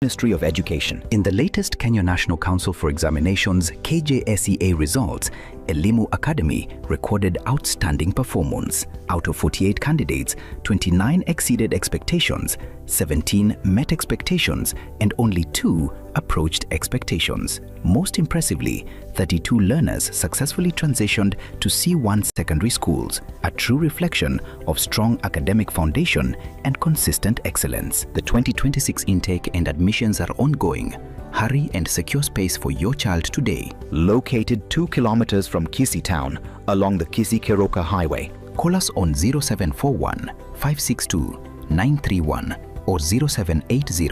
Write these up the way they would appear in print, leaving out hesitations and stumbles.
Ministry of Education. In the latest Kenya National Council for Examinations KJSEA results, Elimu Academy recorded outstanding performance. Out of 48 candidates, 29 exceeded expectations, 17 met expectations, and only 2 approached expectations. Most impressively, 32 learners successfully transitioned to C1 secondary schools, a true reflection of strong academic foundation and consistent excellence. The 2026 intake and admissions are ongoing. Hurry and secure space for your child today. Located 2 kilometers from Kisii town along the Kisii-Keroka Highway. Call us on 0741 562 931 or 0780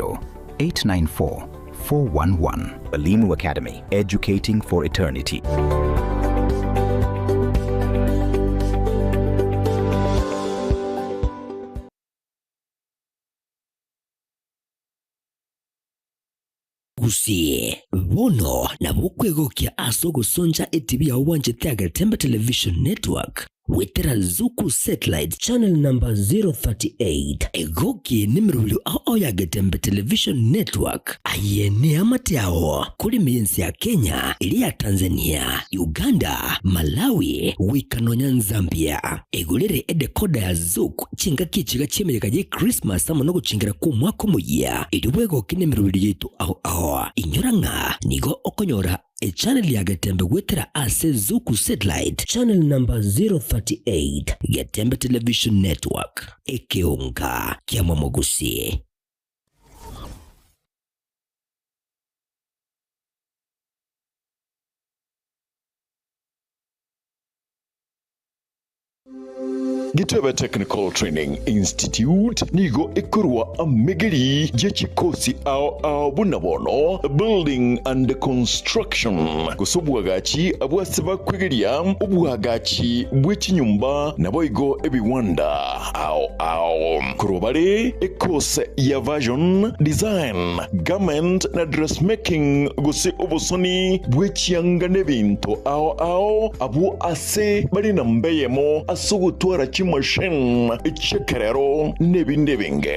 894 411. Elimu Academy, educating for eternity. Gusii, bono nabo okwegokia ase ogosoncha etibi yao bwanchete Agetembe Television Network goetera Zuku Satellite Channel number 038. Egoki nemerobio ao ao ya Getembe Television Network. Aye neamate ao koreme y'ense ya Kenya, eria ya Tanzania, Uganda, Malawi, goika nonya Nzambia. Egorere edecoder ya Zuku chingaki echiga chi'emeyega ye Christmas amo nogochingera kw'omwaka omoyia, erio bwegoke nemerobio yaito ao ao. Inyora ng'a nigo okonyora Echannel ya Getembe goetera ase Zuku Satellite Channel number 038, Getembe Television Network, ekeonga kia Momogusi. Gitebe Technical Training Institute nigo ekorwa amegeri ye chikosi ao ao buna bono Building and Construction gose obwagachi bw'ase bakwegeria obwagachi bwe chinyomba naboigo ebiwanda ao ao. Korwa bare ekose ya Fashion Design, Garment na Dressmaking gose obosoni bwe chianga nebinto ao ao abwo ase bare namba eyemo ase ogotwara chimashini chi'ekerero n'ebinde ebinge.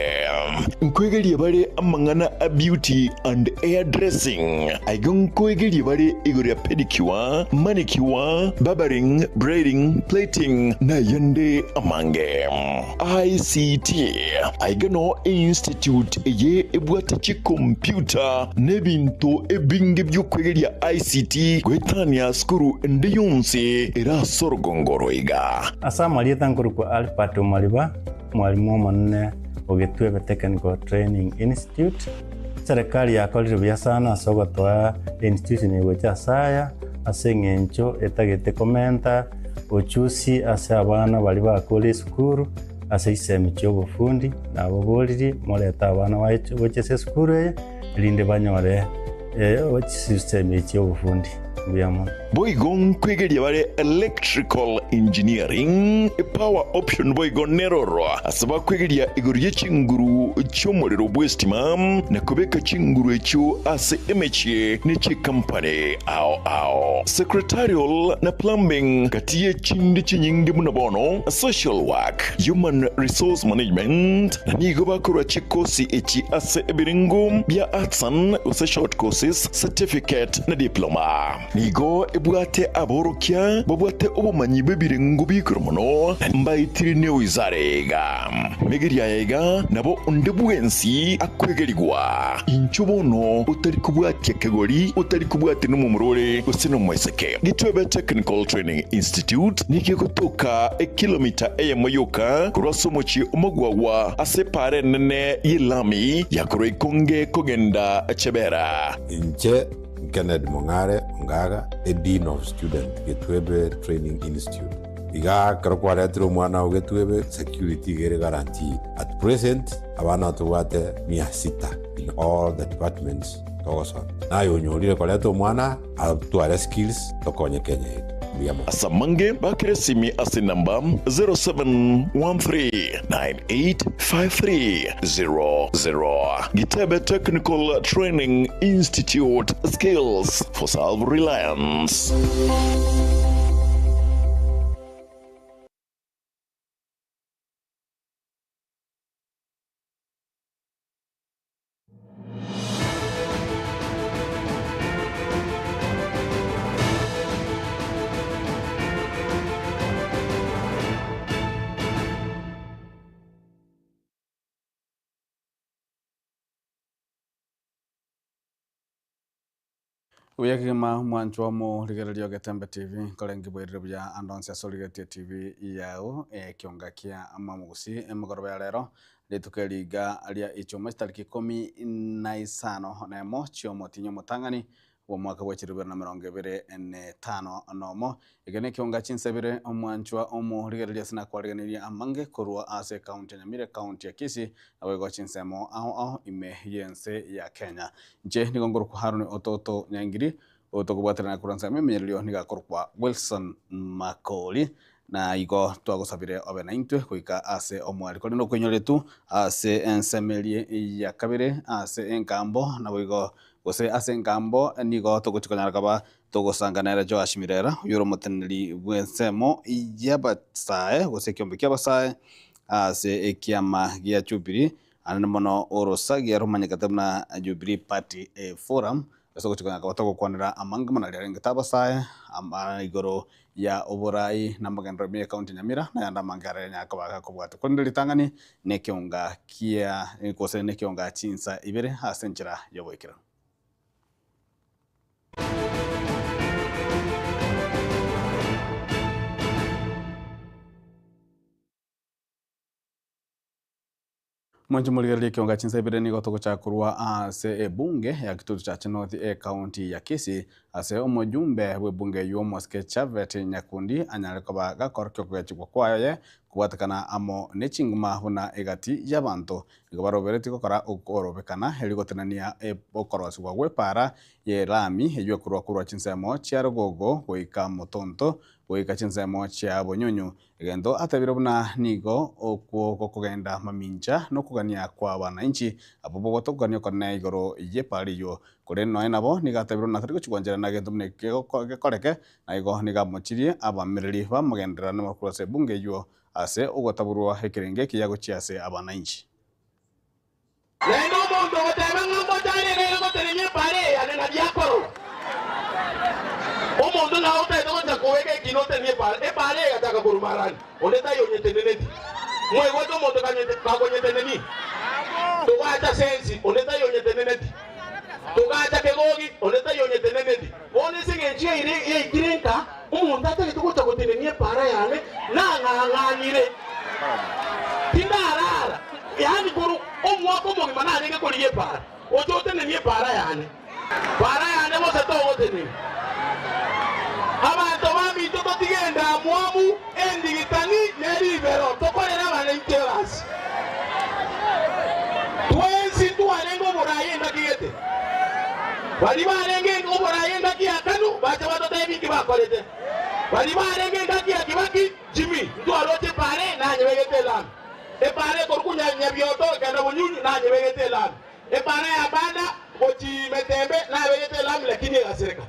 Nkoegeria bare amang'ana a beauty and hair dressing. Aiga nkoegeria bare igoro ya pedicure, manicure, barbering, braiding, plaiting na ayande amange. ICT, Aiga noo einstitute eye ebwate chikompyuta na ebinto ebinge bi'okwegeria ICT goetania sukuru ende yonsi ere ase orogongo oro iga. Ase amarieta nkorokwa Albert Omariba, omwalimu omonene o Getwebe Technical Training Institute. Eserekari yakorire buya sana ase ogotoa einstitution eye gocha ase aya, ase eng'encho etagete komenta ochusi ase abana baria bakure esukuru ase chisemi chi'obofundi, nababoririe morete abana baye gocha ase esukuru eye, erinde banyore chisemi echi chi'obofundi. Mbuya mono. Boigo nkwegeria bare electrical engineering, power option boigo neroro ase bakwegeria igoro ye chinguru chi'omorero bw'estima na kobeka chinguru echio ase emechie ne chikampani ao ao. Secretarial na plumbing gati ye chinde chinyinge buna bono social work, human resource management na nigo bakorwa chikosi echi ase ebirengo bia artisan gose short courses, certificate na diploma. Nigo ebwate aborokia babwate obomanyi bw'ebirengo bi'igoro mono, na mbaetire newizara iga. Megeria aya iga nabo onde bwensi akwegerigwa. Inchuo bono otari kobwatia kegori, otari kobwatia nomomura ore gose nomoiseke. Gitwebe Technical Training Institute nigo egotoka ekilomita eyemo yoka korwa ase omochie omogwagwa ase epaara enene y'elami ya korwa Ikonge kogenda Chebera. Inche Kennedy Mong'are Ongaga, a Dean of Student, Getwebe Training Institute. Iga ekero kwaretire omwana oo Getwebe, security iga ere guaranteed. At present, abana tobwate mia sita in all the departments togosoma. Naye onyorire koreta omwana atware skills tokonye Kenya yetu. Mbuya mono. Ase amange bakere esimi ase enamba 0713985300. Gitebe Technical Training Institute, Skills for Self-Reliance. Buya kegima mwanchwa omorigereria o Getembe TV, nkorenge bwairire buya ande onsi ase origeretie TV yao ekionga kia Mwamogusi emegoroba ya rero rituko eri iga ria ichuma chitariki ikomi na isano na emo chiomotinyi omotang'ani bw'omwaka bwa chilifu ibere na emerongo ebere na etano nomo. Eke nekionga chinsebere omwanchwa omorigereria ase nakwariganirie amange korwa ase ekaunti ya Nyamira, ekaunti ya Kisii, naboigo chinsemo ao ao ime y'ense ya Kenya. Inche nigo nkorokwa Haroni Ototo Nyaingiri, otokobwaterana korwa ensemo y'emenyererio nigo akorokwa Wilson Makori, na igo twagosabire obe naintwe goika ase omweri. Korende okoinyoretu ase ensemo eria ya kabere ase engambo, naboigo gose ase engambo nigo togochia konyara koba togosanga nere Joash Mirera, oyore omoteneneri bw'ensemo y'abasae gose ekiombe ki'abasae ase ekiama gia Jubilee, anene mono orosagia romanyekete buna Jubilee Party Forum, Ase ogochia konya koba togokwanera amange buna riarenge tabasae, amang'ana igoro ya oborai na amagenderero ime y'ecounty ya Nyamira, na ayande amange aria anyare koba gakobwatwa. Korende ritang'ani nekeonga kia gose nekeonga chinsa ibere ase enchera y'oboikeranu. Mwanche morigererie ekionga chinsa ibere nigo togochaka korwa ase ebunge ya Kitutu Chache North ecounty ya Kisii ase omojumbe bw'ebunge eywo omosike Chavet Nyakundi anyare koba gakorokia okogechigwa kwaye kobwatekana amo nechinguma buna egati y'abanto nigo baroberetie gokora okorobekana erio gotenenia okorosigwa gw'epaara y'elami eywo ekorwa korwa chinsemo chia Rogogo goika Motonto goika chinsemo chia Bonyunyu Egento atebire buna nigo okwo gokogenda mamincha nokogania kwa wananchi, abwo bogotogania okonene igoro y'epaara eyio. Korende nonya nabo nigo atebire buna tari gochia gwancherana gento buna eke gekoreke, na igo nigo amochirie abamereri bamogenderera nabakorwa ase ebunge eyio ase ogotaborwa ekerengo ekiya gochia ase abananchi. Naende omonto ogoteba ng'a mboche arenge iga gotenenia epaara eye yane nabio akorora. Omonto nao otaete gocha kobeka ekina otenenie epaara, epaara eye egachaka korwa marani, onde taiyo onyeteneneti. Mwaigwete omonto kakonyetenenia? Togacha sensi, onde taiyo onyeteneneti. Togacha kegogi, onde taiyo onyeteneneti. Bono ase engencho yaino yaikire nka, omonto atagete gocha gotenenia epaara yane, nang'ang'anire, tindarara, yaani korwa omwaka omogima narenge korigia epaara, oche otenenie epaara yane. Paara yane gose togotenenia. Abanto baminto totige endamwamu, endigitani, ne ribero, tokorere abana intwe egasi. Twensi ntwarenge oboraai engaki gete. Baria barenge oboraai engaki ya Kanu bacha batotebie inki bakorete. Baria barenge engaki ya Kibaki, Jimmy, ntwaroche epaara nanyebegete elami. Epaara ekorokwa Nyabioto ekenda Bunyunyu nanyebegete elami. Epaara ya Banda gochia Metembe nabegete elami lakini egasireka.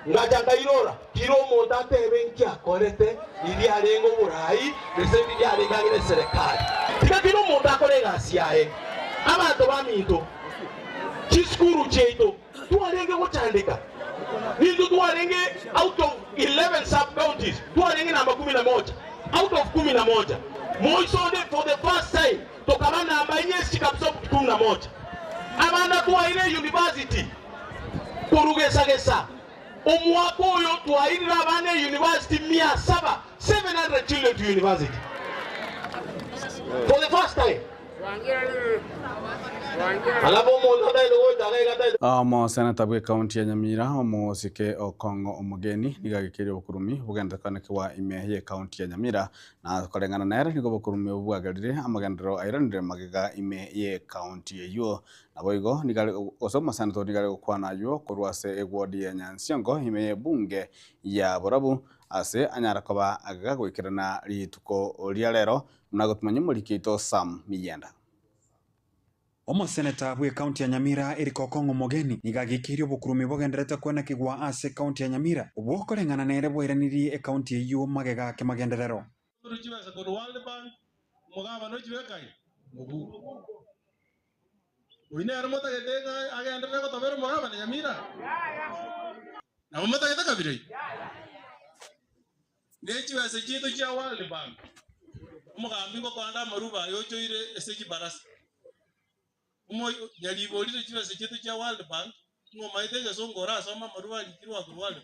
Ngacha nkairora, kira omonto atebe inki akorete riria arenge oboraai, gose riria arenge ang'e neserekari. Tiga kera omonto akore egasi yaye. Abanto baminto, chisukuru chiaito twarenge gochandeka, nintwe twarenge out of 11 sub counties twarenge namba kumi na moja out of kumi na moja. Moisonde for the first time tokaba namba inye ase chikabisa kumi na moja. Abana twaire university. Korwa gesa-gesa omwaka oyo twairire abana eyunivasiti mia saba, 700 children to university for the first time. Alafu omonto atagete gocha iga iga atagete. Omoseneta bw'ekaunti ya Nyamira, Omosike Okong'o Omogeni, nigo agekeire obokurumi bogenderekanekigwa ime y'ekaunti ya Nyamira, na koreng'ana nere nigo obokurumi obwo bwagerire amagenderero airanire magega ime y'ekaunti eyio. Naboigo nigo are gose omoseneto nigo are gokwana ayio korwa ase egwodi ya Nyansiongo ime y'ebunge ya Borabu, ase anyare koba gagoikerana rituko ria rero, buna gotumanya omoriki oito Sam Miyenda. Omoseneta bw'ecounty ya Nyamira Eric Okong'o Omogeni nigo agikeirie obokurumi bogendererete kwenekigwa ase ecounty ya Nyamira, obwo koreng'ana nere bwairanirie ecounty eyio magega kemagenderero. Chibesa korwa World Bank, omogabana ochibeka aye mobuko. Oyio nere motagete ng'a agenderere gotobera omogabane Nyamira? Nabo motagete kabira eyio? Ne chibesa chiaito chia World Bank, omogambi ngokoanda amaruba aye ochoire ase chibarasa. Omo nyariborire chibesa chiaito chia World Bank. Ng'a omaete egesongo orasome amarube arikirwe akorwa are.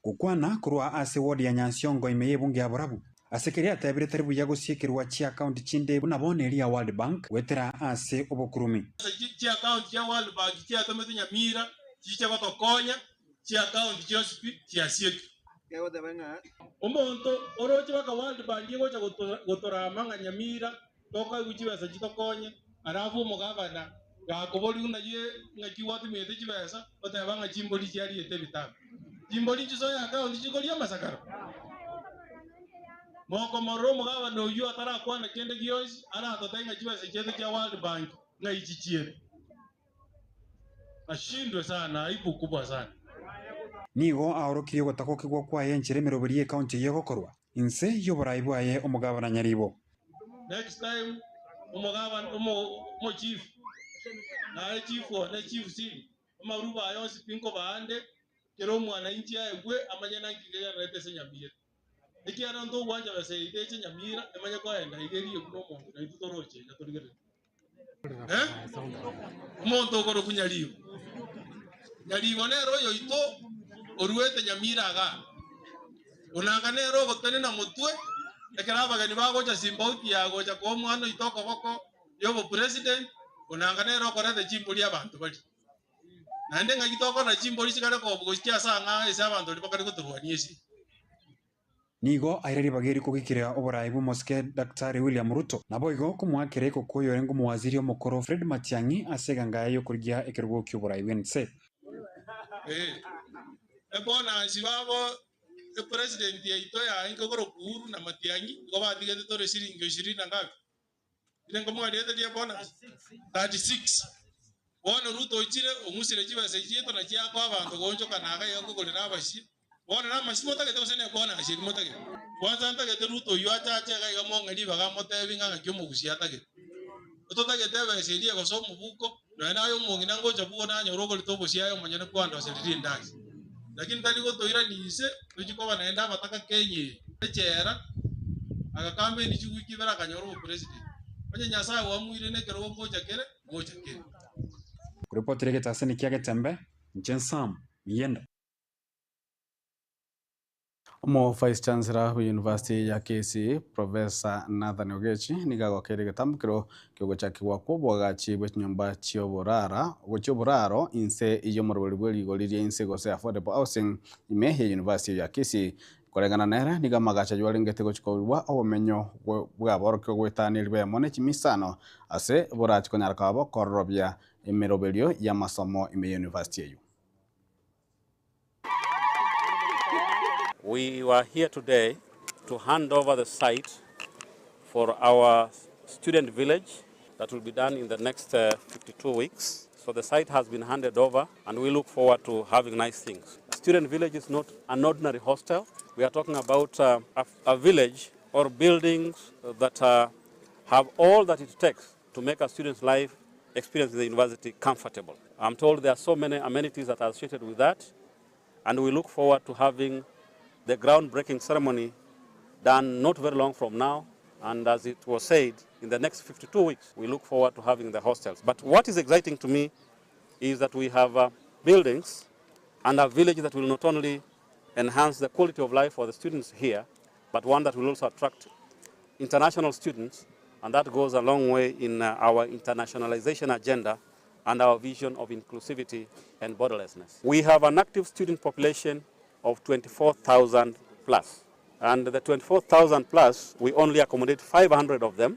Gokwana korwa ase ward ya Nyansiongo ime y'ebunge ya Borabu, ase keria atebire tari buya gosiekerwa chiakaunti chinde buna bono eria ya World Bank goetera ase obokurumi. Ase chiakaunti chia World Bank chiatomete Nyamira chiche gotokonya, chiakaunti chionsi pi chiasiekirwe. Omonto oroche baka World Bank egocha gotorama ng'a Nyamira tokoegwa chibesa chitokonye, alafu omogavana gakoboria buna ye ng'aki gwatumete chibesa, oteba ng'a chimbori chiariete ebitabu. Chimbori nchisoe account chikoria amasakara? Mokomorora omogavana oyio atarakwana kende gionsi, aratotebie ng'a chibesa chiaito chia World Bank ng'ai chichiete. Ashindwe sana, aibu kubwa sana. Nigo aorokirie ogotagokigwa kwaye enchera emeroberi y'ekaunti eyio egokorwa, inse y'oborai bwaye omogabana Nyaribo. Next time omogabana omo omochief naye chief one chief siri amaruba aya onsi pi nkobaande kera omwananchi aegwe amanye naki kegendererete ase Nyamira. Ekiagera ntogwancha besa yaito eche Nyamira emanye koenda iga erie buna omonto naintwe toroche iga torigererie. Eh? Omonto okorokwa Nyaribo. Nyaribo nere oyoito oruete Nyamira igaa. Onanga nere ogotenena motwe ekero abageni bagocha Simbauti ya gocha koa omwana oito okoboko y'obopresident, onanga nere okoreta chimbori abanto baria. Naende ng'aki tokorora chimbori chikare kobu gochia ase ang'aa ase abanto baria bakare gotorwania esegi. Nigo aire ribaga eri kogikera oboraai bw'omosike Daktari William Ruto, naboigo komoakera ekoko oyorenge omowaziri omokoro Fred Matiang'i ase eganga yaye y'okorigia ekerogo ki'oboraai bw'ense. Ee, ebonasi babo epresident yaito yaye nkorokwa Uhuru na Matiang'i igo batigete tore shilingi ishirini na ngapi? Ere nkomwariete ria bonus 36. Bono Ruto oichire ong'usire chibesa echi chiaito na chiakoa abanto goonchoka na iga iga kogorera abashie. Bono namachie motagete gose ne bonus eria motagete? Kwanza ntagete Ruto oyio ache ache iga iga mong'e ribaga amotebi ng'a ng'aki omogusia atagete. Totagete ebesa eria egose omobuko, nonya naye omong'ina ngocha bugo nanyora ogorete obosie aye omonyene kwandoseria rindasi. Lakini tari gotoirania inse, tochie koba naende abataka Kenya eye. Echela, agakambeni chiwiki ibere akanyora obopresident. Onye Nyasae oamuire nekerogo ngocha kere, ngocha kere. Koripotera egetaseni kia Getembe, inche Sam Miyenda. Omo Vice Chancellor bwe University ya Kisii, Professor Nathan Ogechi nigo agokeire egetambokero kiogochakigwa kw'oboagachi bwe chinyomba chi'oborara chioboraro inse y'omoroberi bwe rigori ria inse gose affordable housing ime ye University ya Kisii. Koreng'ana nere, nigo amagacho ayio arengete gochia korua obomenyo bw'aborokigwa goetania riba emo ne chimisano ase borachi konyara koba bokororobia emeroberio y'amasomo ime ye University eyio. We were here today to hand over the site for our student village that will be done in the next 52 weeks. So the site has been handed over and we look forward to having nice things. Student village is not an ordinary hostel. We are talking about a village or buildings that have all that it takes to make a student's life experience in the university comfortable. I'm told there are so many amenities that are associated with that, and we look forward to having the groundbreaking ceremony done not very long from now. And as it was said, in the next 52 weeks, we look forward to having the hostels. But what is exciting to me is that we have buildings and a village that will not only enhance the quality of life for the students here, but one that will also attract international students, and that goes a long way in our internationalization agenda and our vision of inclusivity and borderlessness. We have an active student population of 24,000 plus. And the 24,000 plus, we only accommodate 500 of them.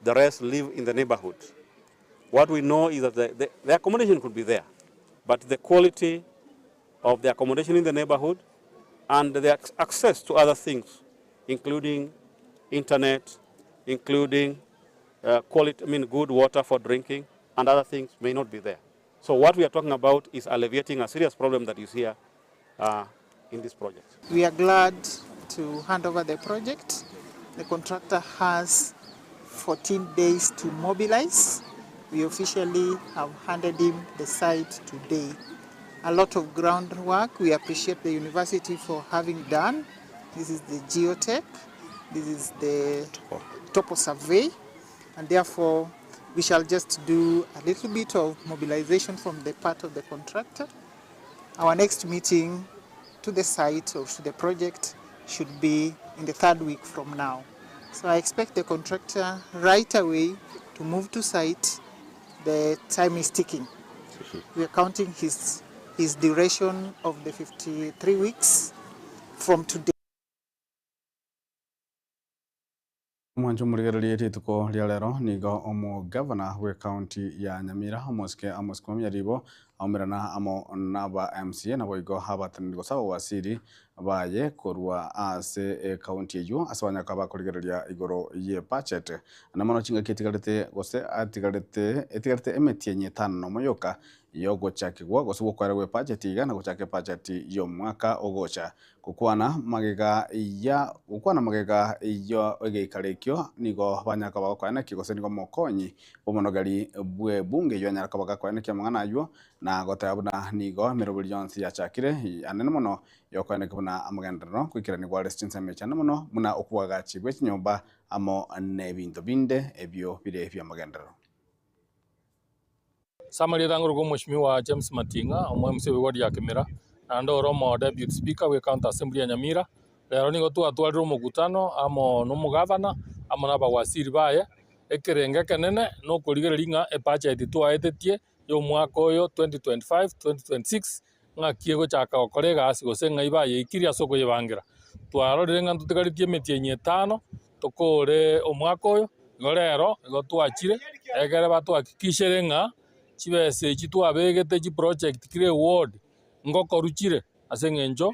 The rest live in the neighborhood. What we know is that the accommodation could be there, but the quality of the accommodation in the neighborhood and the access to other things, including internet, including quality, I mean, good water for drinking, and other things may not be there. So what we are talking about is alleviating a serious problem that is here in this project. We are glad to hand over the project. The contractor has 14 days to mobilize. We officially have handed him the site today. A lot of groundwork. We appreciate the university for having done. This is the geotech. This is the topo survey. And therefore, We shall just do a little bit of mobilization from the part of the contractor. Our next meeting to the site or to the project should be in the third week from now. So I expect the contractor right away to move to site. The time is ticking. We are counting his, his duration of the 53 weeks from today. Omwancho omorigererie rituko ria rero nigo omogavana bw'ecounty ya Nyamira omosike Amos Kimani Nyaribo aumerana amo naba MCA naboigo abateneneri gose abawasiri baye korwa ase ecounty eywo ase banyaka bakorigereria igoro y'ebudget na mono chingaki etigarete gose atigarete etigarete emetienyi etano nomo yoka yogochakigwa gose gokoera gwe ebudget iga na gochaka ebudget y'omwaka ogocha. Gokwana magega ya gokwana magega ya egeikaro ekio nigo banyara koba bakoenekia gose nigo omokonyi bw'omonogeri bw'ebunge eyio anyara koba gakoenekia amang'ana aywo na goteba buna nigo emeroberi yonsi yachakire anene mono yokoenekia buna amagenderero goikeranigwa are ase chinsemo echi ane mono buna okobwagachi bwe chinyomba amo nebinto binde ebio bire ebi'amagenderero. Ase amarieta ang'orokwa Omweshimiwa James Mating'a, omo MC bwe ward ya Kimira, naende ore omo Deputy Speaker bwe County Assembly ya Nyamira. Rero nigo twatwarire omokutano amo na omogavana amo na abawaziri baye, ekerengo ekenene na okorigereria ng'a ebudget twaetetie ya omwaka oyo 2025 2026 ng'aki egochaka gokora egasi gose ng'ai bayeikirie ase okoyebangera. Twarorire ng'a ntotigaretie emetienyi etano tokore omwaka oyo, igo rero igo twachire ekere batohakikishere ng'a chibesa echi twabegete chiproject kera eward ngokorwa chire ase eng'encho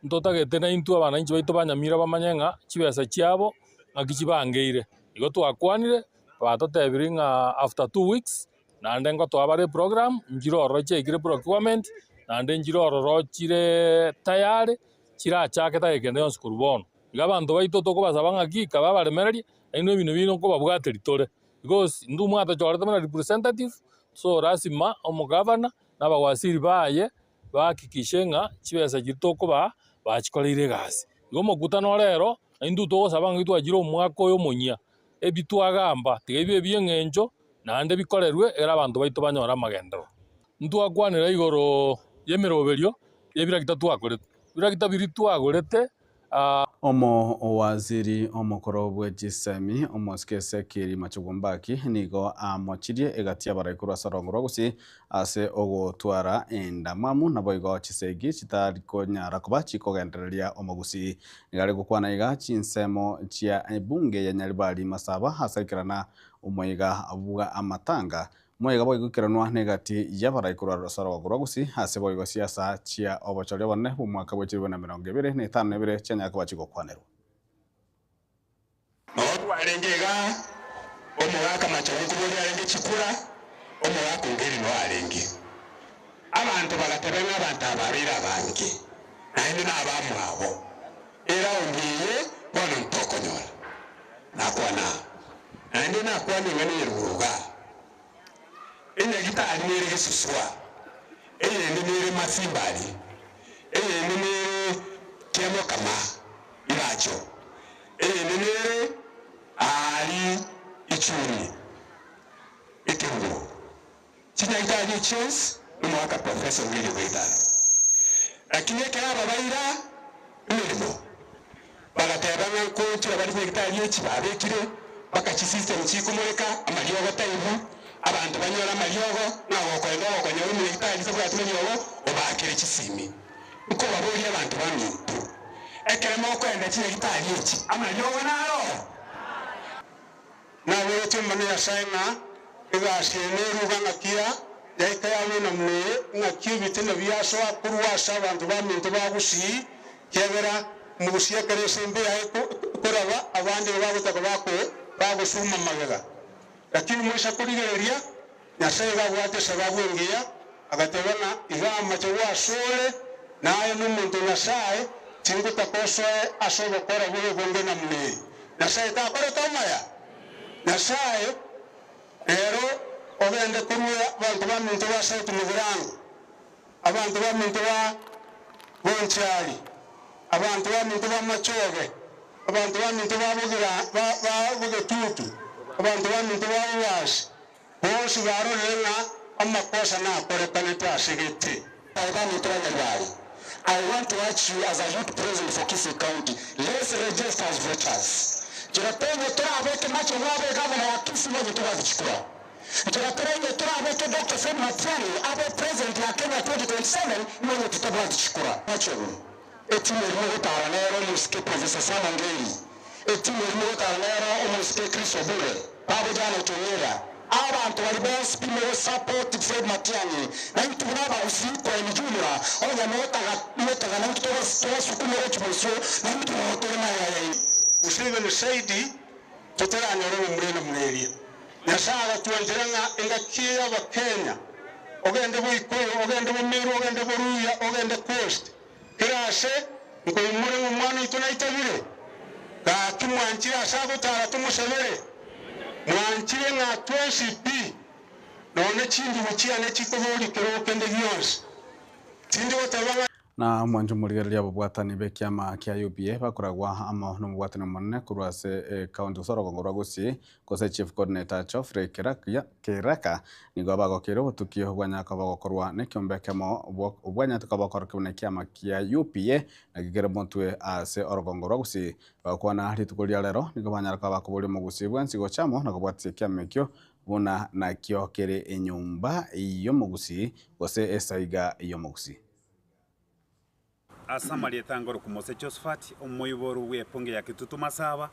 ntotagete naintwe abananchi baito ba Nyamira bamanye ng'a chibesa chiabo ng'aki chibangeire. Igo twakwanire, batotebirie ng'a after 2 weeks naende ngotoa bare eprogram, nchire ororo chiaikire procurement, naende nchire ororo chire tayari, chirachake tageka ende yonsi korwa bono. Iga abanto baito tokobasaba ng'aki kabe abaremereria, naende ebinto bino nkobabwateria tore, because intwe mwatochorete buna representative, so lazima omogavana na abawaziri baye bahakikishe ng'a chibesa chiria tokobaa bachikoreire egasi. Igo omokutano ore ero, naintwe togosaba ng'a twachire omwaka oyo omonyia, ebi twagamba tiga bibe ebia eng'encho naende bikorerwe ekero abanto baito banyore amagenderero. Ntwakwanera igoro y'emeroberio y'ebiragita twakorete, ebiragita biria twagorete. Omowaziri omokoro bwe chisemi omosike Ezekiel Machogu Mbaki nigo amochirie egati y'abarai korwa ase orongo rwa Gusii ase ogotwara endamwamu naboigo chisegi chitari konyara koba chikogendereria omogusii. Nigo are gokwana iga chinsemo chia ebunge ya Nyaribari Masaba ase aikerana omoiga bwa amatanga Moiga boigoikeranwa negati y'abarai korwa ase orogongo rwa Gusii ase boigo siasa chia obochori obonene bw'omwaka bwe chilifu 2052 chianyara koba chigokwanerwa. Nabo twarenge iga, omogaka Machogu koboria arenge chikura, omogaka Ongeri noo arenge. Abanto bagateba ng'a abanto aba babeire abange, naende nabamwabo. Eraundi eye bono ntokonyora. Nakwana aa, naende nakwana eng'ana eye rogoro igaa. Enyagitari nere gesuswa, eyende nere masimbari, eyende nere kiamokama iracho, eyende nere aari ichuni ekerubo. Chinyagitari echi chionsi nomogaka Professor Willy Waithera. Lakini ekero ababaira emeremo bagateba ng'a nkoonchora bare chinyagitari echi babekire mpaka chisystem chikomoreka, amariogo taibu, abanto banyore amariogo, ng'a gokoenda ogokonyora omonyagitari tabwati mariogo, obaakere chisimi. Nkobaboria abanto baminto, ekero mokoenda chinyagitari echi, amariogo naro? Naboretie Omonene Nyasae ng'a egasi eye neruga ng'aki ya yaika yabwo namuna eye, ng'aki ebitina biasoa korwa ase abanto baminto ba Gusii, kiagera Omogusii ekero esembe yaye ekoraba, abande igo bagotaka bagosuma magega. Lakini moisa korigereria, Nyasae iga abwate esababu engiya, agateba ng'a iga amache gwasore, na aye nomonto o Nyasae, tingotaka osoe ase obokora bore obonge namuna eye. Nyasae takorete amaya? Nyasae nere ogende korua abanto baminto ba South Mugirango, abanto baminto ba Bonchari, abanto baminto ba Machoge, abanto baminto ba Bogetutu, abanto baminto ba Bobasi. Bonsi barorire ng'a amakosa nakorekanete ase gete. Abana tobanyarwari, I want to urge you as a youth president for Kisii County, let's register as voters. Nchera teiyo torabeke Machogu abe governor ya Kisii onye tobwate chikura. Nchera teiyo torabeke Dr. Fred Matiang'i abe president ya Kenya 2027 onye totabwate chikura. Machogu, etimu erimo gotara nero omosike Professor Sam Ongeri, etimu erimo gotara nero omosike Chris Obure, babo Janet Ong'era, abantu bari bonsi bimo support Fred Matiang'i na intwe buna abagusii kwa ijumla onya notaga notaga na intwe togasukumera chibosio na intwe notore mayaya. Museveni saidi totaranyora omurene mureria Nyasaye agatwanjera ng'a engaki y'Abakenya ogende Boikuyu ogende Bomeru ogende Boruya ogende Coast kirase nkoimure omwana oito naitabire gaki mwanchire ase agotara tomusabere mwanchire ng'a twensi pi none chindugu chiane chikoborikera okende gionsi tindi goteba ng'a Na mwancho morigereria ababwatani b'ekiama kia UPA bakoragwa amo n'omobwatani omonene korwa ase ekaunti gose orogongo rwa Gusii gose chief coordinator Geoffrey Keraka nigo bagokeire obotuki obwanyaka bogokorwa n'ekiombe ekemo obwanyate koba bokorokigwa n'ekiama kia UPA naki kere motwe ase orogongo rwa Gusii. Bagokwana rituko ria rero nigo banyara koba bakoboria omogusii bwensi gocha amo na kobwatia ekiama ekio buna nakio kere enyomba y'omogusii gose esaiga y'omogusii. Ase amarieta ngoroku Mose Josephat, omoiboru bw'eponge ya Kitutu Masaba,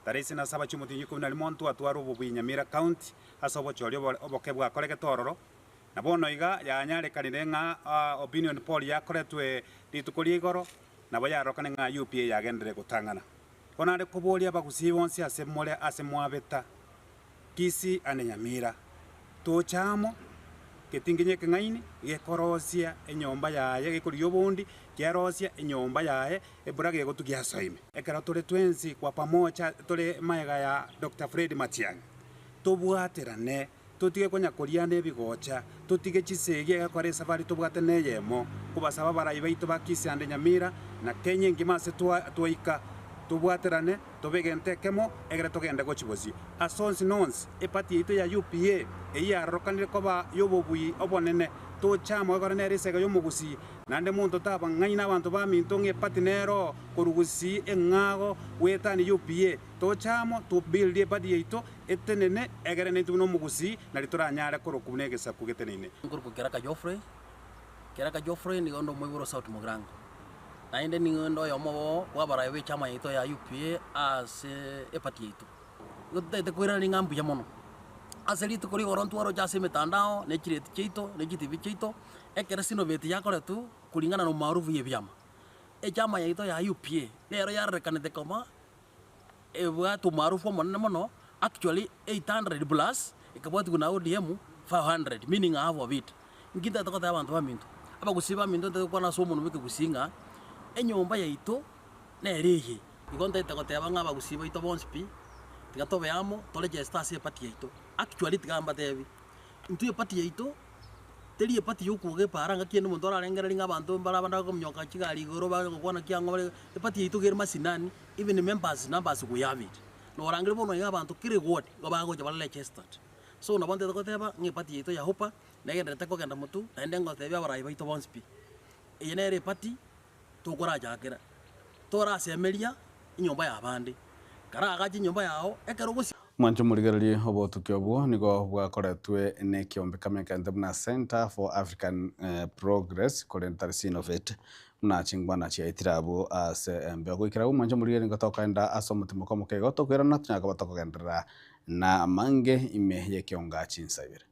tarehe ise na saba chi'omotienyi ikomi na rimo ntwatware obobuya Nyamira County ase obochori oboke bwakoregete ororo. Na bono iga yanyarekanire ng'a opinion poll yakoretwe rituko ria igoro, nabo yarorokane ng'a UPA yagenderere gotang'ana. Bono are koboria abagusii bonsi ase more ase mwabeta, Kisii ande Nyamira, tocha amo, getingenye ekeng'aini gekorosia enyomba yaye, gekorigia obondi, kiarosia enyomba yaye, ebura gegotugia asoime. Ekero tore twensi kwa pamoja tore magega ya Doctor Fred Matiang'i, tobwaterane, totige konya koriana ebigocha, totige chisegi egekora esafari tobwate neyemo, kobasaba abarai baito ba Kisii ande Nyamira, na Kenya engima ase twaika, tobwaterane, Tobe egento ekemo, egere togende gochia bosio. Ase onsi na onsi, epati yaito ya UPA, eyio yarorokanire koba y'obobui obonene, toche amo egore nere esega y'omogusii, naende monto tabang'aina abanto baminto ng'a epati nero korwa gusii eng'ago goetania UPA. Toche amo to build epati yaito etenene egere naintwe buna omogusii nari toranyare korokwa buna egesaku geteneine. Nkorokwa Keraka Geoffrey, Keraka Geoffrey nigo onde omoibori o South Mugirango. Naende nigo inde oyomo obo bw'abarai b'echama yaito ya UPA ase eparty yaito. Nigo totagete koiraneria ng'a mbuya mono ase rituko rigoro ntwaroche ase emetandao ne chireti chiaito ne chitibi chiaito, ekero sinoveti yakoretwe kulingana na umaarufu ya ebiama. Echama yaito ya UPA nero yarorekanete koba ebwate umaarufu omonene mono actually 800 plus ekabwatigwa na ODM 500 meaning half of it. Inki ntagete gotebia abanto baminto? Abagusii baminto ntagete gokwana ase omonwa bw'ekegusii ng'a enyomba yaito nere eye. Igo ntagete goteba ng'a abagusii baito bonsi pi, tiga tobe amo, toregeste ase eparty yaito. Actually tiga mbatebi, intwe eparty yaito, teri eparty ya okwoga epaara ngaki ende omonto orarengereria ng'a abanto mbare abande bakominyoka chigari igoro bare gokwana ki ang'o bare, eparty yaito iga ere masinani, even members numbers we have it. Norangeria bono iga abanto kera eward, igo bagocha bare registered. So nabo ntagete goteba ng'a eparty yaito ya Wiper, negendererete kogenda motwe, naende ngotebia abarai baito bonsi pi, eye nere eparty tokorachakera, torasemeria enyomba y'abande, karagache enyomba yao ekero ogosi. Mwanche omorigererie obotuki obwo nigo bwakoretwe nekiombe kamenyekente buna Centre for African Progress korende tari Synovate buna chingwana chiaetire abwo ase embeo. Goikera abwo mwanche omorigererie nigo tokoenda ase omotimoko omoke igo tokoirana tonyare koba tokogenderera na amange ime y'ekionga chinsa ibere.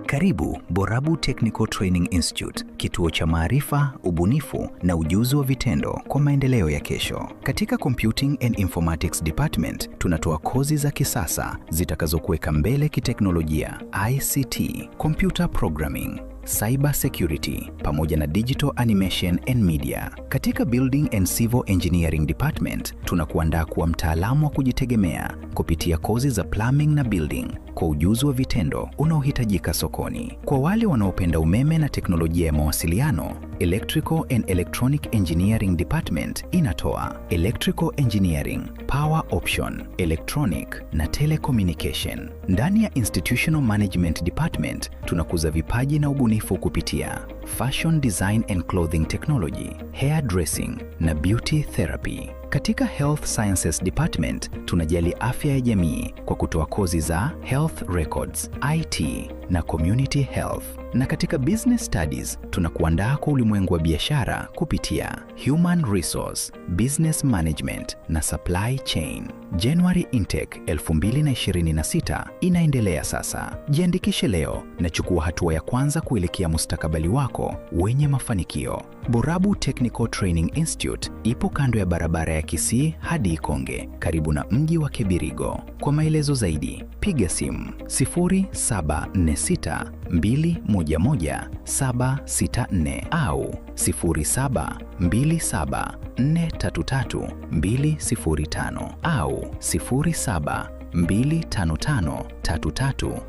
Karibu Borabu Technical Training Institute, kituo cha maarifa, ubunifu na ujuzi wa vitendo kwa maendeleo ya kesho. Katika Computing and Informatics Department tunatoa kozi za kisasa zitakazokuweka mbele kiteknolojia, ICT, computer programming, Cyber Security pamoja na Digital Animation and Media. Katika Building and Civil Engineering Department tunakuandaa kuwa mtaalamu wa kujitegemea kupitia kozi za plumbing na building kwa ujuzi wa vitendo unaohitajika sokoni. Kwa wale wanaopenda umeme na teknolojia ya mawasiliano, Electrical and Electronic Engineering Department inatoa Electrical Engineering, Power Option, Electronic na Telecommunication. Ndani ya Institutional Management Department tunakuza vipaji na ubunifu kupitia Fashion Design and Clothing Technology, Hair Dressing na Beauty Therapy. Katika Health Sciences Department tunajali afya ya jamii kwa kutoa kozi za Health Records, IT na Community Health. Na katika Business Studies tunakuandaa kwa ulimwengu wa biashara kupitia Human Resource, Business Management na Supply Chain. January Intake 2026 inaendelea sasa. Jiandikishe leo na chukua hatua ya kwanza kuelekea mustakabali wako wenye mafanikio. Borabu Technical Training Institute ipo kando ya barabara ya Kisii hadi Ikonge, karibu na mji wa Kebirigo. Kwa maelezo zaidi, piga simu 0746 211 764 au 0727 433 205 au 0725 533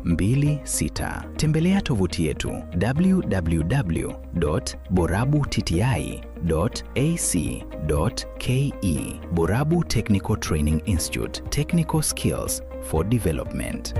426. Tembelea tovuti yetu www.borabutti.ac.ke. Borabu Technical Training Institute, Technical Skills for Development.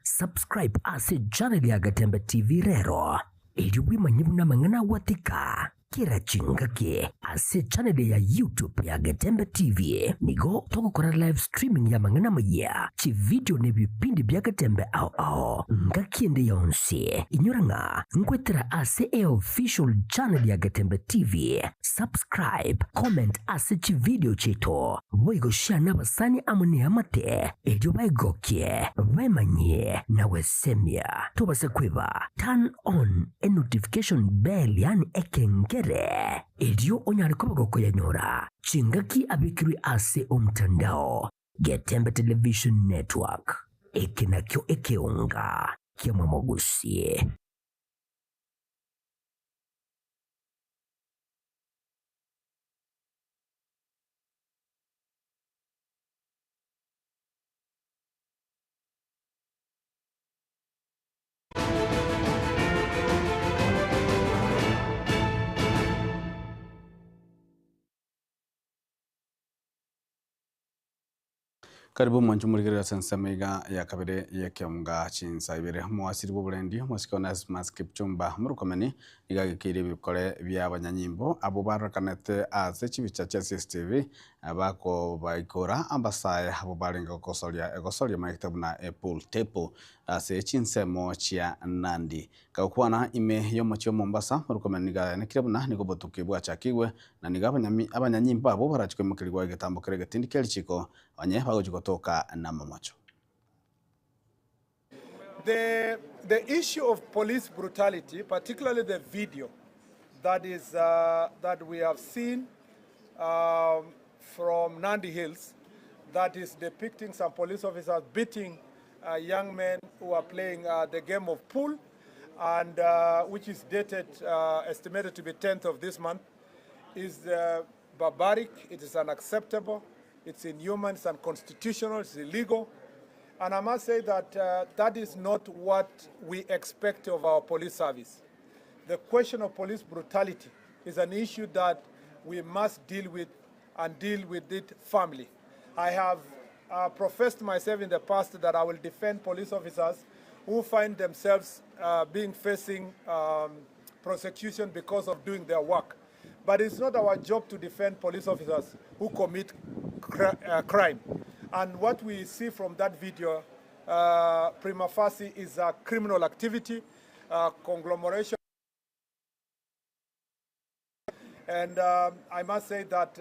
Subscribe ase channel ya Gatembe TV rero erio bwemanye buna amang'ana agwatika kera chingaki ase channel ya YouTube ya Gatembe TV nigo togokora live streaming ya amang'ana amayia, chividio na ebipindi bia Gatembe ao ao ngaki ende yonsi. Inyora ng'a nkwetera ase eofficial channel ya Gatembe TV. Subscribe, comment ase chividio chiaito, boigo share nabasani amo neamate erio baegokie, baemanyie na gwesemia. Tobase kweba, turn on enotification bell yaani ekengere erio onyare koba gokoyanyora chingaki abekirwe ase omtandao. Getembe Television Network, eke nakio ekeonga kia Mwamogusie. Karibu mwancho morigereria ase ensemo iga ya kabere y'ekeonga chinsa ibere. Omowasiri bw'oborendi omosike Onesmus Kipchumba Murkomen nigo agekeire ebikore bia abanyanyimbo abwo barorekanete ase chibicha chia CCTV bakobaikora abasae abwo barenge gokosoria egosoria maegete buna epool table ase chinsemo chia Nandi. Gakwana ime y'omochie o Mombasa, Murkomen nigo ayanekire buna nigo obotuki bwachakigwe na nigo abanyami abanyanyimbo abwo barache koimokerigwa egetambo kere egetindi kia richiko onye bagochia gotoka namamocho. The, the issue of police brutality, particularly the video that, is, that we have seen from Nandi Hills, that is depicting some police officers beating young men who are playing the game of pool, and which is dated, estimated to be 10th of this month, is barbaric, it is unacceptable, it's inhuman, it's unconstitutional, it's illegal. And I must say that that is not what we expect of our police service. The question of police brutality is an issue that we must deal with and deal with it firmly. I have professed myself in the past that I will defend police officers who find themselves being facing prosecution because of doing their work. But it's not our job to defend police officers who commit crime. And what we see from that video, prima facie, is a criminal activity, conglomeration. And I must say that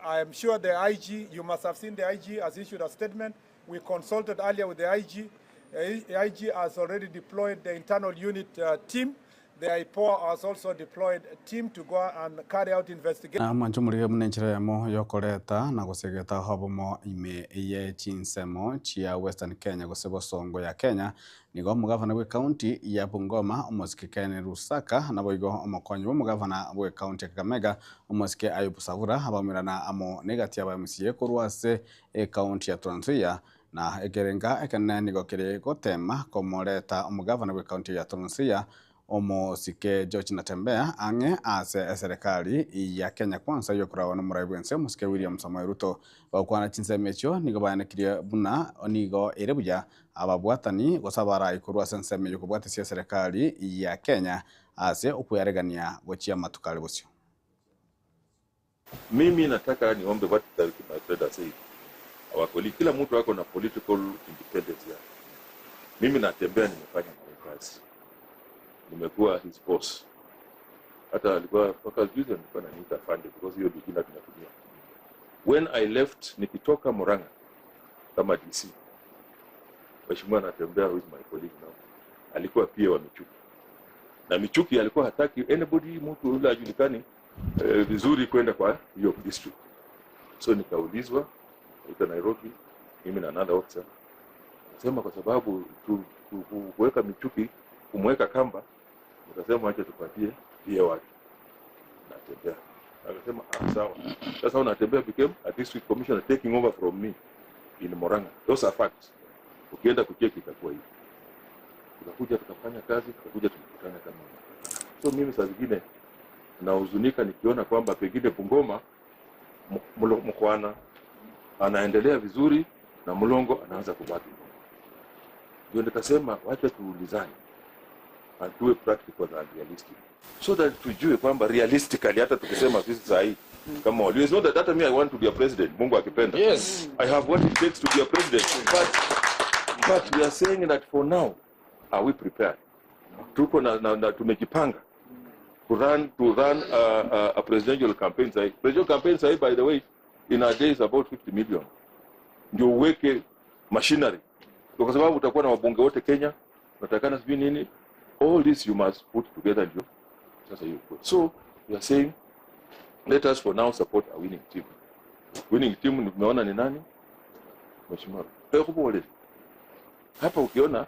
I am sure the IG, you must have seen the IG has issued a statement. We consulted earlier with the IG. The IG has already deployed the internal unit team The IPOA has also deployed a team to go and carry out investigations. Na mwanche omorige buna enchera eyemo y'okoreta na gosegeta obomo ime ye chinsemo chia Western Kenya gose bosongo ya Kenya. Nigo omogavana bw'ecounty ya Bungoma omosike Ken Lusaka naboigo omokonyi bw'omogavana bw'ecounty ya Kakamega omosike Ayub Savura abaumerana amo negati ya ba MCA korwa ase ecounty ya Trans Nzoia Na ekerenga ekenene nigo kere goteema komoreta omogavana bw'ecounty ya Trans Nzoia, omosike George Natembeya, ang'e ase eserekari ya Kenya Kwanza y'okoragwa nomorai bw'ense omosike William Samoei Ruto. Bagokwana chinsemo echio nigo baenekirie buna nigo ere buya ababwatani gose abarai korwa ase ensemo y'okobwatisia eserekari ya Kenya ase okwearegania gochia amatuko are bosio. Mimi nataka niombe what my trader said. Our colleague, kila mtu ako na political independence yake. Mimi Natembeya nimefanya naye kazi, nimekuwa his boss. Hata alikuwa mpaka juzi alikuwa ananiita afande because hiyo ndio jina tunatumia. When I left nikitoka Murang'a kama DC, Mheshimiwa Natembeya who is my colleague now, alikuwa pia wa Michuki na Michuki alikuwa hataki anybody mtu yule ajulikani eh, vizuri kwenda kwa hiyo district. So nikaulizwa ita Nairobi, mimi na another officer sema kwa sababu tu, tu, ku- kuweka Michuki kumweka kamba, nikasema acha tupatie pia wake Natembeya. Akasema ah, sawa. Sasa Natembeya became a district commissioner taking over from me in Murang'a. Those are facts. Ukienda kucheki itakuwa hivi. Tukakuja tukafanya kazi, tukakuja tukakutana kama so mimi saa zingine nahuzunika nikiona kwamba pengine Bungoma Mkwana anaendelea vizuri na Mlongo anaanza kubaki nyuma. Ndio nikasema wacha tuulizane and tuwe practical and realistic so that tujue kwamba realistically hata tukisema sisi saa hii kama walio it's not that hata me I want to be a president Mungu akipenda Yes. I have what it takes to be a president but we are saying that for now are we prepared tuko na, na, na tumejipanga to run to run a, a, a presidential campaign sahi presidential campaign sahi by the way in a day is about 50 million ndio uweke machinery kwa sababu utakuwa na wabunge wote Kenya unatakana sijui nini all this you must put together ndio sasa hiyo so we are saying let us for now support a winning team winning team tumeona ni nani mheshimiwa Ekubole hapa ukiona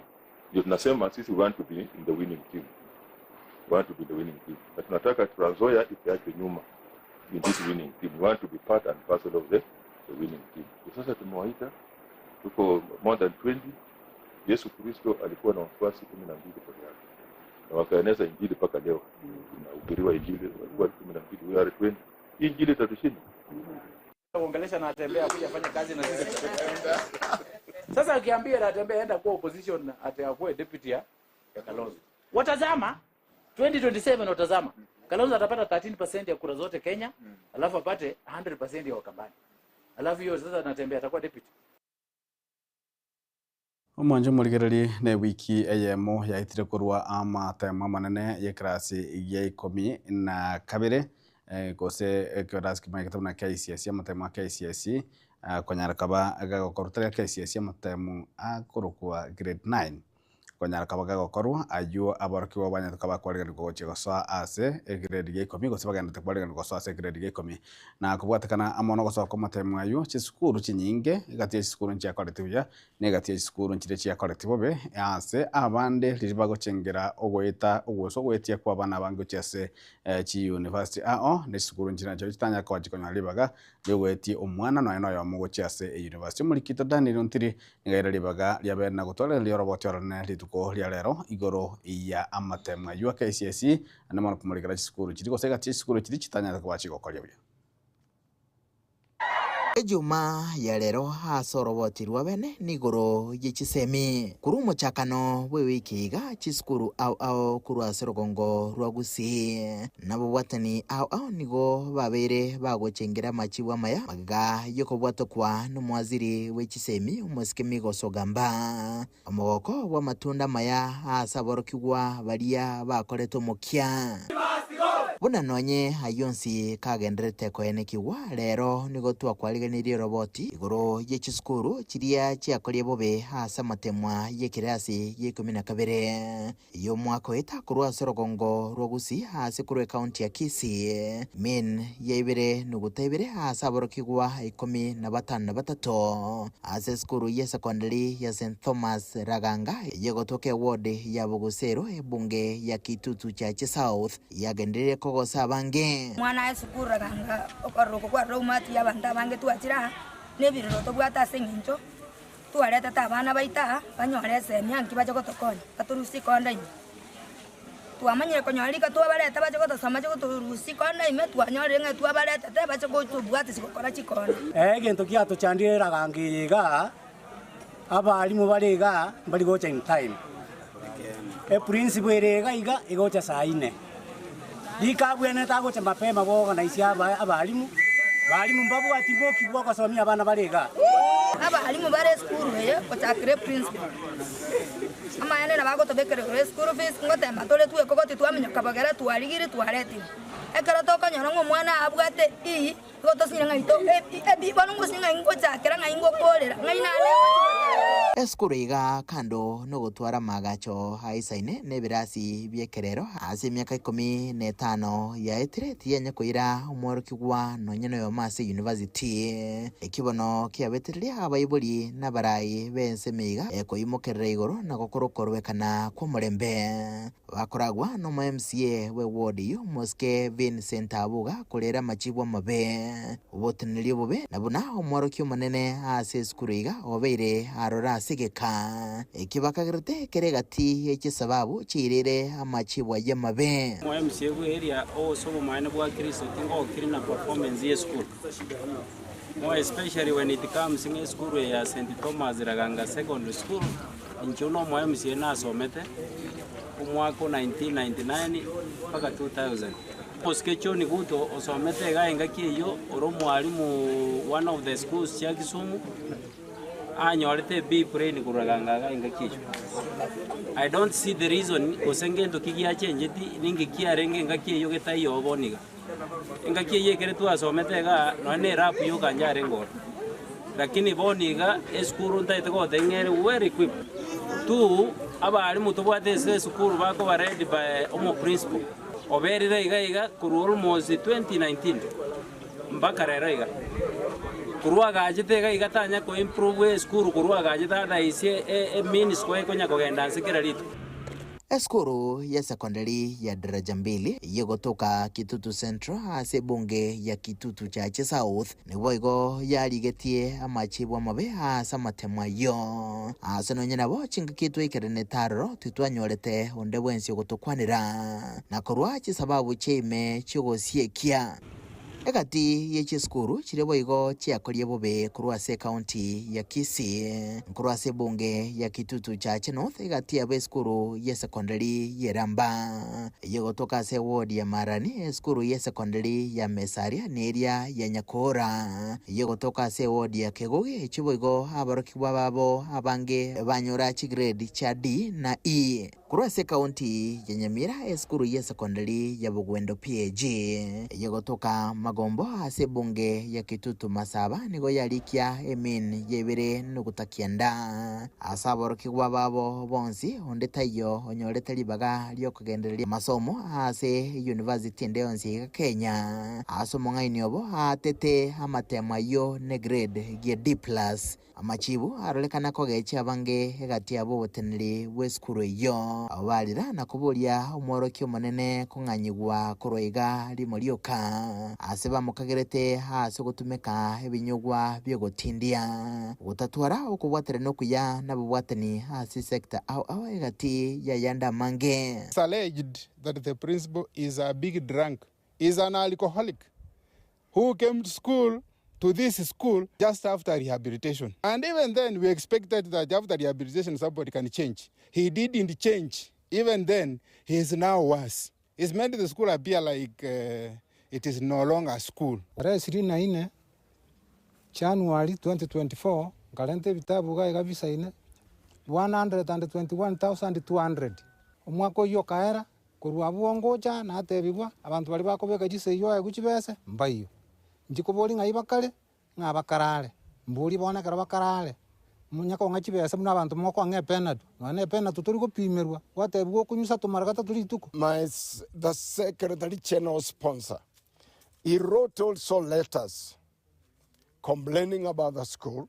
ndio tunasema sisi we want to be in the winning team we want to be the winning team na tunataka Trans Nzoia isiachwe nyuma in this winning team we want to be part and parcel of the, the winning team Ndio sasa tumewaita tuko more than 20 Yesu Kristo alikuwa na wafuasi 12 peke yake na wakaeneza injili mpaka leo inahubiriwa injili walikuwa 12 we are 20 hii injili itatushinda Uongelesha Natembeya kuja fanya kazi na sisi. Sasa ukiambia Natembeya enda kuwa opposition ati akuwe deputy ya ya Kalonzo. Watazama 2027 watazama. Kalonzo atapata 13% ya kura zote Kenya, alafu apate 100% ya Wakambani. Alafu hiyo sasa Natembeya atakuwa deputy. Omwancho omorigereria na ewiki eyemo yaetire korwa amatemo amanene ya ekerasi gia ikomi na kabere gose ekerasi kimanyekete buna KCSE amatemo a KCSE konyara kaba gagokorwa tari a KCSE amatemo akorokwa grade 9 konyara kaba gagokorwa aywo aborokigwa banyarete koba kwariganigwa gochia gosoa ase egrade ya ikomi gose bagenderete kwariganigwa gosoa ase egrade ya ikomi na kobwatekana amo na ogosoa kwa amatemo aywo chisukuru chinyinge egati ya chisukuru nchiakoreti buya na egati ya chisukuru nchire chiakoreti bobe ase abande riria bagochengera ogoeta ogosa ogoetia kwa abana abange gochia ase chiuniversity ao na chisukuru nchire nachio chitanyara koba chikonyora ribaga riogoetia omwana nonya na oyomo gochia ase euniversity. Omorikito Daniel Ontiri nigo aire ribaga riabeire na gotwarereria oroboti orone rituko ria rero igoro ya amatemo aywo a KCSE naende mono komorikera chisukuru chiria gose egati ya chisukuru chiria chitanyarete koba chigokoria buya. Ejuma ya rero ase oroboti rwa bene nigoro ye chisemi. Korwa omochakano bw'ewiki iga chisukuru ao ao korwa ase rogongo rwa Gusii nabobwatani ao ao nigo babeire bagochengera amachibu amaya magega y'okobwatokwa nomwaziri bwe chisemi omosike Migos Ogamba. Omogoko bw'amatunda amaya ase aborokigwa baria bakorete omokia. Buna nonye ayio onsi kagendererete koenekigwa, rero nigo twakwariganirie roboti igoro ye chisukuru chiria chiakorie bobe ase amatemwa y'ekerasi gia ikomi na kabere y'omwaka oeta korwa ase orogongo rwa Gusii ase korwa ekaunti ya Kisii. Min ya ibere nuguta ibere ase aborokigwa 13 ase esukuru y'esekondari ya St Thomas Raganga eyegotwoka eward ya Bogusero ebunge ya Kitutu Chache South yagenderire kogosa abange. Omwana aye esukuru Raganga okorora oko kwarora omwati y'abanto abange twachire aa, na ebirero tobwate ase eng'encho twaretete abana baito aa banyore esemi anki bache gotokonya batorusie konda ime. Twamanyire konyora rika twabareta bache gotosoma bache gotorusia konda ime twanyorire ng'a twabaretete bache gotobwatisia gokora chikonda. Egento giatochandire Raganga eye igaa, Abalimu bare igaa mbari gocha in time. Eprinciple ere iga iga egocha saa ine. Rika abwenerete agocha mapema boorganize aba abalimu, balimu mbabwati boki bwa ogosomia abana bare igaa. Abalimu bare esukuru eye gochakera eprinciple, amaene nabo agotobekera igoro eschool fees, ngotema tore twekogoti twaminyoka bogere twarigire twaretire. Ekero tokonyora ng'a omwana abwate E, Igo tosinyire ng'ai to ebi bono ngosinya ng'ai ngochakera ng'ai ngokoorera ng'ai naende ngochia gochakera. Esukuru iga kando nogotwara amaagacho aisaine nebirasi bi'ekerero ase emiaka ikomi na etano yaetire tiyanya koira omworokigwa nonya noyomo ase university. Ekio bono kiabetereria abaibori na abarai b'ensemo iga ekoimokerera igoro na gokora okoruekana kw'omorembe. Bakoragwa nomo MCA bwe ward eyio Mosike Vincent Abuga korera amachibu amabe, oboteneneri obobe na buna omworokia omonene ase esukuru iga obeire aroro ase egeka ekio bakagerete kere egati ye chisababu chiirire amachibu ayio amabe. Omo MCA bwe area ose obomaene bwa Kristo tingokiri na performance ye esukuru. More especially when it comes ng'a esukuru eye ya St Thomas Raganga Secondary School Inche buna omo MCA nasomete omwaka o 1999 mpaka 2000. Omosike John Guto osomete iga engaki eyio ore omwalimu one of the schools chia Kisumu, anyorete e B plain korwa Ganga iga engaki eyio. I don't see the reason gose ngento ki giachenjeti ninki kiarenge engaki eyio getaiyo bono iga. Engaki eyio ekere twasomete igaa nonya na erapu yoka yarenge ororo. Lakini bono iga esukuru ntagete gotebia ng'a ere well equipped. Two, abalimu tobwate ase esukuru bakoba led by omo principal oberire iga iga korwa almost 2019 mpaka rero iga. Korwa agachete iga iga tanya ko improve esukuru korwa agachete otherwise emeans ekonya kogenda nse kera rituko. Esukuru ya sekondari ya Daraja Mbili eyio egotoka Kitutu Central ase ebunge ya Kitutu Chache South niboigo yarigetie amachibu amabe ase amatemo ayio. Ase nonye nabo chingaki twaikeranete aroro titwanyorete onde bwensi ogotokwanera na korwa chisababu chiaime chi'ogosiekia. Egati ye chisukuru chiria boigo chiakoria bobe korwa ase ekaunti ya Kisii, nkorwa ase ebunge ya Kitutu Chache North egati yabo esukuru y'esekondari y'Eramba eyio egotoka ase eward ya Marani, esukuru y'esekondari ya Mesaria na eria ya Nyakora eyio egotoka ase eward ya Kegogi echio boigo aborokigwa babo abange banyora chigrade chia D na E. Korwa ase ekaunti ya Nyamira, esukuru y'esekondari ya Bogwendo PAG eyegotoka Magombo ase ebunge ya Kitutu Masaba nigo yarikia emean ya ibere nuguta kianda. Ase aborokigwa babo bonsi onde taiyo onyorete ribaga riokogendereria amasomo ase eyunivasiti ende yonsi iga Kenya. Ase omong'aini obo aatete amatemo ayio ne grade gie D plus. Amachibu arorekana kogechia abange egati yabo oboteneneri bw'esukuru eyio. Abwo barira na koboria omworokia omonene kong'anyigwa korwa iga rimo rioka, aase bamokagerete aase ogotumeka ebinyugwa bi'ogotindia, gotatwara okobwaterana okuya nabobwatani ase esecta ao ao egati y'ayande amange. It's alleged that the principal is a big drunk, is an alcoholic who came to school to this school just after rehabilitation. And even then, we expected that after rehabilitation, somebody can change. He didn't change. Even then, he is now worse. It's made the school appear like it is no longer a school. Tarehe 24 January 2024 nkarenta ebitabu iga iga bisaine 121,200 omwaka oyio okaera. Korwa abwo ngocha natebigwa, abanto baria bakobeka chisegi oegwe chibese, mbaiyo. Inche koboria ng'ai bakare, ng'a bakarare, mborie bono ekero bakarare, monya kong'a chibesa buna abanto mokong'a epenatu, nonya na epenatu tori gopimerwa, gwatebigwa okonyusa tomara gatato rituko. My the secretary general sponsor he wrote also letters complaining about the school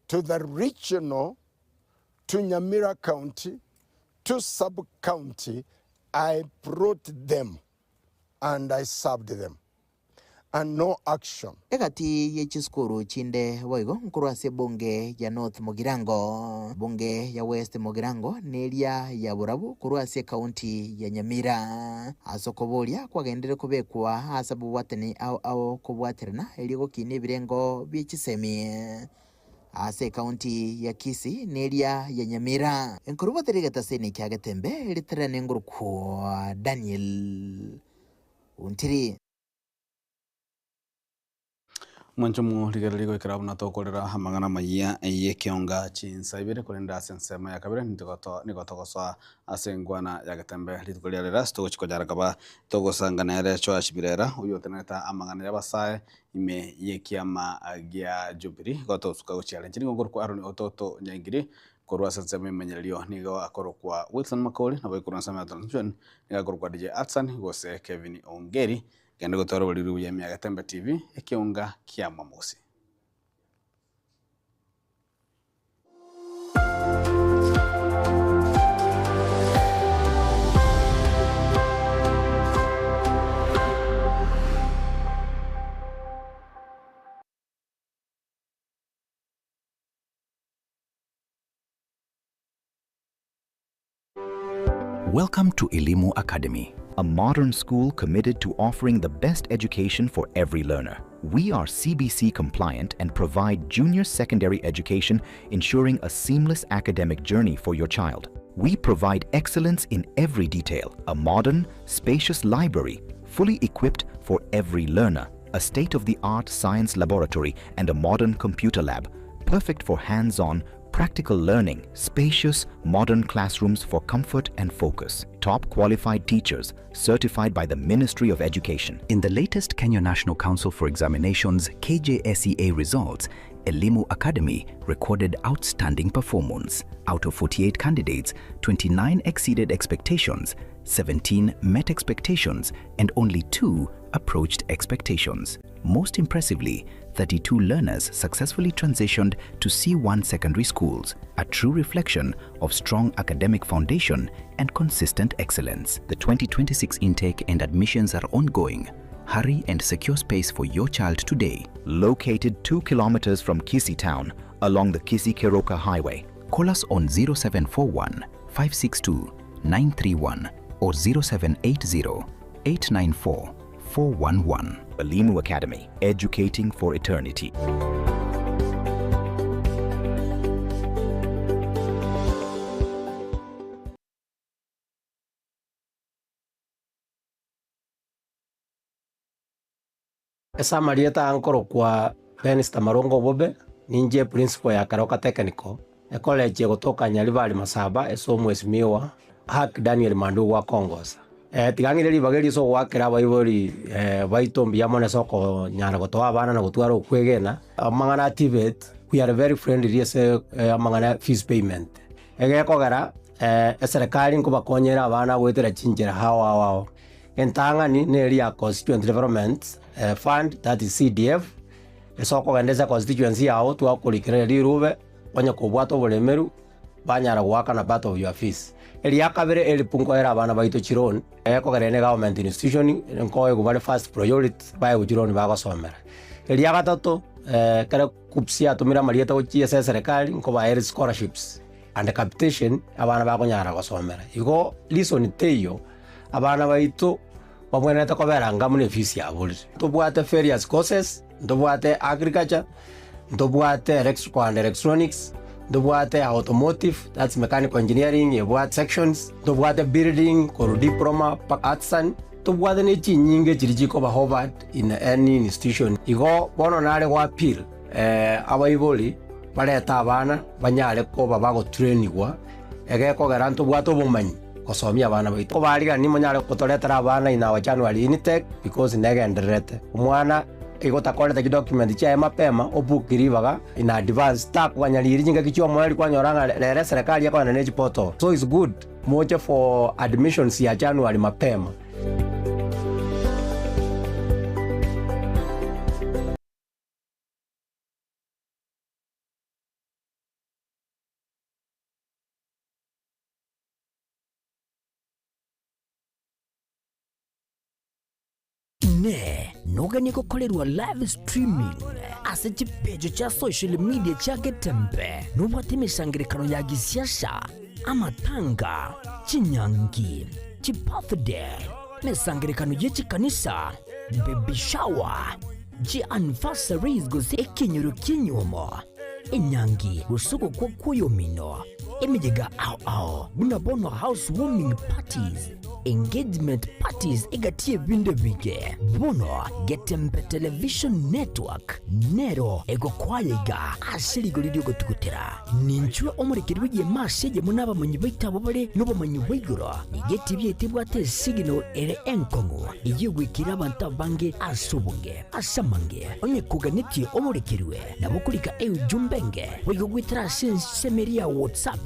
to the regional to Nyamira county to sub county I brought them and I served them and no action. Egati ye chisukuru chinde boigo nkorwa ase ebunge ya North Mugirango, ebunge ya West Mugirango na eria ya Borabu korwa ase ekaunti ya Nyamira. Ase okoboria kwagenderire kobekwa ase ababwatani ao ao kobwaterana erio gokinia ebirengo bie chisemi ase ekaunti ya Kisii na eria ya Nyamira. Nkorobotera egetaseni kia Getembe ritarane ngorokwa Daniel Ontiri. Mwanche omorigereria goikera buna tokorera amang'ana amayia y'ekionga chinsa ibere korende ase ensemo ya kabere nigo nigo togosoa ase engwana ya getembe rituko ria rero ase togochia konyara koba togosanga nere Joash Birera oyio otenerete amang'ana y'abasae ime y'ekiama gia Jubilee igo tosuka gochia are. Inche nigo nkorokwa Aaron Ototo Nyaingiri korwa ase ensemo y'emenyererionigo akorokwa Wilson Makori nabo korwa ensemo ya transmission nigo akorokwa DJ Atsan gose Kevin Ongeri. Genda gotwara oboriri buya ime ya Getembe TV, ekeunga kia Mwamosi. Welcome to Elimu Academy, a modern school committed to offering the best education for every learner. We are CBC compliant and provide junior secondary education, ensuring a seamless academic journey for your child. We provide excellence in every detail, a modern, spacious library, fully equipped for every learner, a state-of-the-art science laboratory and a modern computer lab, perfect for hands-on, practical learning, spacious, modern classrooms for comfort and focus, top qualified teachers certified by the Ministry of Education. In the latest Kenya National Council for Examinations KJSEA results, Elimu Academy recorded outstanding performance. Out of 48 candidates, 29 exceeded expectations, 17 met expectations, and only 2 approached expectations. Most impressively, 32 learners successfully transitioned to C1 secondary schools, a true reflection of strong academic foundation and consistent excellence. The 2026 intake and admissions are ongoing. Hurry and secure space for your child today. Located 2 kilometers from Kisii town along the Kisii Keroka Highway. Call us on 0741 562 931 or 0780 894 411. Elimu Academy, educating for eternity. Ase amarieta aa nkorokwa Benista Marongo Obobe, ninche eprinciple ya Keroka Technical, ecollege egotoka Nyaribari Masaba ase omwesimiwa Hack Daniel Mandugu akongosa. Tiga ng'ire ribaga eri ase ogoakera abaibori baito mbuya mono ase okonyara gotoa abana na gotwara okwegena, amang'ana a TVET we are very friendly ase amang'ana ya fees payment. Egekogera eserekari nkobakonyera abana goetera chinchera ao ao ao. Entang'ani neri ya Constituent Development Fund that is CDF, ase okogenda ase econstituency yao twakorikera rirube onye kobwate oboremeru banyara goakana part of your fees. Eria kabere help nkoera abana baito chiloan, ekogera ere ne government institution nkoegwa bare first priority baegwe chiloan bagosomera. Eria gatato ekero KUCCPS yatomire amarieta gochia ase eserekari nkobaere scholarships and capitation abana bakonyara gosomera. Igo reason teiyo abana baito babwenerete kobera anga buna efees yaborire. Ntobwate various courses, ntobwate agriculture, ntobwate electrical and electronics, ntobwate automotive, that's mechanical engineering ebwate sections, ntobwate building korwa diploma mpaka artisan, ntobwate ne chinyinge chiria chikoba offered in any institution. Igo bono nare go appeal abaibori barete abana banyare koba bagotrainigwa egekogera ntobwate obomanyi. gosomia abana baito. Kobarigani monyare gotoretera abana in our January intake because negendererete. Omwana igo otakorete chidocument chiaye mapema obook ribaga in advance takoganya riria chingaki chia omoerio kwanyora ng'a rero eserekari ekogenda ne chiportal. So it's good moche for admissions ya January mapema. Inee! Noganie gokorerwa live streaming ase chipecho chia social media chia Getembe? Nobwate emesangererekano ya gisiasa, amatanga, chinyangi, chibirthday, emesangererekano ye chikanisa, baby shower, chianniversaries gose ekenyoro ki'enyuomo, enyangi gose ogokwa kw'oyomino, emeyega ao ao buna bono house warming parties, engagement parties egati y'ebinto ebinge. Bono Getembe Television Network nero egokoaya iga ase rigori ri'ogotugutera. Ninchwe omorekeri bw'egeema ase eyemo nabamanyi baito abwo bare nobomanyi bwa igoro. Nigo etibi yaito ebwate esignal ere enkong'u eyio egwekire abanto abange ase obonge. Ase amange, onye koganetie omorekerwe, nabo okorika eujumbe enge boigo goetera ase ensemo eria ya WhatsApp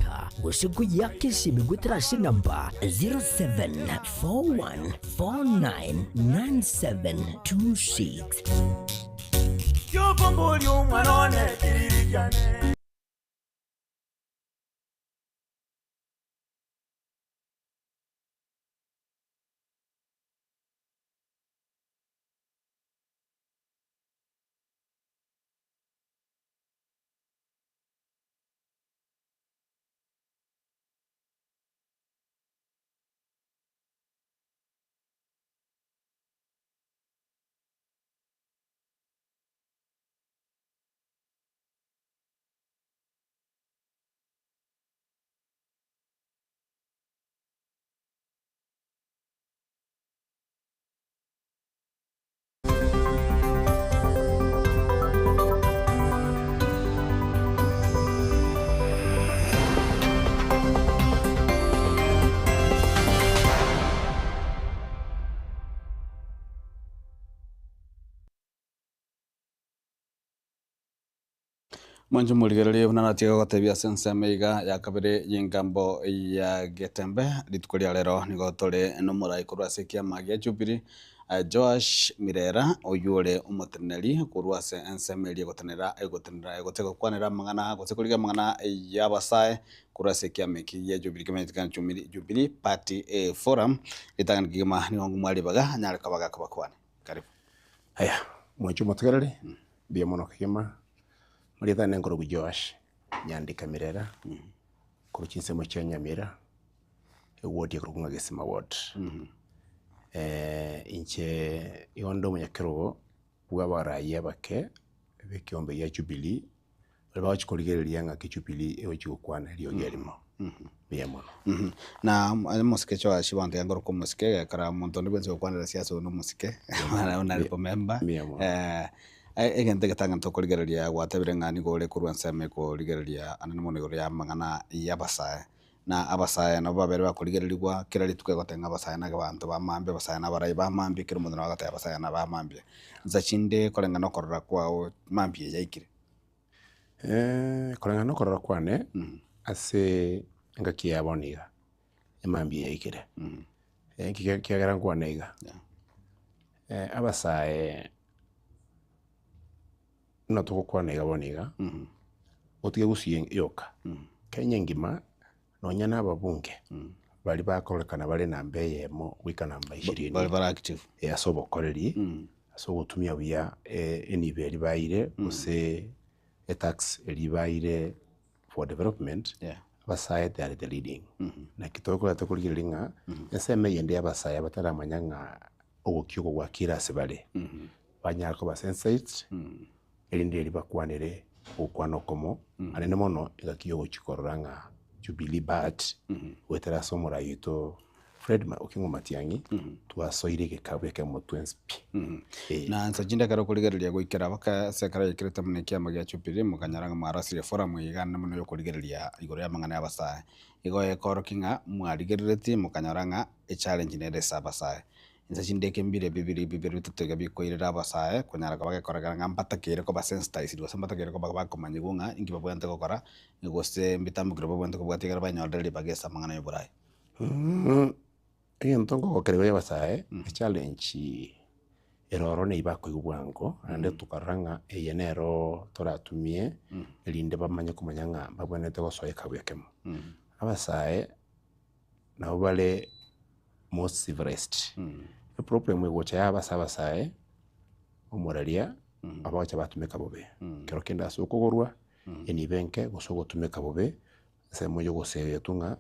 gose koyeaka esimi goetera ase enamba 0741499726. Kiokomboria omwana one kiriri kiane. Mwanche morigererie buna natiga gotebia ase ensemo iga ya kabere y'engambo ya Getembe, rituko ria rero nigo tore nomorai korwa ase ekiama gia Jubilee Joash Mirera oywo ore omoteneneri korwa ase ensemo eria egotenenera egotenenera egote gokwanera amang'ana gose korigia amang'ana y'abasae korwa ase ekiama eki gia Jubilee kemenyetekana Jubilee Party Forum, ritang'ani kegima nigo ngomwa ribaga anyare koba gakobakwania. Karibu. Aya, mwanche omotegereri, mbuya mono kegima, marieta ane nkorokwa Joash Nyandika Mirera, korwa chinsemo chia Nyamira, eward ekorokwa ng'a Gesima ward. Inche igo nde omonyakerogo bwa abarai abake b'ekeombe gia Jubilee, Baria bagochia korigereria ng'aki Jubilee egochia gokwana eriogi erimo. Mbuya mono. Na omosike Joash bono tiga nkoroka omosike egekora omonto onde bwensi ogokwanera siasa oyo na omosike honourable member. Mbuya mono. Egento egetang'ani tokorigereria gwatebire ng'a nigo ore korwa ensemo ekorigereria anene mono igoro ya amang'ana ya abasae. Na abasae nabo babere bakorigererigwa kera rituko egoteba ng'a abasae naki abanto ba mambia, abasae na abarai ba mambia, kera omonto nabo agoteba abasae na ba mambia. Nsa chinde koreng'ana na okorora kwao mambia eye yaikire. Koreng'ana na okorora kwane, ase engaki ya bono iga, emambia yaikire. Nki kiagera nkwane iga? Abasae buna togokwana iga bono iga, otige gusii yoka, Kenya engima nonya na ababunge baria bakororekana bare namba eyemo goika namba ishirini Bare bare active. ase obokoreri, ase ogotumia buya enibo eria baeire gose etax eria baeire for development, abasae they are the leading. Naki tokoreta korigereria ng'a ensemo eyende ya abasae bataramanya ng'a ogokia oko gwakire ase bare, banyare koba sensitized, erinde erio bakwanere ogokwana okomo, anene mono engaki yogochia korora ng'a Jubilee Bat goetera ase omorai oito. Fred Okengo Matiang'i, twasoire egekabu ekemo twensi pi. Na inse chinde ekero okorigereria goikera baka ase ekero yaikeretwe buna ekiama gia Jubilee mokanyora ng'a mwarosirie eforum eye iga naende ya okorigereria igoro y'amang'ana y'abasae. Igo ekorokia ng'a mwarigereretie mokanyora ng'a echallenge nere ase abasae. Inse chinde eke mbire bibiri bibere bitato iga bikoirera abasae konyara koba gekorekana ng'a mbatakeire koba sensitized gose mbatakeire koba bakomanyigwa ng'a inki babwenerete gokora gose mbitambokire babwenerete kobwatia ekero banyorire ribaga ase amang'ana y'oboraai. Egento nkogokera igoro y'abasae, echallenge ere ororo neyio bakoigwa bwango, naende tokarora ng'a eye nero toratumie erinde bamanye komanya ng'a mbabwenerete gosoa ekabu ekemo. Abasae nabo bare most civilized, eproblem egocha yaba ase abasae, omoraria abagocha batumeka bobe, ekero kende ase okogorwa, enibo enke gose ogotumeka bobe. Ensemo ya ogosegetwa ng'a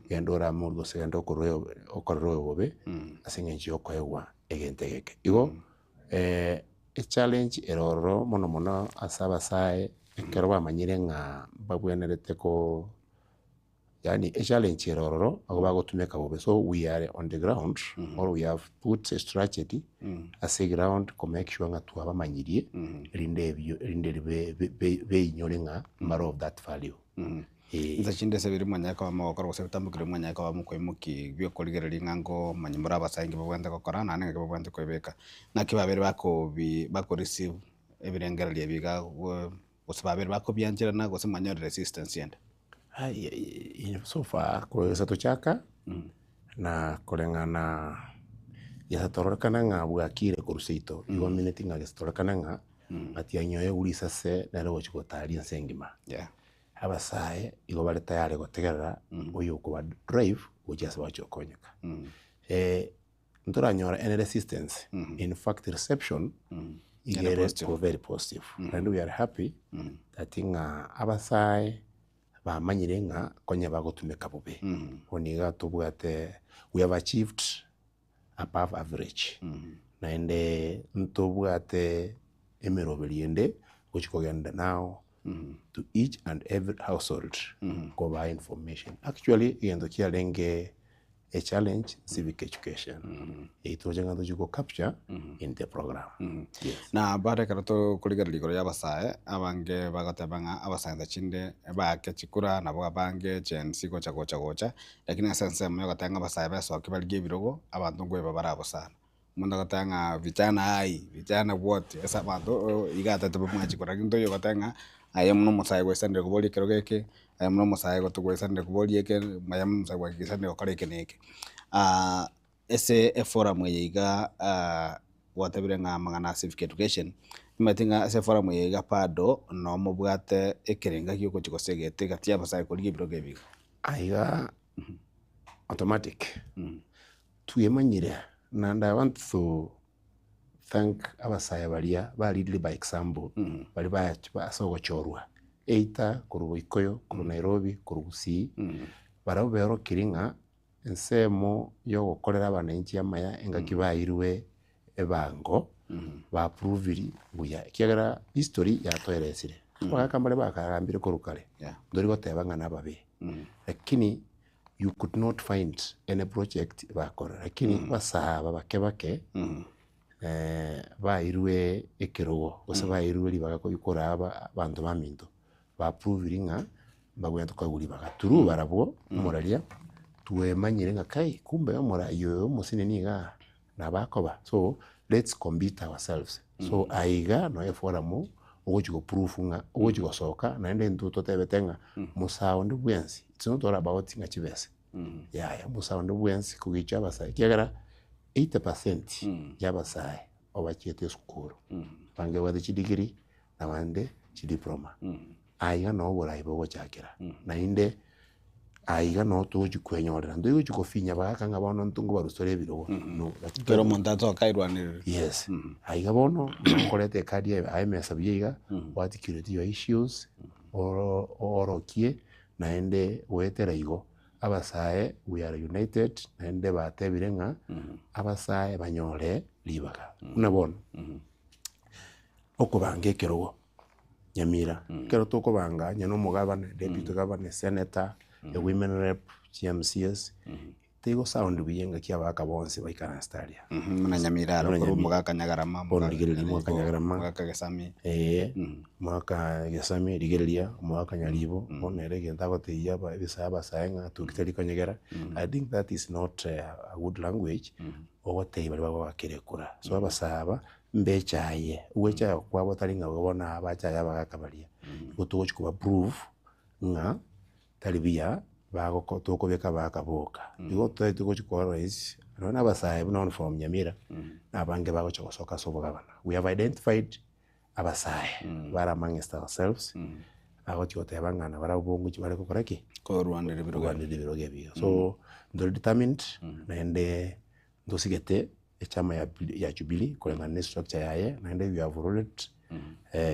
genda orame oria gose genda okorwe okorere oyo bobe ase eng'encho ya okoegwa egento egeke. Igo echallenge ere ororo mono mono ase abasae ekero bamanyire ng'a mbabwenerete ko yaani echallenge ere ororo nigo bagotumeka bobe so we are on the ground or we have put a strategy ase eground ko make sure ng'a twabamanyirie erinde ebio erinde ribe beinyore ng'a mbare of that value. Inse chinde ase ebiria mwanyare koba mogokora gose ebitambokero mwanyare koba mokoimokia biokorigereria ng'a nkomanya more abasae inki babwenerete gokora naende ng'aki babwenerete koebeka. Naki babere bakobi bako receive ebirengererio ebi iga gose babere bakobiancherana gose mwanyorire resistance ende? So far korwa tochaka na koreng'ana gesa tororekana ng'a bwakire korwa seito igo omineti ng'a gesa tororekana ng'a Matiang'i oye igure isase nere ogochia gotaria ense engima. Abasae igo bare tayari gotegerera oyo okoba drive gochia ase bagochia gokonyeka. Ntoranyora any resistance, in fact reception iga ere very positive. Naende we are happy that ng'a abasae bamanyire ng'a konya bagotumeka bobe. Bono iga tobwate we have achieved above average, naende ntobwate emeroberi ende gochia kogenda now to each and every household kobaa information. Actually egento kiarenge a challenge civic education, eyio toroche ng'a tochia go capture in the program, yes. Na bado ekero tokorigereria igoro y'abasae, abange bagoteba ng'a abasae insa chinde baake chikura nabo abange Gen Z gocha gocha gocha, Lakini ase ensemo y'ogoteba ng'a abasae besokia barigie ebirogo, abanto nkoeba bare abwo sana. Omonto agoteba ng'a vijana aye, vijana wote, ase abanto iga atete bamwanche korwa, lakini toiyo goteba ng'a aye buna omosae gwesanire koboria ekerogo eke, aye buna omosae gwesanire koboria eke, aye buna omosae gwesanire gokora eke na eke. Ase eforum eye iga gwatebire ng'a amang'ana a civic education, nimanyete ng'a ase eforum eye iga bado nomobwate ekerenga giogochia gose egete egati y'abasae korigia ebirogo ebi iga. Aiga automatic twemanyire naende I want to thank abasae baria ba lead by example baria ba ase ogochorwa either korwa Boikoyo, korwa Nairobi, korwa Gusii, barabwo berokiri ng'a ensemo ya ogokorera abananchi amaya engaki bairwe ebango ba proviri buya ekiagera history yatoeresire. Abagaka mbare bakagambire korwa kare, ntori goteba ng'a nababe, lakini you could not find any project bakora, lakini abasae aba bake bake bairwe ekerogo gose bairwe ribaga koraa abanto baminto, ba proviri ng'a mbabwenerete koegwa ribaga. Through barabwo omoraria twemanyire ng'a kai kumbe omorai oyo omosinini igaa nabo akoba so let's compete ourselves so aiga noe eforum ogochi go prove ng'a ogochi gosoka naende intwe totebete ng'a mosaa onde bwensi it's not all about ng'a chibesa yaya mosaa onde bwensi kogicha abasae ekiagera 80% ya abasae obachiete esukuru abange babwate chidegree na abande chidiploma aiga noo oborai bogochakera naende Aiga noo togochia kwenyorera, ntoigochia kofinya abagaka ng'a bono intwe nkobarusore ebirogo, no. Kera omonto atoke airwanerere. Yes, aiga bono nokoreta ekadi eye aye emesa buya iga, o articulate your issues, oro oorokie naende goetera igo, abasae we are united naende batebire ng'a abasae banyore ribaga. Buna bono, okobanga ekerogo. Nyamira. Ekero tokobanga onye na omogabane, deputy governor, senator, a women rep, chi MCAs, Teigo sound buya engaki abagaka bonsi baikaransete aria. Buna Nyamira aro Buna korwa Nyamira. omogaka Nyagarama, Bono omogaka rigereria Nyaribo, omogaka Nyagarama. omogaka Gesami. Eeh, omogaka Gesami rigereria, omogaka Nyaribo, bono ere egento agotebia aba ebisae abasae ng'a tuki tari konyegera, I think that is not a good language, ogotebia baria bagwakire ekura. So abasae aba, mbechaye, ogwechaya kwabo tari ng'a bono aba bachaye abagaka baria, igo togochi koba prove ng'a tari buya bagoko tokobeka abagaka boka. Igo totaete gochi koorganize nonya na abasae buna bono from Nyamira, na abange bagocha gosoka ase obogabana. We have identified abasae bare amongst ourselves, bagochi goteba ng'a nabarabwo bongochi bare gokora ki? Korwanera ebirogo. Korwanera ebirogo ebiya. So, ntore determined, naende ntosigete echama ya ya Jubilee koreng'ana ne structure yaye, naende we have already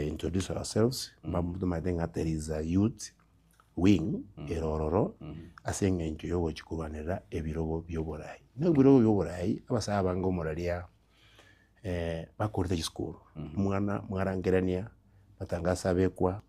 introduced ourselves, tomanyete ng'a there is a youth wing ere ororo ase eng'encho yogochia korwanerera ebirogo bia oborai. Na ebirogo bia oborai, abasae abange omoraria bakorete chisukuru, omwana mwarangerania, matangaso abekwa,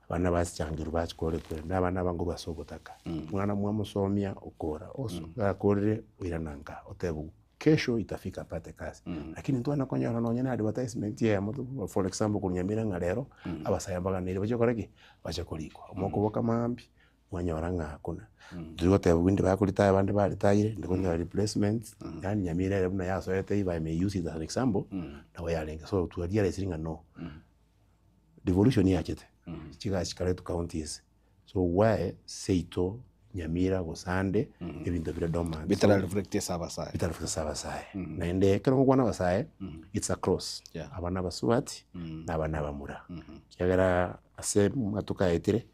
abana basichangerwa bachikoretwe, na abana abange korwa ase obotaka. Omwana mwamosomia okora, oso gakorire oirana nka, otebiwa kesho itafika apate kazi. Lakini ntwana konyora nonye na advertisement eyemo tu for example korwa Nyamira ng'a rero, abasae mbaganire bache gokora ki? Bache korikwa. Mokoboka mambia, mwanyora ng'a hakuna. Tori gotebiwa inde bakoritaya abande baritayire, ndi konyora replacements, yaani Nyamira ere buna yasoete if I may use it as an example, nabo yarenge. So twarealisire ng'a no, devolution yachete, chigasi chikaretwa counties, so why seito Nyamira gose ande ebinto bire dormant. Bitara reflect ase abasae. Bitara reflect ase abasae. Naende ekero ngokwana abasae, it's across. Aba na abasubati, na aba na abamura. Ekiagera ase amatuko aetire,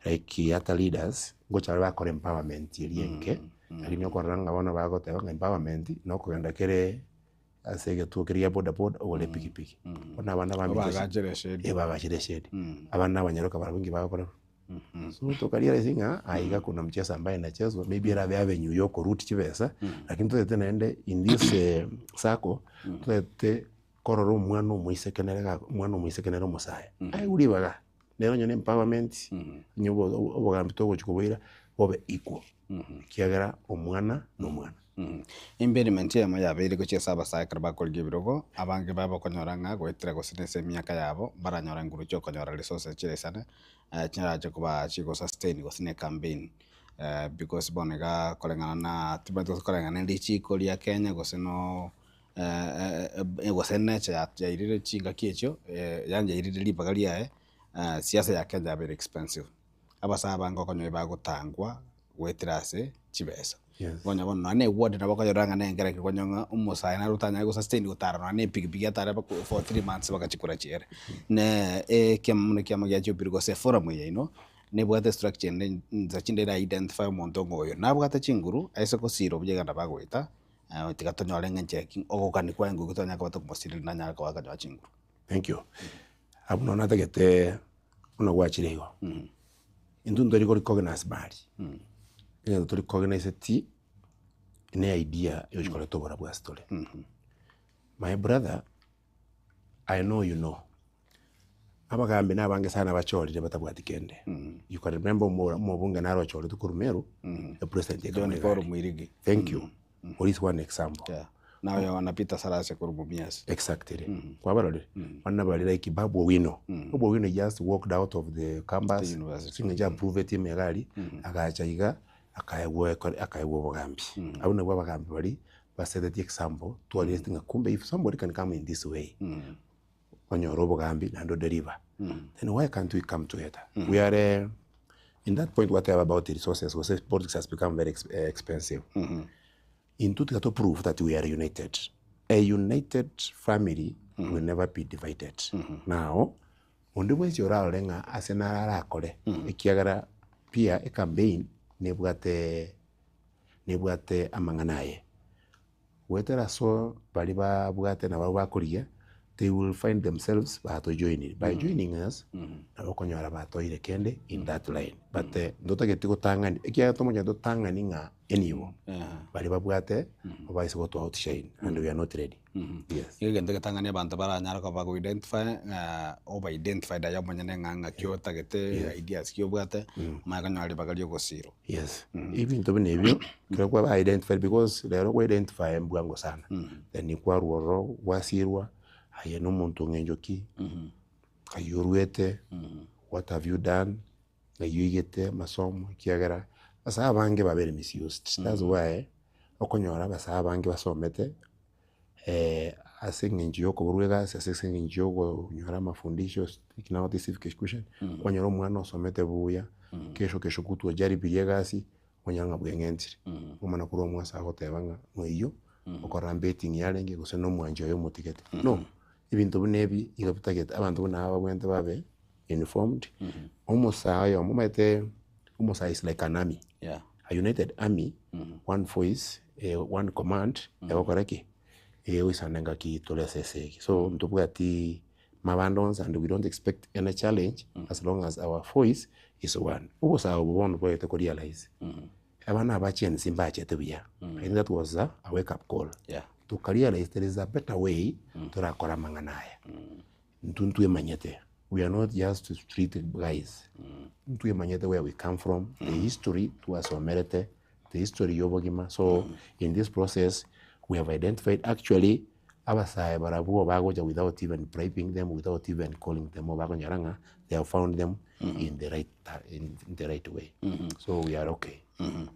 like ata leaders, ngocha bare bakora empowerment eria enke, lakini okorora ng'a bono bagoteba ng'a empowerment, nokogenda kere ase egetuo keria gia bodaboda ogore epikipiki. Bono abana baminto Obagachere eshedi. eh, bagachere eshedi. Abana abanyaroka barabwo inki bagokora? So tokarealise ng'a aiga kuna mchezo ambaye inachezwa maybe erabe avenue ya okoruti chibesa, lakini totagete naende in this circle, totagete korora omwana omoiseke nere ga omwana omoiseke nere omosae, aegwe ribaga, nere onye na empowerment, onye obo obogambi togochi koboira bobe equal, ekiagera omwana na omwana. Impediment eyemo yabeire gochia ase abasae ekero bakorigia ebirogo, abange babo okonyora ng'a goetera gose nase emiaka yabo, mbaranyora nguru chia okonyora resources chiraisane, chirache koba chigosustain gose na ecampaign because bono igaa koreng'ana na timanyeti gose koreng'ana na richiko ria Kenya gose no gose nature yairire chingaki echio, yaani yairire ribaga riaye, siasa ya Kenya yabeire expensive. Abasae abange okonyora bagotangwa goetera ase chibesa. Konya bono nonya na eward nabo okonyora ng'a na engero konya ng'a omosae naro otanyare gosustain gotara nonya na epikipiki atare mpaka for 3 months mpaka chikura chiere. Ne ekiama buna ekiama gia Jubilee gose eforum eye yaino, nebwate structure ende nsa chinde era identify omonto ng'a oyo nabwate chinguru aise gosira obuya iga nabo agoeta, tiga tonyore ng'a enchera ki ogokani kwaye ngoki tonyare koba tokomosireri nanyare koba akanyora chinguru. Thank you. Abwo nonye natagete buna gwachire igo, intwe ntori ko recognize bari, egento tori recogniseti ne idea yochi koreta oborabu ase tore. My brother, I know you know, abagambi na abange sana bachorire batabwati kende. You can remember omo omobunge naro ochoretwe korwa Meru, epresident John ekamoa Paul egari. Mwirigi. Thank you. Oria is one example. Yeah. Na oyo na Peter Salasya korwa Mumias. Exactly. Kwabarorire? Bana bari like Babu Owino. Babu Owino just walked out of the campus. The university. Sing'encho approve emegari, agacha iga, akaegwa akaegwa obogambi. Abwo nabwo abagambi bari baseteti example, twareti ng'a kumbe if somebody can come in this way, onyore obogambi naende odeliver. Then why can't we come together? We are in that point what I have about the resources, gose politics has become very expensive. Intwe tiga to prove that we are united. A united family will never be divided. Now, onde bwensi orarore ng'a ase naro arakore, ekiagera pia ecampaign nebwate nebwate amang'ana aye. Goetera so bari babwate nabo bakorigia. they will find themselves batojoinire. By joining us, nabo okonyora batoire kende in that line. But ntotageti gotang'ani, ekiagera tomochete totang'ani ng'a enibo, baria babwate obaise goto outshine and we are not ready. Yes. Nigo egento egetang'ani abanto baranyare koba bago identify ng'a oba identified aye omonyene ng'a ng'aki otagete, ideas ki obwate, omanye konyora ribaga ria ogosirwa. Yes, ebinto buna ebio, ekero kwaba identified because rero kwa identify mbwango sana, then kwarwa ororo gwasirwa, aye na omonto ng'encho ki, nkai orwete, what have you done, ng'ai oigete amasomo, ekiagera ase abange babere misused, that's why okonyora abasae abange basomete ase eng'encho ya okoborwa egasi, ase eng'encho ya okonyora amafundisho now civic education, kwanyora omwana osomete buya, kesho kesho kutwa ojaribirie egasi, okonyora ng'a bweng'entire. Omana korwa omwase agoteba ng'a ng'oiyio okorora betting yarenge gose na omwanchi oye omotigete. No, ebinto buna ebi iga bitagete abanto buna aba babwenerete babe informed, omosae oyomo omanyete omosae is like an army, a united army, one voice, one command, egokora ki? Egoisana engaki tore ase esegi. So ntobwati mabanda onsi and we don't expect any challenge as long as our voice is one. Obosae obo bono bwaete ko realize, abana aba Gen Z mbachete buya, I think that was a wake up call, toka realize there is a better way torakore amang'ana aya. Intwe ntwemanyete, we are not just street guys, ntwemanyete where we come from, the history twasomerete, the history ya obogima, so in this process we have identified actually abasae barabwo bagocha without even bribing them, without even calling them, bakonyora ng'a they have found them in the right in the right way, so we are okay.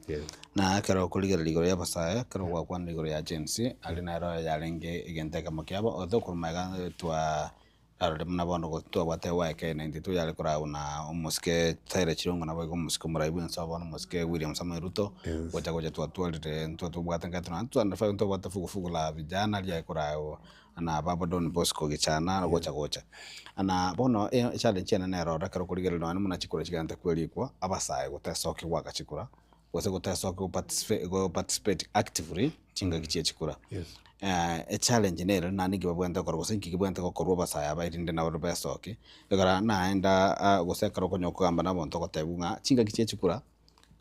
Yes. Na ekero okorigereria igoro y'abasae, ekero gwakwanire igoro ya Gen Z, aria nero yarenge egento ekemo kiabo, gose okorwa magega twa arorire buna bono go twabwate YK 92 yare koragwa na omosike Tyre Chirongo naboigo omosike omorai bwense obo bono omosike William Samoei Ruto, gocha gocha twatwarire ntwatobwate nka tuna ntwabwate fugufugu la vijana riare koragwa na baba Don Bosco Gichana gocha gocha. Na bono echallenge ene nero ore ekero okorigereria nonye buna chikura chigenderete kwerikwa, abasae gotesokia goaka chikura, gose gotesokia go participate actively chingaki chia chikura. Echallenge nere naende nki babwenerete gokora gose nki kebwenerete gokorwa abasae aba erinde nabo besokie, ekero naenda gose ekero okonyora kogamba na abanto ogotebiwa ng'a chingaki chia chikura.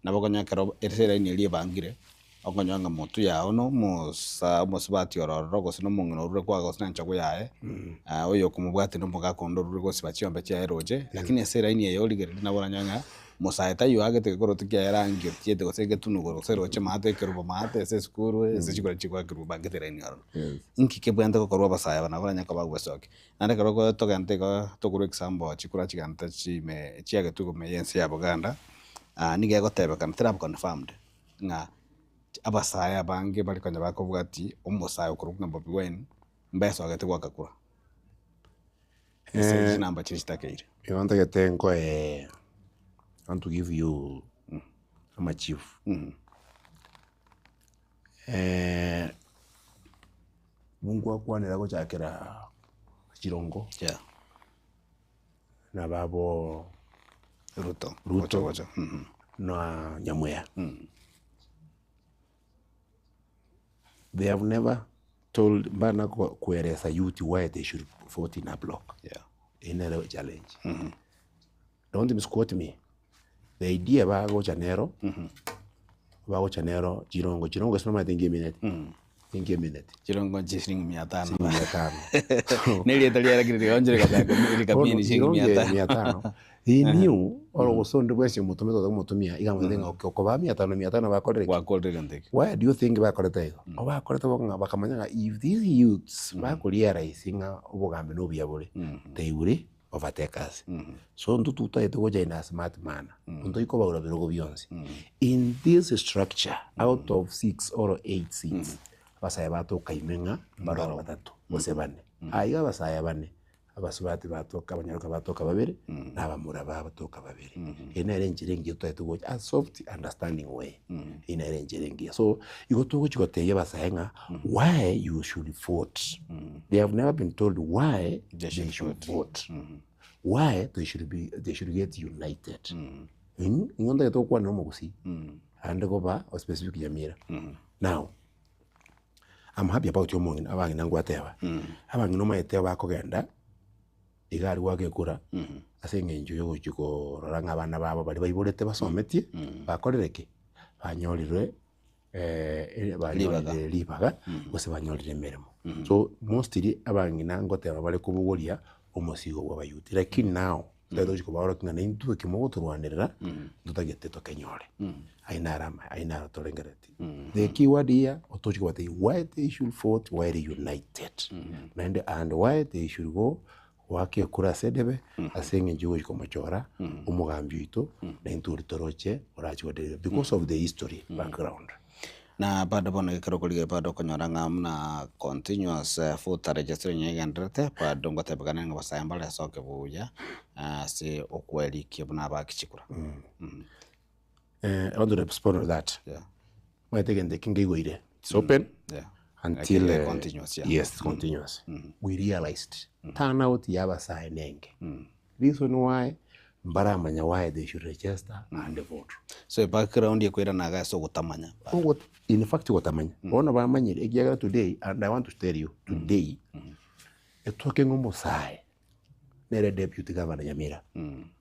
Nabo okonyora ekero ase eraini eria ebangire, okonyora ng'a motwe yao na omosaa omosubati ore ororo gose na omong'ina orure kwaga gose na enchogu yaye, oyo okomobwatia na omogaka onde orure gosiba chiombe chiaye roche, lakini ase eraini eye origereria nabo oranyore ng'a mosae taiyo agete gekoroto kiaye erangi otiete gose egetunu igoro gose roche maate ekerubo maate ase esukuru ase chikura chigoakerwa obangete eraini ororo. Inki kebwenerete gokorwa abasae aba nabo baranyare koba bagoesokia? Naende ekero togente igo tokorwa example chikura chigente chime chiagetwe ime y'ense ya Buganda, nigo egotebekana terabe confirmed ng'a abasae abange bare konya bakobwatia omosae okorokwa ng'a Bobi Wine mbesogete goaka kura ase chinamba chiria chitakeire. Igo ntagete nkoe I want to give you amachifu. Ngwakwanera gochakera chirongo Yeah. na babo Ruto. Ruto Gocha gocha. Mhm. na Nyamweya. They have never told mbana ko- kueleza youth why they should vote in a block. Yeah. Eye nere challenge. Don't misquote me. The idea bagocha nero, bagocha nero chirongo, chirongo ase nomanyete inki emineti, inki emineti. Chirongo nchi shilingi mia tano. Shilingi mia tano. Nerieta riare kiri rionje rikachaka rikamini shilingi mia Chirongo tano. mia tano. He knew oro gose onde bwensi omotomete gose omotumia iga amanyete ng'a okay okobaa mia tano mia tano bakorire ki? Gwakorire gento eke. Why do you think bakorete igo? Obakorete bo ng'a bakamanya ng'a if these youths bakorealize ng'a obogambi na obuya bore, they will overtake us. So intwe totagete gocha in a smart manner, ntoi kobaura birogo bionsi. In this structure, out of six or eight seats, abasae batoka ime ng'a baroro batato gose bane. Aiga abasae bane, abasubati batoka abanyaroka batoka babere, na abamura batoka babere. Eye nere enchera engiya totagete gocha, a soft understanding way. Eye nere enchera engiya. So, igo togochi gotebia abasae ng'a why you should vote. They have never been told why they should vote. Why they should be they should get united. Ing'o ntagete gokwanera omogusii, naende koba specific Nyamira. Now, I'm happy about omong'ina abang'ina ngwateba, abang'ina omanyete bakogenda iga aria goaka ekura ase eng'encho ya ogochia korora ng'a abana babo baria baiborete basometie bakorire ki? Banyorirwe banyorire ribaga gose banyorire emeremo. So mostly abang'ina ngoteba bare kobogoria omosigo bwa abayuti lakini now ekero togochia kobaorokia ng'a naintwe eki mogotorwanerera ntotagete tokenyore. Ayio naro amaya, ayio naro torengereretie. The key word here otochia kobatebia why they should vote while united naende and why they should go goaka ekura ase edebe ase eng'encho yogochia komochora omogambi oito naintwe oria toroche orache gotegerera because of the history background. Na bado bono ekero okorigereria bado okonyora ng'a buna continuous voter registration egendererete bado ngotebekana ng'a abasae mbare asoke buya ase okwerikia buna abaki chikura. I want to respond on that. Omanyete egento eke nkeigoire, it's open until Like, continuous, yeah. yes, it's continuous. We realized turnout ya abasae nenge. Reason why mbaramanya why they should register and vote. So background ekoirana iga ase ogotamanya. Ogo- in fact gotamanya. Bono bamanyire ekiagera today and I want to tell you today, etoke ng'a omosae nere deputy governor Nyamira,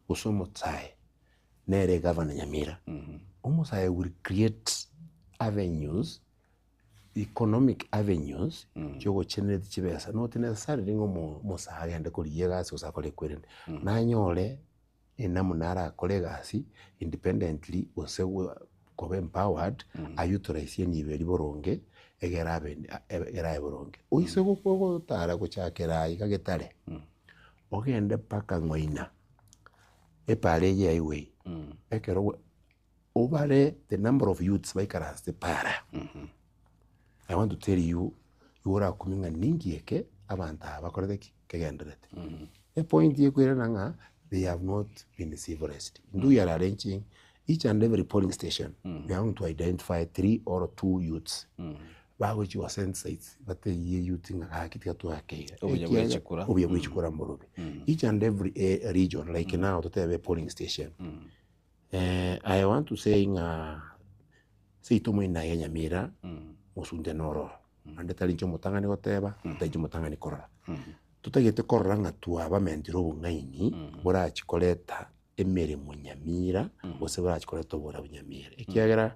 gose omosae nere governor Nyamira, omosae will create avenues, economic avenues chiogochenereti chibesa not necessarily ng'a omo omosae agende korigia egasi gose akore ekwerende, nanyore enamuna arakore egasi independently gose koba empowered a-utilize enibo eria boronge egere abe egere abe boronge. Oise gotara gochakera iga getare, ogende mpaka ng'oina. Epaara eye ya highway, ekero obare the number of youths baikaransete epaara, I want to tell you, igo orakumie ng'a ninki eke abanto aba bakorete ki? Kegendererete. Epoint ekoirana ng'a they have not been civilized. Intwe we are arranging each and every polling station, we are going to identify three or two youths. Bagochia gosensitize batebie youth ng'a gaki tiga twake iga. Obuya bwe chikura. Obuya bwe chikura mborobe. Each and every region like now totebe polling station. I want to say ng'a seito moina iga Nyamira mosunte noro. Naende tari inche omotang'ani goteba, tari inche omotang'ani korora. Totagete korora ng'a twabamentire obong'aini borachie koreta emeremo Nyamira gose borachie koreta oborabu Nyamira. Ekiagera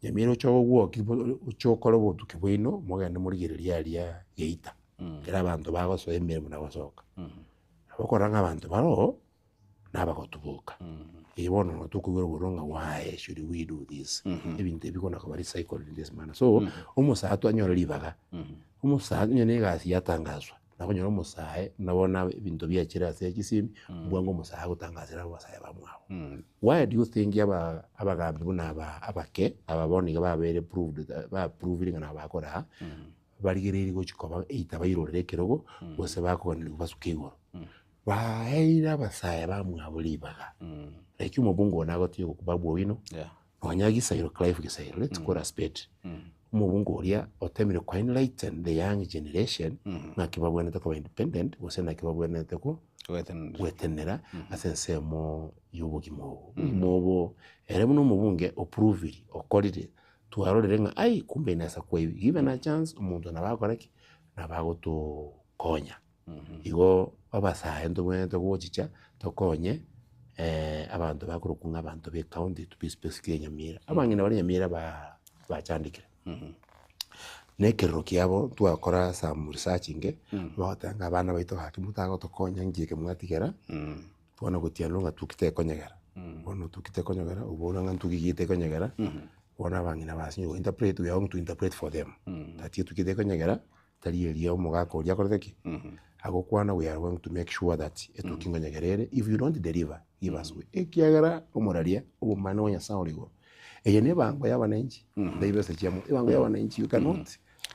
Nyamira oche ogwoki oche okore obotuki bwaino mogende morigererie aria geita, ekero abanto bagosoa emeremo na gosoka. Nabo okorora ng'a abanto baroo, nabagotu boka. Eye bono nabo tokoigwera obororo ng'a why should we do this? Ebinto ebi kona koba recycled in this manner. So, omosae twanyora ribaga, omosae onye na egasi yatangaswa, Nakonyora omosae buna bono ebinto biachire ase chisimi, mbwango omosae agotangasera abasae bamwabo. Why do you think aba abagambi buna aba abake aba bono iga babeire proved ba provire ng'a nabo bakora aa, barigereiri gochi koba either bairorere ekerogo gose bakoganerigwa basuke igoro. Baeire abasae bamwabo ribaga, like omobunge one agotiga gokuba Owino, Nonya Gisairo Clive Gisairo, let's call a spade, omobunge oria otemire ko enlighten the young generation naki babwenerete koba independent gose naki babwenerete ko gwetenera ase ensemo ya obogima obo. Obogima obo ere buna omobunge oproviri, okorire, twarorire ng'a ai kumbe inaweza kuwa hivi, given a chance omonto nabo agokora ki? Nabo agotokonya. Igo abasae ntobwenerete gochicha tokonye abanto bakorokwa ng'a abanto ba ecounty to be specific ya Nyamira. Abang'ina bare Nyamira ba bachandekire, na ekerero kiabo twakora some research inge, bagoteba ng'a abana baito gaki motagotokonya nki eke mwatigera, bono gotianwa ng'a tuki tekonyegera, bono tuki tekonyegera, obwo ng'a ntuki ki tekonyegera, bono abang'ina basinyire go interpret, we are going to interpret for them, that etuki tekonyegera. Tari eria omogaka oria akorete ki? Agokwana we are going to make sure that etuki nkonyegera ere, if you don't deliver, give us way. Ekiagera omoraria, obomani bwa Nyasaye ore igoro. Eye ne ebango ya abananchi, ndaibesa chiamo, ebango ya abananchi, you cannot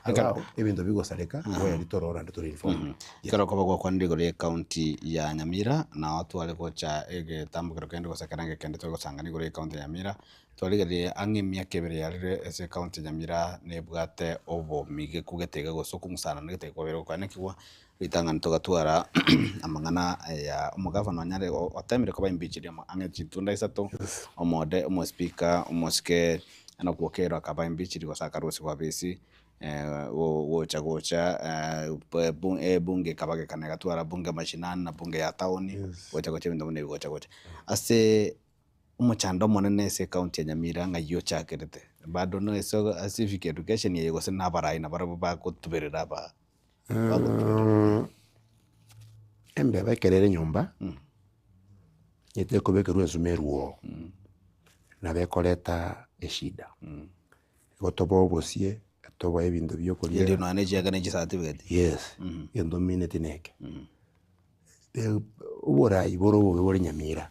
allow ebinto bigosareka, where torora naende tore informed. Ekero okoba gwakwanire igoro y'ecounty ya Nyamira, nao tware gocha egetambokero kende gose ekerengo kende tware gosangana igoro y'ecounty ya Nyamira, Twarigereire ang'e emiaka ebere yarire ase ecounty ya Nyamira nebwate obomigeku gete iga gose okong'usanana gete iga kwabere gokoenekigwa, ritang'ani togatwara amang'ana ya omogavana onyare otemire koba impeached ang'e chitunda isato, omode, omospeaker, omosike, Enock Okello akaba impeached gose akarusigwa ofisi. Gocha gocha ebunge ekabagekana egatwara bunge mashinani na bunge ya town, gocha gocha ebinto buna ebi gocha gocha. Ase omochando omonene ase ecounty ya Nyamira ng'ai ochakerete? Bado na ase civic education eye gose na abarai nabarabwo bagotuberera aba bagotuberera? Embeba ekero ere nyomba, nigo ekobekerwa ensemo erwo oo, nabo ekoreta eshida. Igo toboe obosie, toboe ebinto bia okoria. Erio nonya ne chianga ne chicertificate. Yes, egento omineti neke. Oborai bore obobe bore nyamira,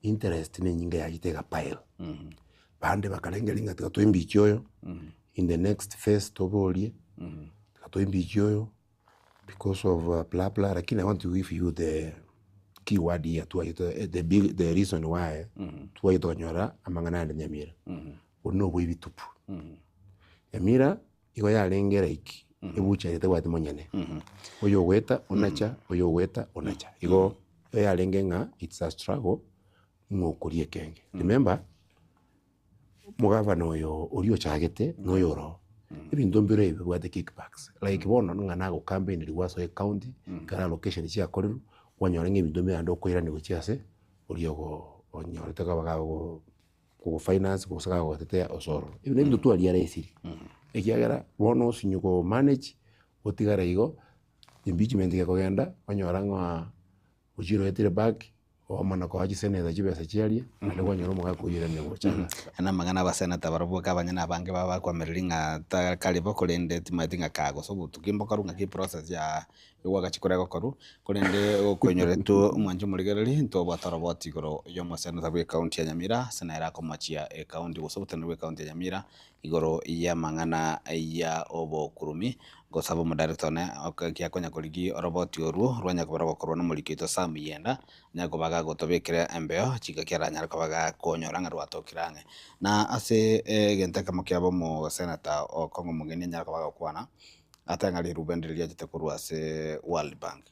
interest na enyinga yachete ega pile. Bande bakarengereria ng'a tiga toimbiche oyo, in the next phase toborie, tiga toimbiche oyo. Because of blah blah lakini I want to give you the key word here twachete the big the reason why twachete tokanyora amang'ana ande Nyamira. Obo na oboibi tupu. Nyamira igo yarenge like ebuchari etabwati monyene, oyo ogoeta onacha, oyo ogoeta onacha. Igo yarenge ng'a it's a struggle ng'a okoria ekenge. Remember. Omogavana oyo oria ochagete na oyo oro, ebinto mbire ebi bibwate kickbacks, like bono ng'a nago campaign gwasoa ecounty, ekero allocation chiakorerwe, kwanyora ng'a ebinto mbire naende okoirania gochia ase oria ogo onyorete koba kago kogofinance gose kagotetea ase ororo. Ebi nebinto twarealisiri, ekiagera bono osinye ko manage, otigare igo, impeachment gekogenda, onyora ng'a Ochire oetire back, omana koa chiseneta chibesa chiaria, naende kwanyora omogaka oyio oiranire gocha iga. Aya namang'ana abaseneta barabwo boka abanyene abange baba bakwamereri ng'a ta kare bo korende timanyeti ng'a kaa gose obotuki mbokorwe ng'aki eprocess ya yogoaka chikura egokorwa, korende okoinyoretwe omwanche omorigereria ntobwate oroboti igoro ya omoseneta bwe ecounty ya Nyamira ase nere akomochia ecounty gose oboteneneri bwe ecounty ya Nyamira igoro y'amang'ana ya obokurumi, gosaba omodirector one ekiagera konya korigia oroboti orwo rwanya koba rogokorwa nomoriki oito Sam Yenda, onye koba gagotobekera embeo chingaki aranyare koba gakonyora ng'a rwatokire ang'e. Na ase egento ekemo kiabo omosenator Okong'o Omogeni anyare koba agokwana, atebe ng'a rirube ndiri riachete korwa ase World Bank,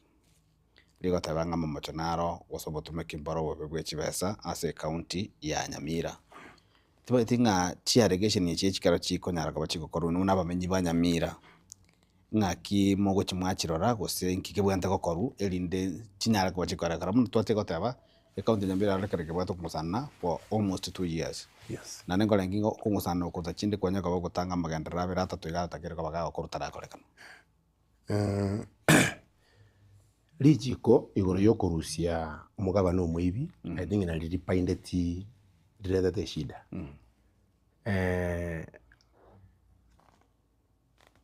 rigoteba ng'a amamocho naro gose obotomeki mboro obobe bwe chibesa ase ecounty ya Nyamira. Tibaeti ng'a chiaregesheni echi echikero chikonyara koba chigokorwa inwe buna abamenyi ba Nyamira, ng'aki mogochia mwachirora gose nki kebwenerete gokorwa erinde chinyare koba chikorekana buna twachia goteba, ecounty ya Nyamira rero ekero kebwate okong'usana for almost 2 years. Naende nkorenge ng'a okong'usana oko tachinde kwanya koba gotanga amagenderero abere atato iga atakere koba gagokorwa tarakorekana. Richiko igoro yokorusia omogabane omoibi, I think nari ripaindeti riretete eshida.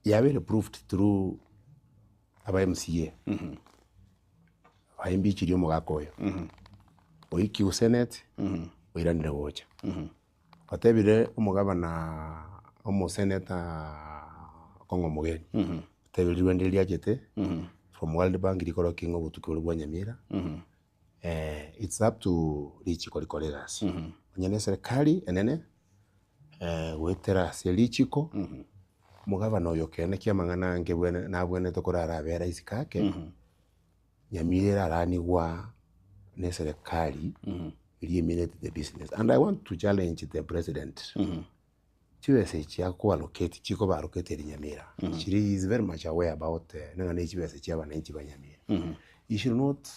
Yabeire proved through aba MCA, baimbichirie omogaka oyo, oikiwu senate, oiranire gocha. Otebire omogabana omoseneta Okong'o Omogeni, otebire rirwende riria riachete from World Bank rikorokia ng'a obotuki boria bwa Nyamira, it's up to richiko rikore egasi. Onye na eserekari enene goetera ase richiko, omogabana oyo ekeene kia amang'ana ange bwene nabwenerete korara abe rahisi ake, Nyamira eraranigwa na eserekari eria emineti the business and I want to challenge the president chibesa echi ako allocate chikoba allocated Nyamira chiri he is very much aware about nang'a ne chibesa chia abananchi ba Nyamira he should not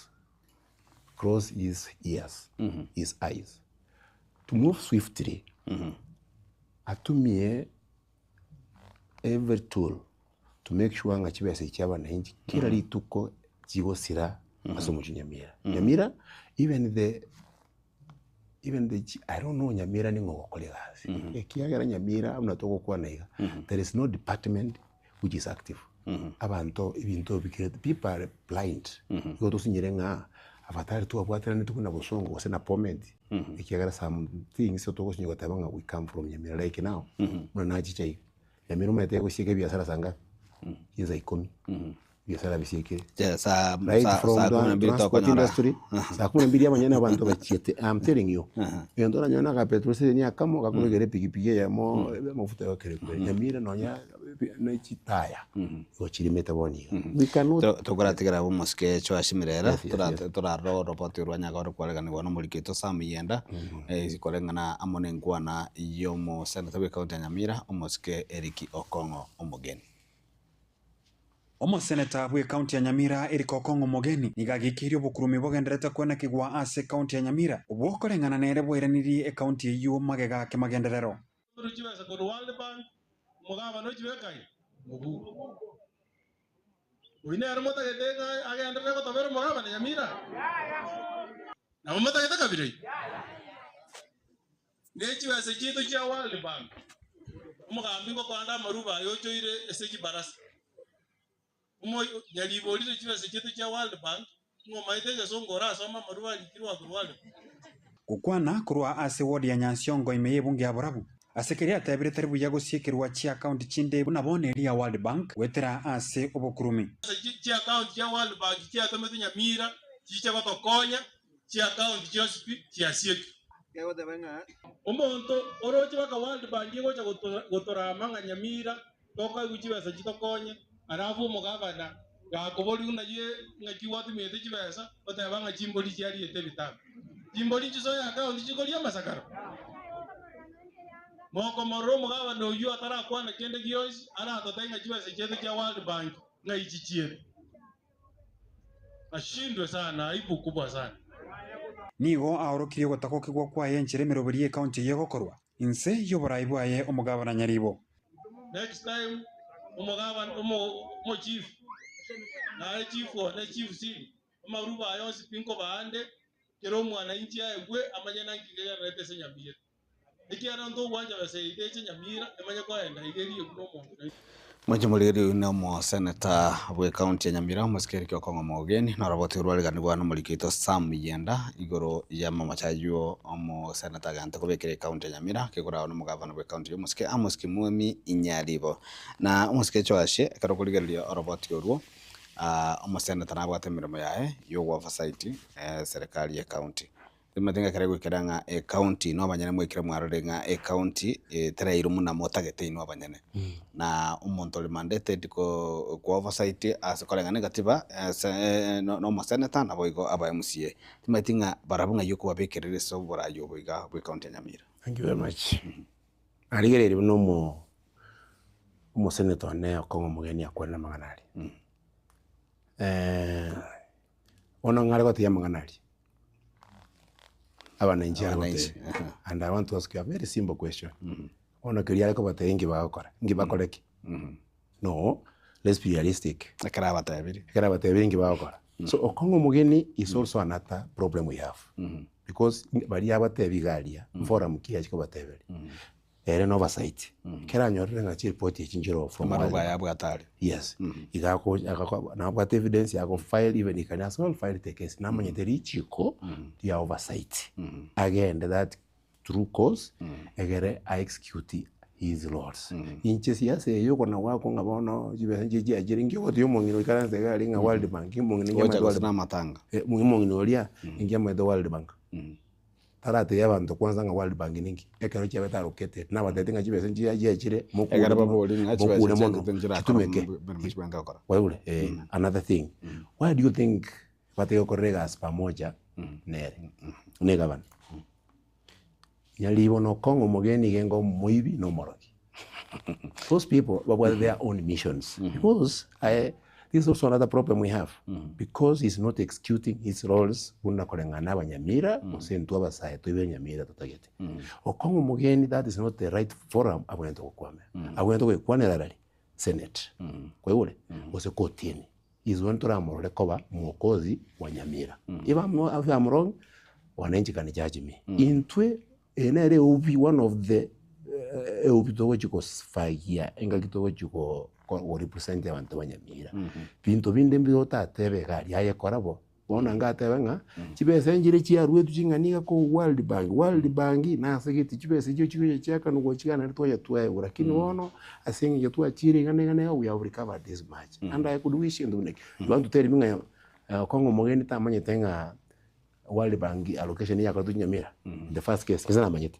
close his ears his eyes to move swiftly atumie every tool to make sure ng'a chibesa echi chia abananchi kera rituko chigosira ase omochie o Nyamira. Nyamira even the even the chi I don't know Nyamira ning'o ogokora egasi, ekiagera Nyamira buna togokwana iga, there is no department which is active. Abanto ebinto bikire people are blind, igo tosinyire ng'a afadhali twabwataraneti buna bosongo gose na bomet, ekiagera some things togosinya goteba ng'a we come from Nyamira like now, buna nachicha iga. Nyamira omanyete egosieka ebiasara saa ngapi? Chinsa ikomi. Ebiasara bisiekire. Yeah, saa Right saa from saa the kumi na mbili transport tokonyora. industry, saa kumi na mbili abanyene abanto bachiete. I'm telling you. Egento oranyore na aka petrol station akamo gakobekera epikipiki eyemo amafuta gakere kure. Nyamira nonya ne chitaya igo chirimete bono iga. We cannot. Tokoratigera abwo omosike Joash Mirera, Yes, yes, yes. torarore oroboti orwa nyagoro kwareganigwa na omoriki oito Sam Yenda, koreng'ana amo na enkwana ya omoseneta bwe ekaunti ya Nyamira, omosike Eric Okong'o Omogeni. Omoseneta bw'ecounty ya Nyamira Eric Okong'o Omogeni nigo agikeirie obokurumi bogendererete kwenekigwa ase ecounty ya Nyamira, obwo koreng'ana nere bwairanirie ecounty eyio magega kemagenderero. Korwa chibesa korwa World Bank, omogabana ochibeka aye mobuko. Oyio nere motagete ng'a agenderere gotobera omogabana Nyamira? Nabo motagete kabira eyio? Ne chibesa chiaito chia World Bank, omogambi ngokoanda amaruba aye ochoire ase chibarasa. Omo nyaribo orire chibesa chiaito chia World Bank, ng'a omaete egesongo orasome amaruba arikirwe akorwa World Bank. Gokwana korwa ase ward ya Nyansiongo ime y'ebunge ya Borabu, ase keria atebire tari buya gosiekerwa chiakaunti chinde buna bono eria ya World Bank goetera ase obokurumi. Chiakaunti chia World Bank chiatometwe Nyamira chiche gotokonya chiakaunti chionsi pi chiasiekire. Omonto oroche baka World Bank egocha gotorama ng'a Nyamira tokoegwa chibesa chitokonye, alafu omogavana gakoboria buna ye ng'aki gwatumiete chibesa, oteba ng'a chimbori chiariete ebitabu. Chimbori nchisoe account chikoria amasakara? Mokomorora omogavana oyio atarakwana kende gionsi, aratotebie ng'a chibesa chiaito chia World Bank ng'ai chichiete. Ashindwe sana, aibu kubwa sana. Nigo aorokirie ogotagokigwa kwaye enchera emeroberi y'ecounty eyio egokorwa, inse y'oborai bwaye omogabana Nyaribo. Next time omogabana omo omochief naye chief one chief siri amaruba aya onsi pi nkobaande kera omwananchi aegwe amanye naki kegendererete ase Nyamira. Ekiagera ntogwancha besa yaito eche Nyamira emanye koenda iga erio buna omonto naintwe. Mwanche morigereria oyio nomoseneta bw'ecounty ya Nyamira omosike Eric Okong'o Mogeni noroboti orwariganigwa nomoriki oito Sam Yenda igoro y'amamache ayio omoseneta agente kobekera ecounty ya Nyamira kegorawa nomogavana bw'ecounty y'omosike Amos Kimwemi Nyaribo. Na omosike Joash ekero okorigereria oroboti orwo omoseneta nabwate emeremo yaye y'ogoversight serikali y'ecounty. Timanyeti ng'a ekero egoikera ng'a ecounty inwe abanyene mwaikire mwarorire ng'a ecounty terairwe buna motagete inwe abanyene. Na omonto ore mandated ko ko oversight ase koreng'ana egatiba ase na omosenator naboigo aba MCA. Timanyeti ng'a barabwo ng'ai okobabekerera ase oboraai obo iga bwa ecounty ya Nyamira. Thank you very much. Narigereiri buna omo omosenator one okong'a omogeni akwane amang'ana aria. Bono ng'are gotebia amang'ana aria. Abananchi are Abananchi, gotebia. And I want to ask you a very simple question. Bono keria are kobatebia inki bagokora? Inki bakore ki? No, let's be realistic. Ekero abatebirie. Ekero abatebirie inki bagokora. So okong'a omogeni is also another problem we have. Because baria abatebi iga aria, forum ki achia kobateberia? Ere na oversight. Ekero anyorire ng'a chiripoti echi nchire from Amarogo World aya abwate are. Yes. Iga ako agako nabwate evidence ya go file even he can as well file the case. Namanyete richiko ria oversight. Agende that through course egere a execute his roles. Inche siasa eye okona goakwa ng'a bono chibesa nchiria chiachire inki ogotebi omong'ina oikaranse iga aria ng'a World Bank, omong'ina inki Gocha amaete gose World na amatanga. Omong'ina oria inki amaete World Bank. Taratebia abanto kwanza ng'a World Bank ninki, ekero chiabete allocated, nabatebeti ng'a chibesa nchiria chiachire mokure Ekero mono, babori ng'a chibesa mokure mono, chiachete nchirakora chitumeke. emeremo chibange gokora. Waigure? Eh, another thing, why do you think batege gokorera egasi pamoja nere, na egavana? Nyaribo na Okong'o omogeni iga enga omoibi na omorogi. Those people babwate their own missions because aye this is also another problem we have because he's not executing his roles buna koreng'ana na abanyamira gose intwe abasae toibe nyamira totagete. Okong'o omogeni that is not the right forum abwenerete gokwamera. Abwenerete goikwanera arari senate kwaigure gose kotini is when toramorore koba mwokozi wa nyamira. If I'm, if I'm wrong wananchi can judge me. Intwe Eye nere eubi, one of the eubi togochia gofagia engaki togochia go represent abanto ba Nyamira. Binto binde mbire otatebe iga aria aye kora bo, bono ngatebe ng'a chibesa nchire chiaruetwe ching'ana iga korwa World Bank, World Bank nase gete chibesa echio chigocha chiakanwa gochia naende twacha twaegwa lakini bono ase eng'encho twachire iga na iga na iga we have recovered this much. And I could wish gento buna ekio. You want to tell me ng'a Okong'o omogeni tamanyete ng'a World Bank allocation yakoretwe Nyamira in the first case, gose namanyete?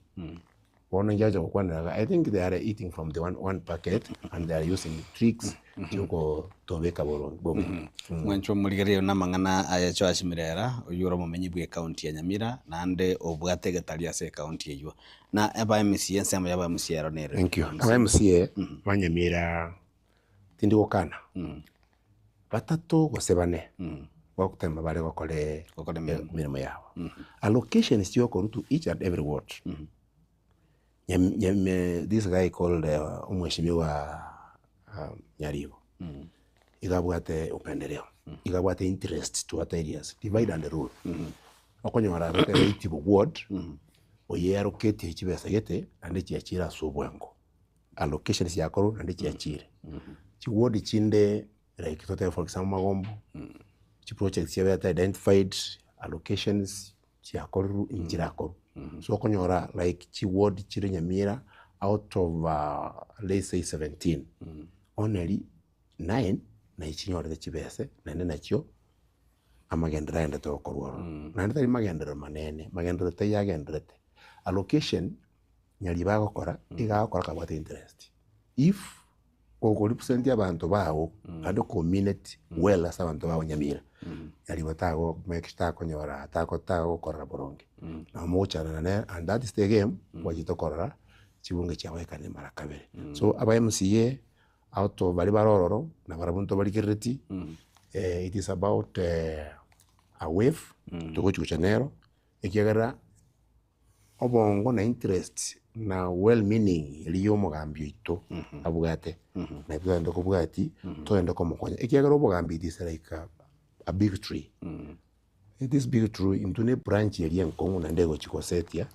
Bono inche acha gokwanera iga, I think they are eating from the one, one packet and they are using tricks chiokotobeka boronge bobe. Mwanchwa omorigereria na amang'ana aya Joash Mirera, oyio ore omomenyi bwe ekaunti ya Nyamira, naende obwate egetari ase ekaunti eyio. Na aba MCA, ensemo ya aba MCA ero nere. Thank you. Aba MCA ba Nyamira tindi gokana, batato gose bane bagotema bare gokora emeremo yabo. Allocations chiokorwa to each and every ward, this guy called omweshimiwa Nyaribo, iga abwate upendeleo, iga abwate interest to other areas, divide and rule. Okonyora goteba Itibo ward, oyo eallocatie chibesa gete naende chiachire ase obwango. Allocations chiakorwa naende chiachire. Chiward chinde like totebe for example Magombo, chiprojects chiabete identified, allocations chiakorirwe nchirakorwa. So okonyora like chiward chire Nyamira out of let's say 17, only 9 nachi chinyorete chibese naende nachio amagenderero agendete gokorwa ororo. Naende tari magenderero manene, magenderero taiyo agenderete. Allocation nyari bagokora, iga agokora kabwate interest. If oko represent abanto bago naende okomineti well ase abanto bago Nyamira, nyaribo tago make sure takonyora tako tagokorora boronge. Nabo mogochandana nere and that is the game gwachete korora chibunge chiagoekane mara kabere. So aba MCA out of baria bare ororo na barabwo ntobarigerereti, it is about a wave togochi gocha nero, ekiagera obongo na interest na well meaning eria ya omogambi oito abwate, naintwe togende kobwatia, togende komokonya. Ekiagera obogambi it is like a big tree, this big tree intwe na ebranch eria enkong'u naende egochi gosetia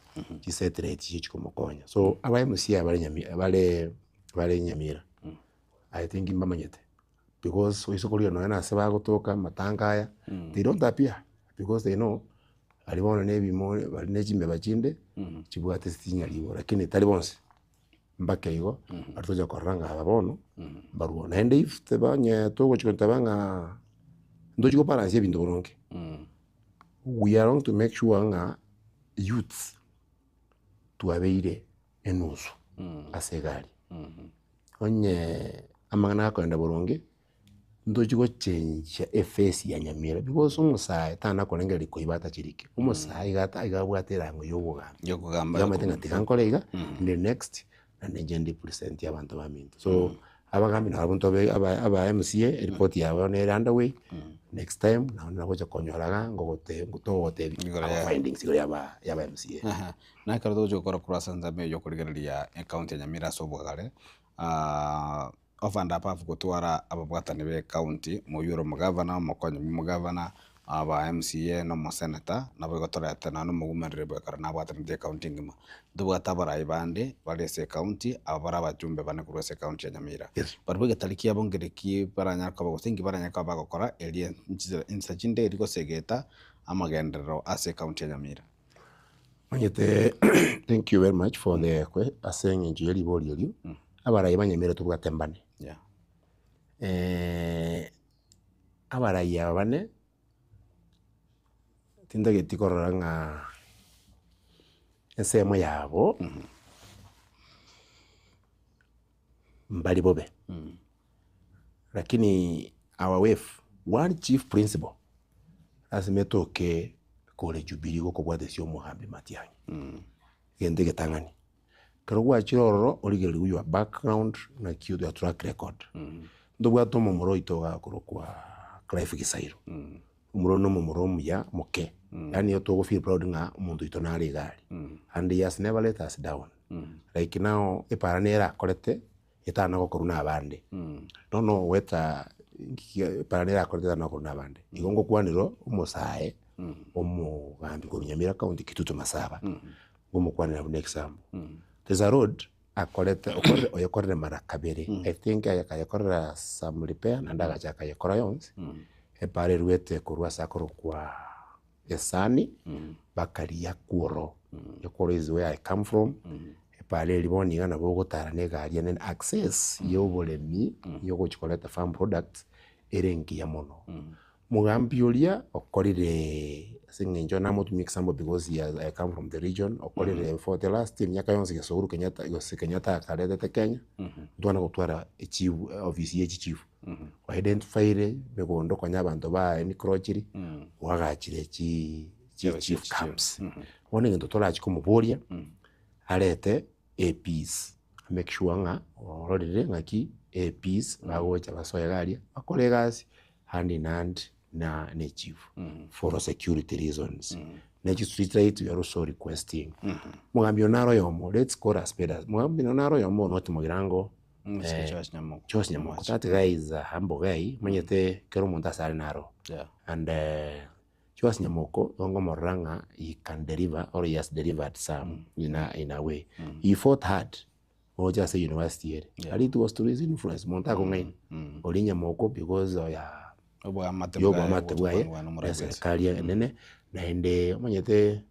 chisetireti chiria chikomokonya. So aba MCA bare Nyamira bare bare Nyamira, I think mbamanyete because oise korigia nonya na ase bagotoka amatanga aya, they don't appear because they know aria bono na ebimo bari na chimbeba chinde chibwate chinyaribo lakini tari bonsi mpaka igo baria tocha korora ng'a aba bono mbarwo. Naende if tebanye togochi goteba ng'a ntochi gobalansia ebinto boronge, we are going to make sure ng'a youths twabeire enusu ase egari. Onye amang'ana akoenda boronge, ntochi gochenjia eface ya Nyamira because omosae tana korengereria koiba atachirike, omosae iga ata iga abwate erango ya obogamba, Yokogamba, iga amanyete ng'a tiga nkore iga, ndi next, naende inche ndi present abanto baminto. So abagambi nabarabwo ntobe aba aba MCA eripoti yabo bono ere underway, next time nabo nagocha konyora iga ngogote togogotebia Igoro our ya- findings igoro ya aba ya aba MCA. Aha. Na ekero togochia gokora korwa ase ensemo eywo okorigereria ecounty ya Nyamira ase obogare, over and above gotwara ababwatani ba ecounty, moyio ore omogavana, omokonyi bwa omogavana, aba MCA na omosenator, nabo igo torete nonya na omogumereri bwa ekero nabwatanete ecounty engima. Ntobwate abarai bande bare ase ecounty, aba bare abajumbe bane korwa ase ecounty ya Nyamira. Barabwo egetari kiabo nkere ki baranyare koba gose inki baranyare koba bagokora erio insa chinde erio gosegeta amagenderero ase ecounty ya Nyamira. Omanyete thank you very much for the que ase eng'encho ya ribori erio, abarai ba Nyamira tobwate mbane. Yeah. Abarai aba bane, tintageti korora ng'a ensemo yabo mbari bobe, lakini our wave, one chief principle lasima etoke kore Jubilee gokobwatesia omogambi Matiang'i, egento egetang'ani. Ekero gwachire ororo origereria your background naki your track record. Ntobwate omomura oito iga akorokwa Clive Gisairo, omomura oyio na omomura omuya moke, yaani nigo togo feel proud ng'a omonto oito nare iga aria, and he has never let us down. Like now epara nere akorete etana gokorwa na abande, nono goeta epara nere akorete etana gokorwa na abande. Igo ngokwanera omosae omogambi korwa Nyamira county Kitutu Masaba, ngomokwanera buna example. There's a road akorete okorire oyekorire mara kabere, I think akayekorera some repair naende agacha akayekora yonsi, epara eruete korwa ase akorokwa Esani mpaka Riakworo, Riakworo is where I come from, epara eria bono iga nabo ogotara na egari ene access ya oboremi ya ogochi koreta farm products ere engiya mono. Mogambi oria okorire. Ase eng'encho namotumia example because he has come from the region, okorire for the last emiaka yonsi gose Uhuru Kenyatta gose Kenyatta akaretete Kenya, ntwana gotwara echief ofisi ya echichifu. Kwa identifyire emegondo konya abanto ba encroachiri, kwagachire chi chi chief camps. Bono egento torachi komoboria, arete APs, make sure ng'a ororire ng'aki APs bagocha basoe iga aria, bakore egasi hand in hand na ne chief for security reasons. Ne chi street light we are also requesting. Mogambi oyo naro oyomo, let's call a spade a mogambi oyo naro oyomo not Mogirango Omosike Joash Nyamoko. Joash Nyamoko. That guy is a humble guy, omanyete kera omonto ase are naro. And Joash Nyamoko nigo nkomorora ng'a he can deliver or he has delivered some in a in a way. He fought hard gocha ase university ere. Aria it was through his influence, monto akong'aina. Oria Nyamoko because ya Oboamate ya bwaye oboamate bwaye gochia na nomorai bwense. eserikari enene, naende omanyete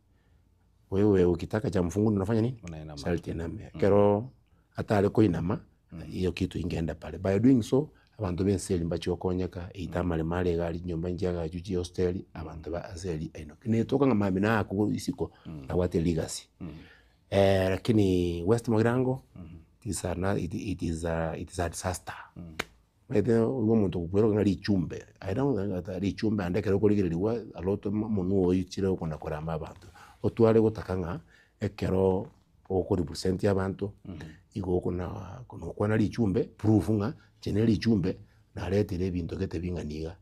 wewe ukitaka cha mfunguni unafanya nini? Unainama. Sharti iname. Ekero atare koinama, hiyo kitu ingeenda pale. By doing so, abanto ba ense eria mbachi gokonyeka, eita amaremo are iga aria, chinyomba nchiagachwe chia hosteli, abanto ba ase eria ainoke. Netoka ng'a mambia naakwo isiko, nabwate legacy. Lakini West Mogirango, it is a it is a it is a disaster. Omanyete obe omonto okokwera ng'a richumbe, I don't think that richumbe naende ekero okorigereriwa a lot omonwe oichire okona koramba abanto. Otware gotaka ng'a ekero oko represent abanto, igo okona gokwana richumbe proof ng'a inche ne richumbe naretire ebinto gete bing'ana iga,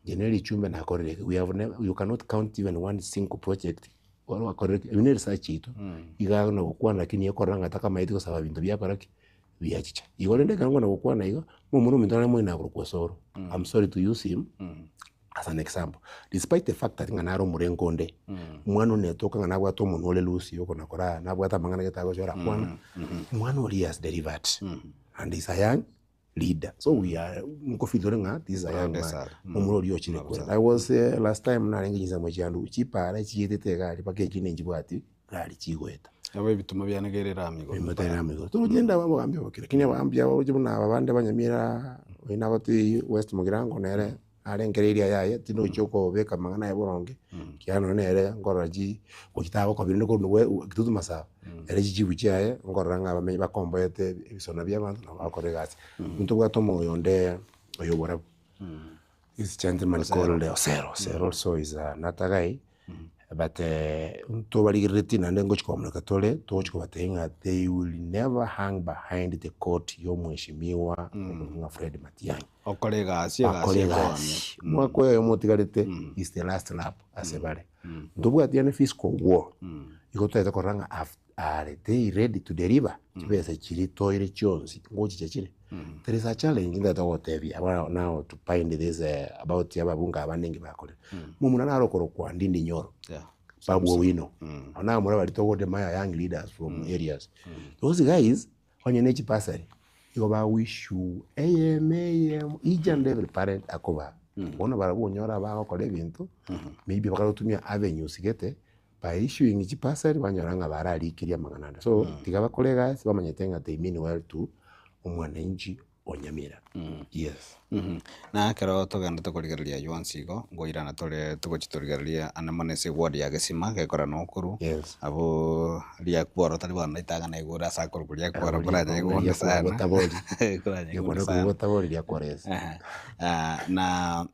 inche ne richumbe nakorire eke, we have never you cannot count even one single project oro gwakorire ki, eywo ne research yaito, iga na gokwana lakini ekorora ng'a takamaeti gosaba binto biakora ki. Biachicha. Igo rende ekero nkona gokwana iga, momura ominto nare moino akorokwa Osoro, I'm sorry to use him as an example. Despite the fact that ng'a nare omorengo onde, omwana one etoka ng'a nabwate omonwa ore loose okona koraa nabwate amang'ana gete agocha orakwana, omwana oria has delivered and is a young leader. So we are nkofeel tore ng'a this is a young man, momura oria ochire kure. I was last time narenge chinsemo chiandugu, chipara chietete iga aria mpaka echinde nchibwati gari chigoeta. Nabo ebituma biane kere erami igoro. Ebituma biane erami igoro. Togende abagambi abakire, lakini abagambi aba oche buna aba bande banyamira oyo nagotebi West Mugirango nere arengereiri ayaye tinochi okobeka amang'ana aye boronge, ekiagera nonye nere nkorora chi gochi tagokobia rende korwa Kitutu Masaba, ere chichibu chiaye nkorora ng'a abamenyi bakomboete ebisona bia abanto nabo bagokora egasi. Ntobwate omoyo onde oyo oborabu. This gentleman called Osero, Osero also is another guy, but ntobarigereretie naende ngochi kobamoneka tore, togochi kobatebia ng'a they will never hang behind the coat ya omweshimiwa ng'a Fred Matiang'i. Okore egasi, egasi Bakore ekoamia. egasi. Omwaka oyo oyomo otigarete is the last lap ase bare. Ntobwati ane fiscal war, igo totaete korora ng'a af- are they ready to deliver chibesa chiria toire chionsi ngochicha chire? There is a challenge ntagete gogotebia aba now to find this about ababunge aba ninki bakorire. Momura naro okorokwa Ndindi Nyoro, Babu Owino, aba nabamura baria togodemire young leaders from areas. Those guys onye ne chibasari igo bago issue eyemo eyemo each and every parent akobaa. Bono barabwo onyore abagokora ebinto maybe bakagotumia avenues gete. By issuing chibasari banyora ng'a bararikirie amang'ana ande. So tiga bakore egasi bamanyete ng'a they mean well to omwananchi o Nyamira. Yes. Na ekero togendete korigereria aywo onsi igo, nkoirana tore togochia torigererie ande mono ase eward ya Gesima gekora nokorwa, aboo riakworo tari bono ritang'ani naigure ase akorokwa riakworo koranyaigwe sana koranyaigwe sana. Na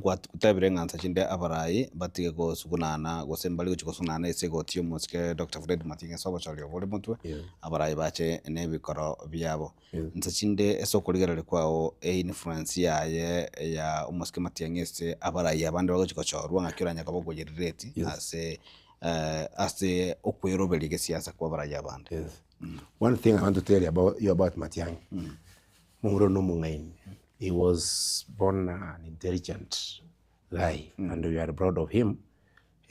Gwatebire ng'a nsa chinde abarai batige gosugunana gose mbari gochia gosugunana ase egoti y'omosike Doctor Fred Matiang'i ase obochori obo bore motwe, abarai bache nebikoro biabo. Nsa chinde ase okorigereria kwao einfluence yaye ya omosike Matiang'i ase abarai abande bagochia gochorwa ng'aki oranye koba okoyerereti ase ase okweroberia gesiasa kwa abarai abande. One thing I want to tell you about, you about Matiang'i, Momura one nomong'aini, he was born an intelligent guy and we are proud of him,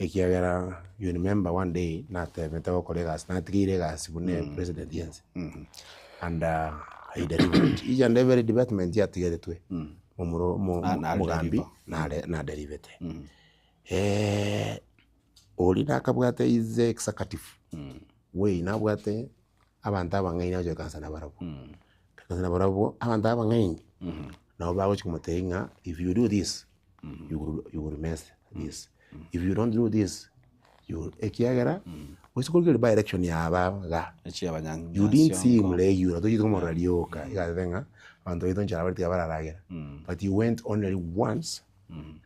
ekiagera you remember one day natemete gokora egasi natigeire egasi buna president yense and he delivered each and every department yatigeretwe momura omo omogambi nare naderivete. Oria nakabwate his executive way nabwate abanto abang'aini agocha goikaransa nabarabwo. Goikaransa nabarabwo, abanto abang'aini, nabo bagochia komotebia ng'a if you do this, you will you will mess this. If you don't do this, you ekiagera, gose korigereria by election ya aba iga, you didn't see him regular, tochiete komorora rioka, igateba ng'a abanto baito nchara bare tiga bararagera, but he went only once,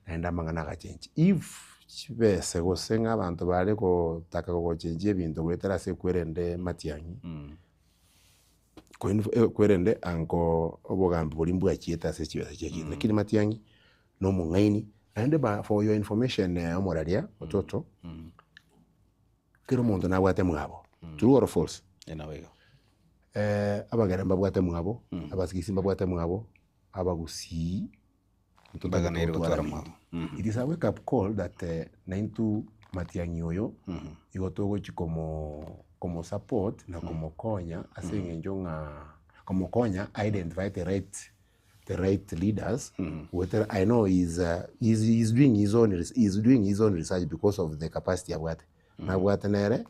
naende amang'ana agachenchia. If chibese gose ng'a abanto bare gotaka gochenchia ebinto goetera ase ekwerende matiang'i, kwerende ango obogambi boria mbwachiete ase chibesa chiachiete, lakini matiang'i na omong'aini, naende ba for your information omoraria ototo, kera omonto nabwate mwabo, true or false? Abagere mbabwate mwabo, abasigisi mbabwate mwabo, abagusii Mbaganeire gotwara mwabo. It is a wake up call that naintwe matiang'i oyo igo togochi komo komo support na komokonya ase eng'encho ng'a komokonya identify the right the right leaders goetera I know he is he is doing his own he is doing his own research because of the capacity abwate. Nabwate nere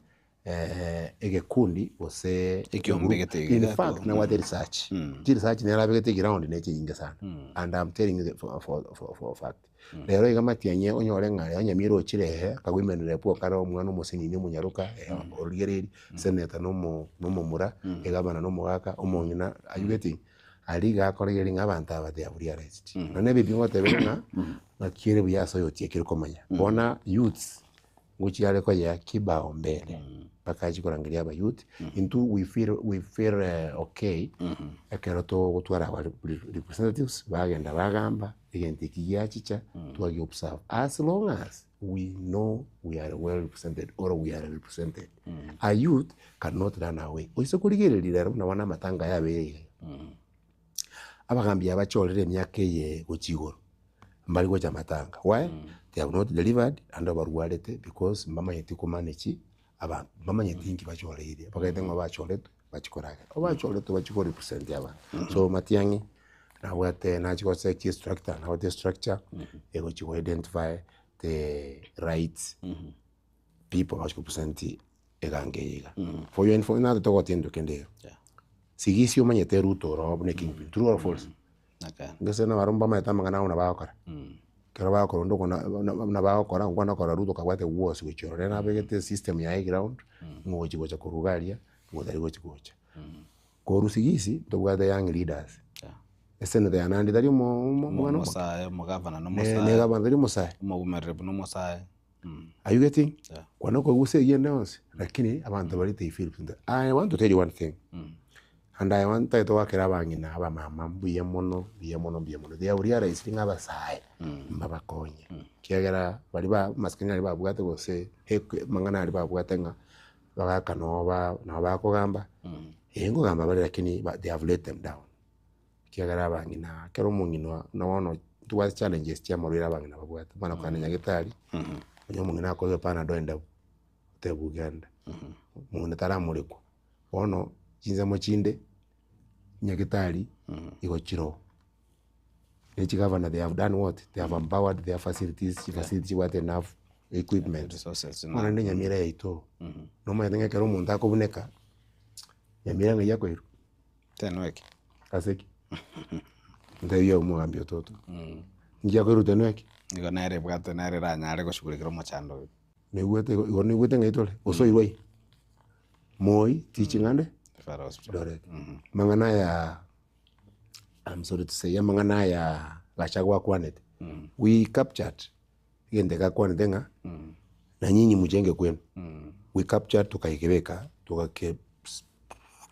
egekundi gose Ekiombe egroup. gete In iga fact ko- nabwate research. Chiresearch nere abegete eground ne chinyinge sana and I'm telling you the for for for for a fact. Rero iga matiang'i onyore ng'a rero Nyamira ochire ehe akagwa rep okare omwana omosinini omonyaroka origereiri, senator na omo na omomura, egavana na omogaka, omong'ina are you getting? Aria iga akoregereria ng'a abanto aba they have realized. Nonya ebibi ngotebire ng'a ng'aki ere buya ase oyotiekire komanya. Bono youths ngochia are koyea kibao mbele mpaka achie korangeria aba youth intwe we feel we feel okay ekero togotwara our representatives bagenda bagamba egento eki giachicha twagi observe as long as we know we are well represented or we are represented a youth cannot run away oise korigereria rero buna bono amatanga aya abeire iga abagambi aba bachorire emiaka eye gochia igoro mbari gocha amatanga why they have not delivered naende barwarete because mbamanyeti ko manage abanto mbamanyeti inki bachoreire bagaete ng'a bachoretwe bachie koragera obachoretwe bachie ko represent abanto so matiang'i nabwate nachia gose chistructure nabwate estructure egochia go identify the right people bagochia ko represent egango eye iga. For your info naro togotinda kende iga. Sigisi omanyete Ruto oro buna ekingpin, true or false? Gose nabarabwo mbamaete amang'ana ao buna bagokora. Ekero bagokora onde okona buna bagokora nkwana okora Ruto kabwate wars gochia ororo. Nere nabegete esystem yaye eground, ng'a ogochi gocha korwa iga aria, ng'a otari gochi gocha. Korwa sigisi, ntobwate young leaders, esenator ya Nandi tari omo omwana omoke? Omosae, omogavana Ne nomosae. ne gavana tari omosae? Omogomereri buna omosae. Are you getting? Kwana okogusa eyio ende yonsi, lakini abanto baria they feel represented. I want to tell you one thing, and I want ntagete goakera abang'ina abamama mbuya mono mbuya mono mbuya mono. They have realized ng'a abasae mbabakonye, ekiagera baria ba amasikani aria babwate gose amang'ana aria babwate ng'a bagaka noo ba nabo bakogamba, eh nkogamba bare lakini they have let them down. Ekiagera abang'ina, ekero omong'ina buna bono ntobwate challenges chia amarwaire abang'ina babwate, omwana kogenda nyagetari, onye omong'ina akoegwa epanadol endabu, otebiwa genda, omong'ina taramorekwa. Bono chinsemo chinde, nyagetari igo chiroo, ne chigavana they have done what? They have empowered their facilities, chifacility chibwate enough equipment. Bono rende Nyamira yaito, nomanyete ng'a ekero omonto akobuneka, Nyamira ng'ai akoirwa? Tenweki. Ase ki? Ntebie omogambi ototo. Inki akoirwa tenweki? Igo nere ebwate nere eranyare goshughulikera omochando oyo. Naigwete igo igo naigwete ng'a itore, gose oirwe aye? Moi teaching and Referral hospital. Eldoret. Amang'ana aya I'm sorry to say amang'ana aya Gachagua akwanete, we captured egento eke akwanete ng'a na nyinyi mchenge kwenu. We captured tokaekebeka togake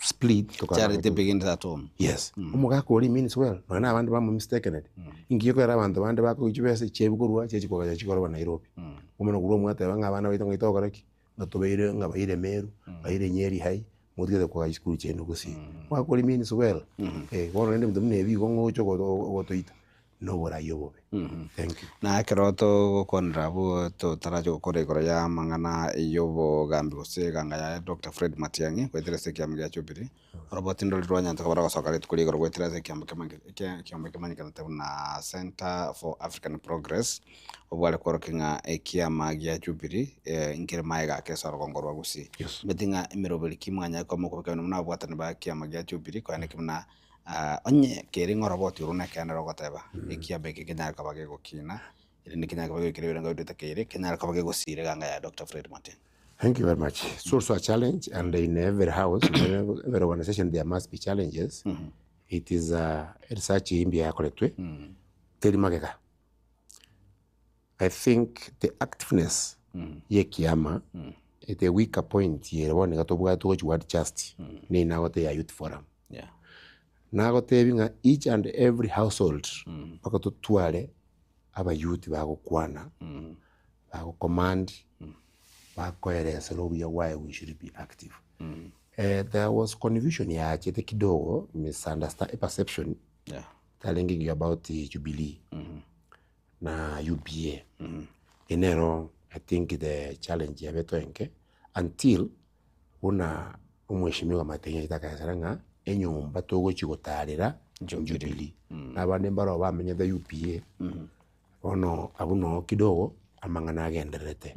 split Charity begins at home. Yes, omogaka oria means well, nonya na abande bamo mistakened. Inki gekogera abanto bande bakoigwa chibesa chiabu korwa chiachi kogacha chikorwa Nairobi. Omana korwa omwateba ng'a abana baito ng'ai togokora ki? Ng'a tobaire ng'a baire Meru, baire Nyeri high, motigete kogacha chisukuru chiaino gusii. Omogaka oria means well, bono rende ebinto buna ebi igo ng'ocha ogotoita. na oborai obobe. Thank you. Na ekero togokwanera abwo totarache gokora igoro ya amang'ana y'obogambi gose eganga yaye Doctor Fred Matiang'i goetera ase ekiama gia Jubilee, oroboti ndori rwa Nyanza kobara gosoka rituko ria igoro goetera ase ekiama ekiombe kemanyekanete buna Centre for African Progress, obware kworokia ng'a ekiama gia Jubilee nkere maega ake ase orogongo rwa Gusii. Omanyete ng'a emeroberi ki mwanyare koba mokobeka buna ababwatani ba ekiama gia Jubilee koenekia buna Onye kere ng'a oroboti orwo nekeene rogoteba, ekiabe eke kenyare koba gegokina, Erinde kenyare koba gegoikera ebirengo biria bitakeire, kenyare koba gegosira eganga ya Doctor Fred Matiang'i. Thank you very much. It's also a challenge, and in every house, in every organization, there must be challenges. It is a research imbi yakoretwe, teri magega. I think the activeness y'ekiama, the weaker point ere bono iga tobwate togochi go adjust, ne nagote ya youth forum. Yeah. Nagotebi ng'a each and every household, mpaka totware abayouth bagokwana, bagocommand, bakoeresera obuya bwaye we should be active. There was confusion yachete kidogo, misunderstand, perception, Yeah. tarenge engiya about Jubilee na UPA. Eye nero I think the challenge yabete enke until buna omweshimiwa Matiang'i achete akaesera ng'a enyomba togochi gotarera Jubilee. Na abande mbaro bamenyete UPA, bono abwo noo kidogo amang'ana agendererete.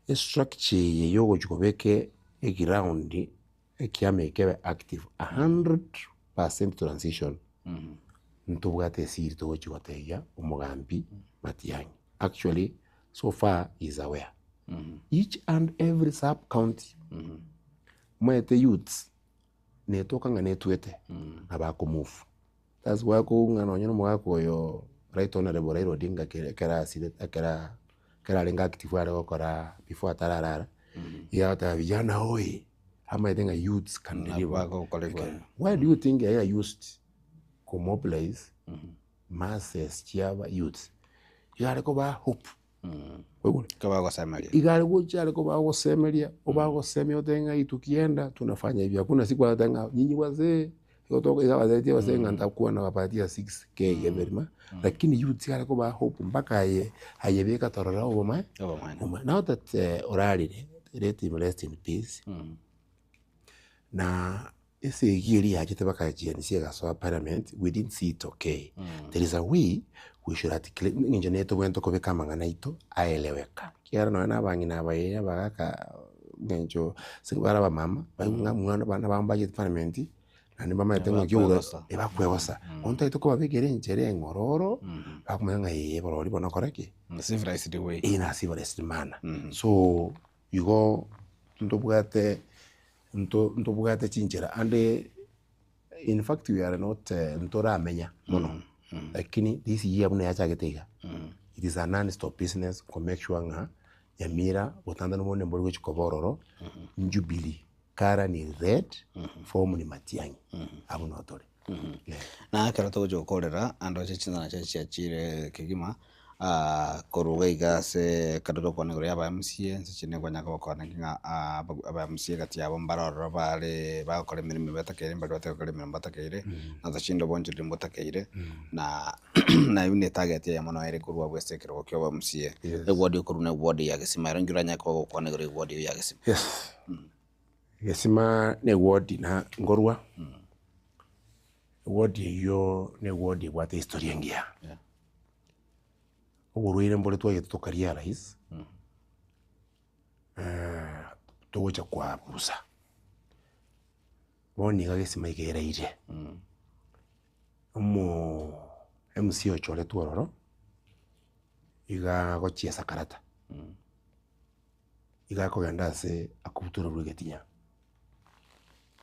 Estructure eye ya ogochi kobeka eground ekiama eke kebe active 100% transition, ntobwate esiri togochi gotebia omogambi Matiang'i. Actually so far he is aware. Each and every sub county, omanyete youths netoka ng'a netwete na bakomove. That's why okong'a nonye na omogaka oyo right honourable Raila Odinga kere ekero asirete ekera ekero arenge active are gokora before atararara, iga agoteba vijana hoyee, amaete ng'a youths can deliver. Why do you think Raila used komobilize masses chia aba youths? Iga are kobaa hope. Kobagosemeria. Iga are gocha are kobagosemeria, obagosemia otebe ng'a tukienda tunafanya hivi, hakuna siku atateba ng'a nyinyi wazee igo toko iga abatebetie abasee ng'a ntakuwa nawapatia 6K every month, lakini youths iga are kobaa hope mpaka aye ayebeka torora obomae obomaene. Now that orarire, let him rest in peace, na Esegi eria yachete baka GNC egasoa parliament, we didn't see it okay. There is a way we should articulate eng'encho nere tobwenerete kobeka amang'ana aito aeleweka. Ekiagera nonye na abang'ina aba ere abagaka eng'encho ase bare abamama, baigwe ng'a mwana abana babo mbachete parliament, naende mbamaete ng'a ki ogoro ebakwegosa. Bono totagete kobabekera enchera eng'ororo, bakomanya ng'a ee borori bono okore ki? Civilized way. In a civilized manner. So, igo ntobwate Nto ntobwate chinchera ande in fact we are not ntoramenya mono lakini this year buna yachagete iga it is a non stop business ko make sure ng'a Nyamira botantani bonde mbori gochi koba ororo Jubilee colour ni red form ni Matiang'i abwo noo tore. Na ekero togochia gokorera ande oche chinsana chiaye chiachire kegima korwa iga iga ase ekero togokwana igoro ya aba MCA nse chinde nkonya kobakwana ki ng'a aba MCA egati yabo mbare ororo bare bagokora emeremo batakeire mbaria batari gokora emeremo batakeire, na ase chinde obonchoreri mbotakeire, na na eywo ne etarget eyemo noyo ere korwa abwo ase ekerogo kia obo MCA. Eward okorwa na eward ya Gesima ero nki oranyare koba ogokwana igoro ya eward eywo ya Gesima? Yes, Gesima na eward na nkorwa, eward eywo na eward ebwate ehistory engiya. Oborwaire mbore twagete toka realize, togocha koabusa, bono iga gesima iga eraire, omo MC ochoretwe ororo, iga agochiesa karata, iga akogenda ase akobutorerwa egetinya,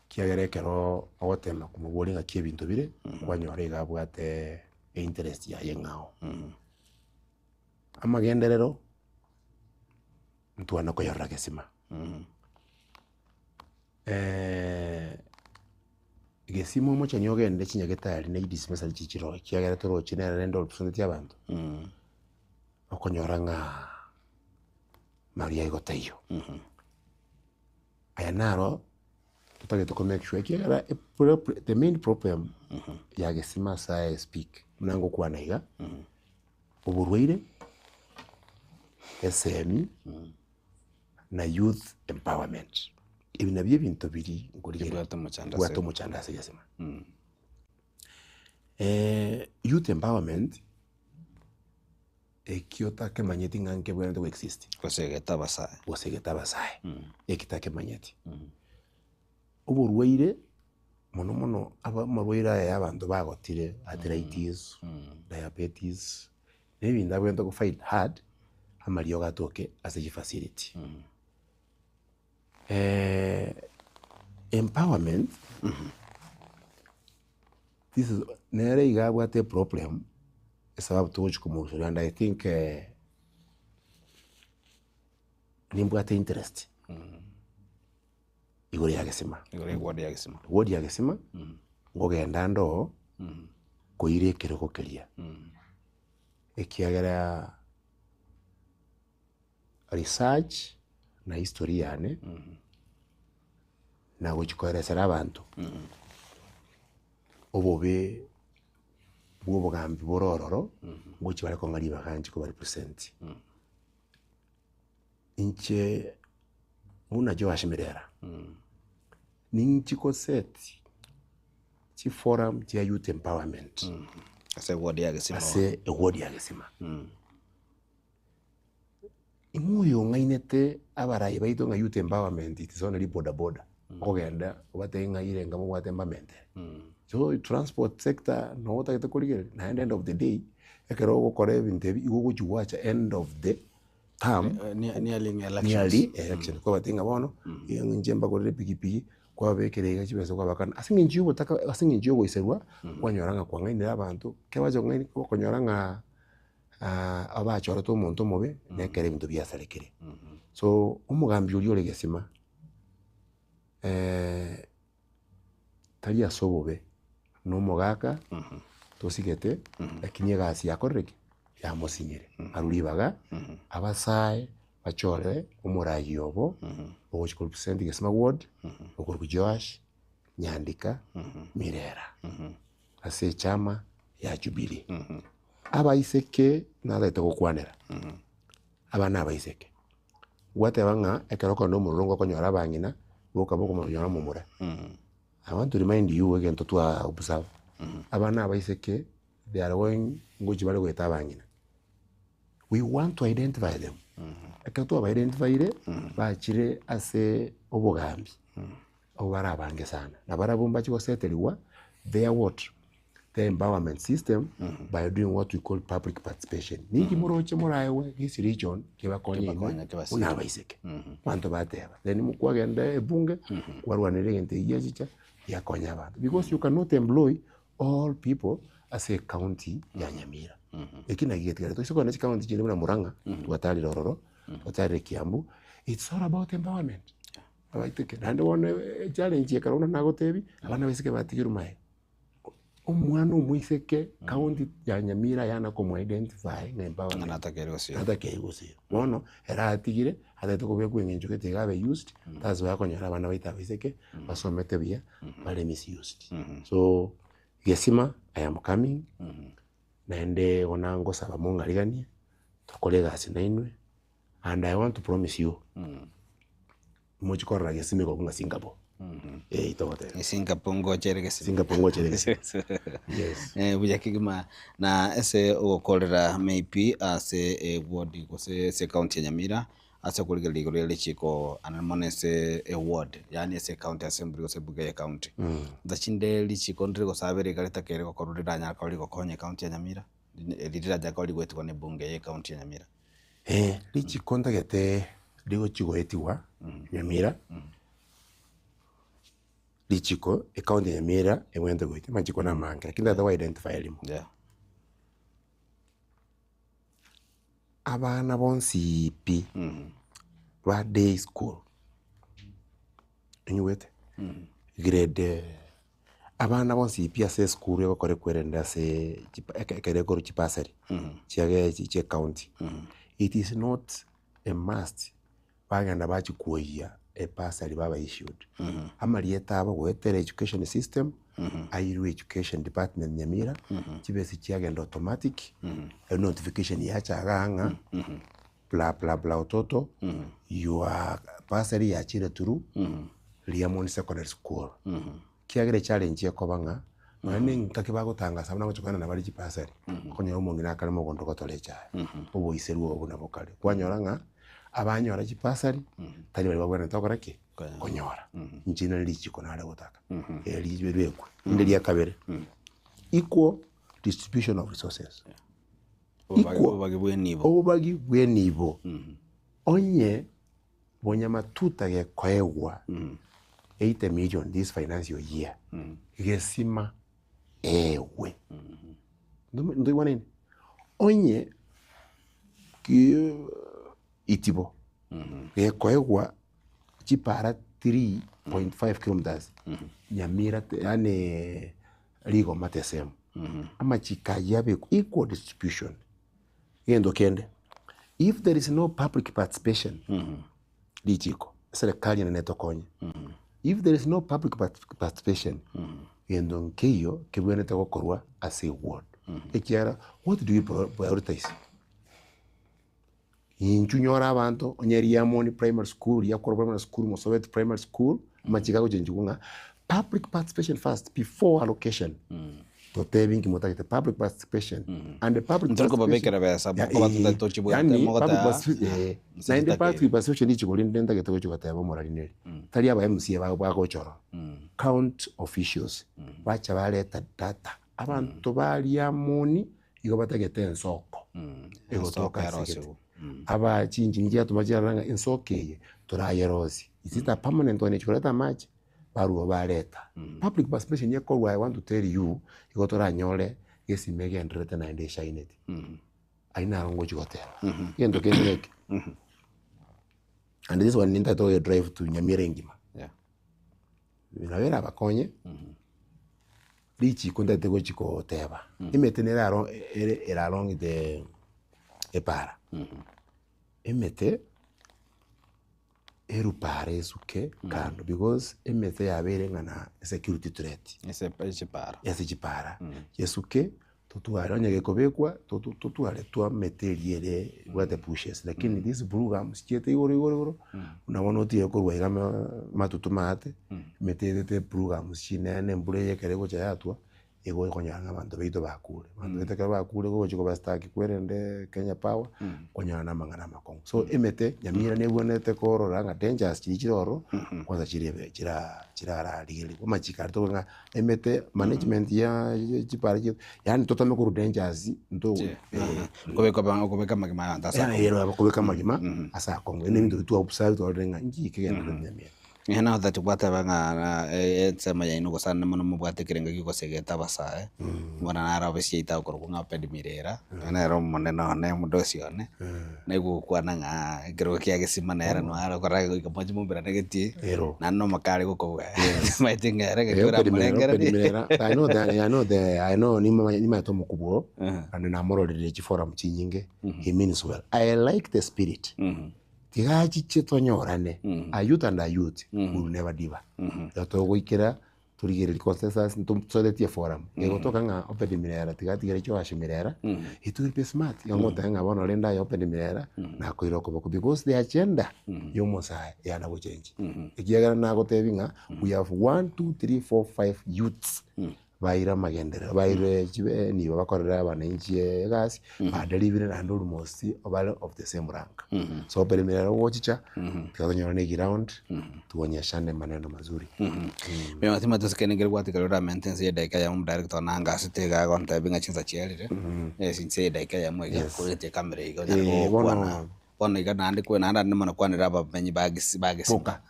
ekiagera ekero ogotema komoboria ng'aki ebinto bire, kwanyora iga abwate einterest yaye eng'ao. Amagenderero, ntwana koyorora gesima, gesima omochani ogende chinyagetari na edispensary chichire ororo ekiagera toroche nere rende orusaneti abanto, okonyora ng'a maria igo taiyo. Aya naro totagete ko make sure ekiagera the main problem ya gesima ase I speak buna ngokwana iga, oborwaire, esemi, na youth empowerment. Ebi nabio ebinto biria nkorigereria Bibwate omochando ase- bibwate omochando ase egesima. Youth empowerment, ekio otakemanyeti ng'a nkebwenerete go exist. Gose egete abasae. Gose egete abasae, eki takemanyeti. Oborwaire mono mono aba amarwaire aya ya abanto bagotire, arthritis, diabetes. Na ebinto abwenerete go fight hard, amariogo atoke ase chifacility. Empowerment, this is nere iga abwate eproblem esababu togochi komoruseria and I think nimbwate interest igoro ya gesima. Igoro ya eward ya gesima. Eward ya gesima, nkogenda ande oo, koira ekerogo keria, ekiagera research na history yane, na gochia koeresera abanto obobe bwa obogambi bore ororo, ngochia bare kong'a ribaga nchie koba represent. Inche buna Joash Mirera, ninchi go set chiforum chia youth empowerment Ase eward ya Gesima. ase eward ya Gesima. Ing'o oyo ong'ainete abarai baito ng'a youth empowerment it is only boda boda, okogenda obatebie ng'a ire enga mobwate mbamente. So transport sector nabo otagete korigereria, naende end of the day, ekero ogokora ebinto ebi, igo ogochi gwacha end of the term, Nearing elections. nearly election, kwabatebia ng'a bono, inche mbagorere epikipiki, kwababekera iga chibesa kwabakana, ase eng'encho ya obotaka ase eng'encho ya ogoiserwa, kwanyora ng'a kwang'ainire abanto, ekero bacha kong'aini okonyora ng'a abachorete omonto omobe, na ekero ebinto biasarekire. So, omogambi oria ore gesima, tari ase obobe, na omogaka tosigete, lakini egasi yakorire ki? Yamosinyire. Arwe ribaga, abasae bachore omoraia obo, ogochi ko represent Gesima ward, okorokwa Joash Nyandika Mirera, ase echama ya Jubilee. Abaiseke natagete gokwanera, aba na abaiseke, gwateba ng'a ekero okogenda omororo ngokonyora abang'ina, boka bokomonyora omomura. I want to remind you egento twa observe, abana abaiseke they are going ngochia bare goeta abang'ina. We want to identify them. Ekero twaba identifyire, bachire ase obogambi, abwo bare abange sana. Na barabwo mbache goseterigwa their what? Their empowerment system by doing what we call public participation. Ninki moroche moraegwe this region kebakonye inwe Kebakonye, kebasire. buna abaiseke. Abanto bateba. Then kwagenda ebunge, kwarwanera egento ekio giachicha, giakonya abanto. Because you cannot employ all people ase ecounty ya Nyamira. Eki naki getigarete. Toise kogenda chicounty chinde buna Murang'a, twatarire ororo, twatarire Kiambu, it's all about empowerment. Abaiteke. Naende bono echallenge ekero buna nagotebi, abana abaiseke batigirwe magega. Omwana omoiseke county ya Nyamira yana komo identify ng'a empowerment. Ng'a natakeire gosira. Natakeire gosira. Bono, ere atigire, atagete kobekwa eng'encho gete iga abe used, that's why akonyora abana baito abaiseke, basomete buya, bare misused. So, Gesima, I am coming, naende bono ngosaba mong'ariganie, tokore egasi nainwe, and I want to promise you, mochie korora Gesima egokwa ng'a Singapore, eh togoteba. Singapore ngocha ere Gesima. Singapore ngocha ere Gesima. Yes. Buya kegima na ase ogokorera maybe ase eward gose ase ecounty ya Nyamira ase okorigereria igoro ya richiko ande mono ase eward yaani ase ecounty assembly gose ebuge ya ecounty. Nsa chinde richiko ndire gosabera iga ritakeire gokorwa riranyare koba rigokonya ecounty ya Nyamira, eri riranyare koba rigoetigwa na ebunge ya ecounty ya Nyamira. Richiko ntagete rigochi goetigwa Nyamira, richiko ecounty ya Nyamira ebwenerete goetia amachiko na amange lakini ntagete go identify rimo. Abana bonsi pi ba day school, onyigwete? Grade abana bonsi pi ase esukuru egokora ekwerende ase chipa ekero ekorwa chibasari chiage chia ecounty, it is not a must bagenda bachia kwoyia ebasari baba issued. Amarieta abo goetera education system, airwe education department Nyamira, chibesa chiagenda automatic, enotification yacha igaa ng'a bla bla bla ototo, your bursary yachire through Riamoni Secondary School. Ekiagera echallenge ekoba ng'a nonya na engaki bagotangasa buna gochia koenana bare chibasari, okonyora omong'ina akare mogondo gotora echae, oboiserwa obo buna bokare. Kwanyora ng'a abanyora chibasari, tari baria babwenerete gokora ki? Konyora. Inche nari richiko nare gotaka, eri ribekwe. Rinde ria kabere, equal distribution of resources. Obobagi bwa enibo. Obobagi bwa enibo. Onye bonyamatuta gekoegwa 80 million this financial year, gesima eegwe. Ntoigwanaine? Onye ki itibo gekoegwa chipara 3.5 kilometres, Nyamira yaani rigoma tesemo, amachiko ayio abekwe equal distribution. Egento kende, if there is no public participation, richiko, eserekari ere netokonye, if there is no public participation, gento nkeiyo kebwenerete gokorwa ase eward. Ekiagera what do you prioritize? Inchuo nyore abanto, onye Riamoni primary school, Riakoro primary school, Mosobeti primary school, amachiko agochenchigwa ng'a public participation first before allocation. Totebi inki motagete, public participation and the public Ntori kobabekera besa, Ya, mokoba eh, totari tochibwate, yaani mogoteba, public participation, eh, nse naende chitagete. public participation richiko rinde ntagete gochia goteba omorari neri, tari aba MCA bagochora, county officials bacha bareta data, abanto ba Riamoni igo batagete ensoko egotoka Ensoko ase egete. erosiwe. Aba chinchini chiatoma chiarora ng'a ensoko eye torayerosie, is it a permanent one echi koreta amache? Barua bareta. Public participation ekorwa I want to tell you, igo toranyore gesima egendererete naende eshaineti. Ayio naro ngochi goteba. Egento kende geke, and this one nintagete goye drive to Nyamira engima. Nabo erabakonye, richiko ntagete gochi koteba, emete nere aro ere ere along the epara, emete erupara esuke kando because emete yabeire ng'a na security threat. Ase chipara. Ase chipara, esuke totware onye gekobekwa totware twamete eria ere ebwate bushes lakini these blue gums chiete igoro igoro igoro buna bono otige korwa iga matutu maate emete etete blue gums chinene embura eye ekero egocha yatwa igo okonyora ng'a abanto baito bakure. Abanto baito ekero bakure gogochia kobastaki kwerende Kenya Power okonyora na amang'ana amakong'u. So emete nyamira nebwenerete korora ng'a dangers chiria chire ororo kwanza chirebe chira chirararigererigwa amachiko aria tokoigwa ng'a Emete management ya chipara chiaito yaani totame korwa dangers nto Kobeka ba- okobeka amagima ya abanto ase akong'u. eh, okobeka amagima ase akong'u. Ebi nebinto twa observe twarorire ng'a inki kegendererete Nyamira. Eeh nabo tari gwateba ng'a ensemo yaino gose ande mono mobwate ekerengo giogosegeta abasae, bono naro obisi yaito akorokwa ng'a Obed Mirera, oyo nere omonene one omodosi one. Naigwa ogokwana ng'a ekerogo kia gesima nere noyo are gokora goika moche moumberane getii, Ero. naende na omokare gokobua omanyete ng'a ere Eh, gaki Obed Mirera, Obed oramorengererie. Mirera, I know the, I know the, I know nimanyete omokubwa oo, naende namororire chiforum chinyinge, he means well. I like the spirit. Tiga achiche tonyorane, a youth and a youth will never differ. Ekero togoikera Torigererie consensus ntosoretie forum egotoka ng'a Obed Mirera tiga atigere Joash Mirera it will be smart igo ngoteba ng'a bono rende aye Obed Mirera nakoire okoboko because the agenda ya omosae yana gochenji ekiagera nagotebi ng'a we have one, two, three, four, five youths baire amagenderero baire chibe nigo bakorera abananchi egasi baderivire naende almost bare of the same rank so Obed Mirera ogochicha tiga tonyorane eground tuonyeshane maneno mazuri. Mima timanyeti ase kende nkere gwatigara oramente ense y'edaika eyemo omodirector one anga asete iga agontebia ng'a chinsa chiarire, ense y'edaika eyemo iga koretie ekamera iga onyare Eh, bono- gokwana. Bono iga naende kwe naende ande mono kwanera abamenyi ba gisi ba gesima. Boka.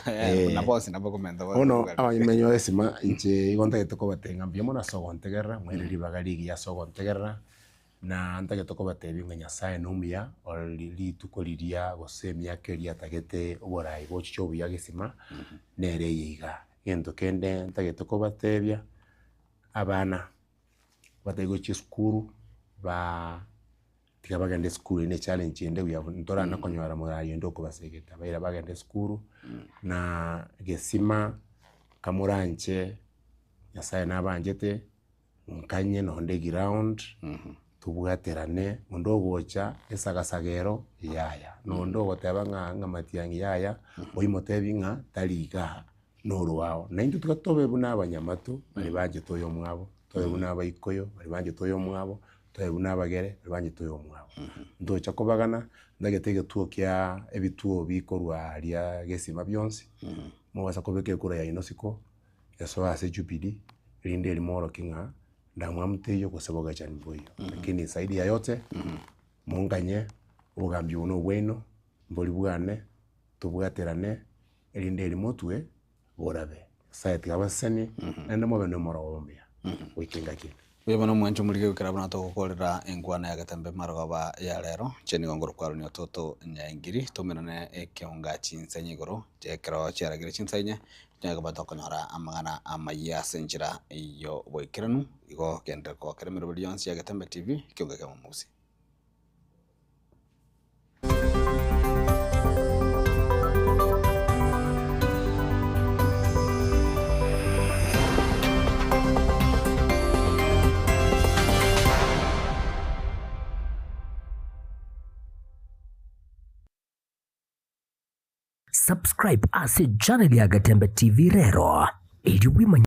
Eh. Buna bonsi nabo okomenta bonsi Bono bwari. abamenyi ba gesima inche igo ntagete kobatebia ng'a mbuya mono ase ogontegerera, mwaire ribaga rigiya ase ogontegerera, Na ntagete kobatebia ng'a Nyasae nomuya, ore rituko riria gose emiaka eria atagete oborai bochiche obuya gesima, nere eye iga. Egento kende ntagete kobatebia, abana batari gochia esukuru, baa tiga bagende esukuru eye ne echallenge ende buya ntorana konyora morai onde okobasegeta, baira bagende esukuru, na gesima kamoranche Nyasae nabanchete. Nkanye nonde eground, tobwaterane, onde ogocha esagasaga ero yaya, na onde ogoteba ng'a ng'a matiang'i yaya, oimotebi ng'a tari igaa, norwao. Na intwe tiga tobe buna abanyamato baria banchete oyomwabo, tobe buna abaikoyo baria banchete oyomwabo, tobe buna abagere baria banchete oyomwabo. Ntocha kobagana, ntagete egetuo kia ebituo bikorwa aria gesima bionsi, mobasa kobeka ekura yaino isiko. Esoe ase Jubilee, erinde erio moorokie ng'a Ndamwamu teiyo gose bogechani mboiyo, lakini zaidi ya yote, monganye obogambi obo nobwaino, mbori bwane, tobwaterane, erinde eri motwe borabe. Nyasaye tiga abasesenie, naende mobe nomorogoba omuya goika engaki ende. Buya bono omwancho omorige goikera buna togokorera enkwana ya Getembe marogoba ya rero, inche nigo ngorokwa Toto Nyaengiri, tomenane ekeonga chinsa igoro, ekero chiaragire chinsa inye, Nigo batokonyora amang'ana amayia ase enchera y'oboikeranu, igo genderera kogokera emeroberi yonsi ya Getembe TV, ekiombe kia Momusi. Subscribe ase channel ya Gatembe TV rero erio bwimanye.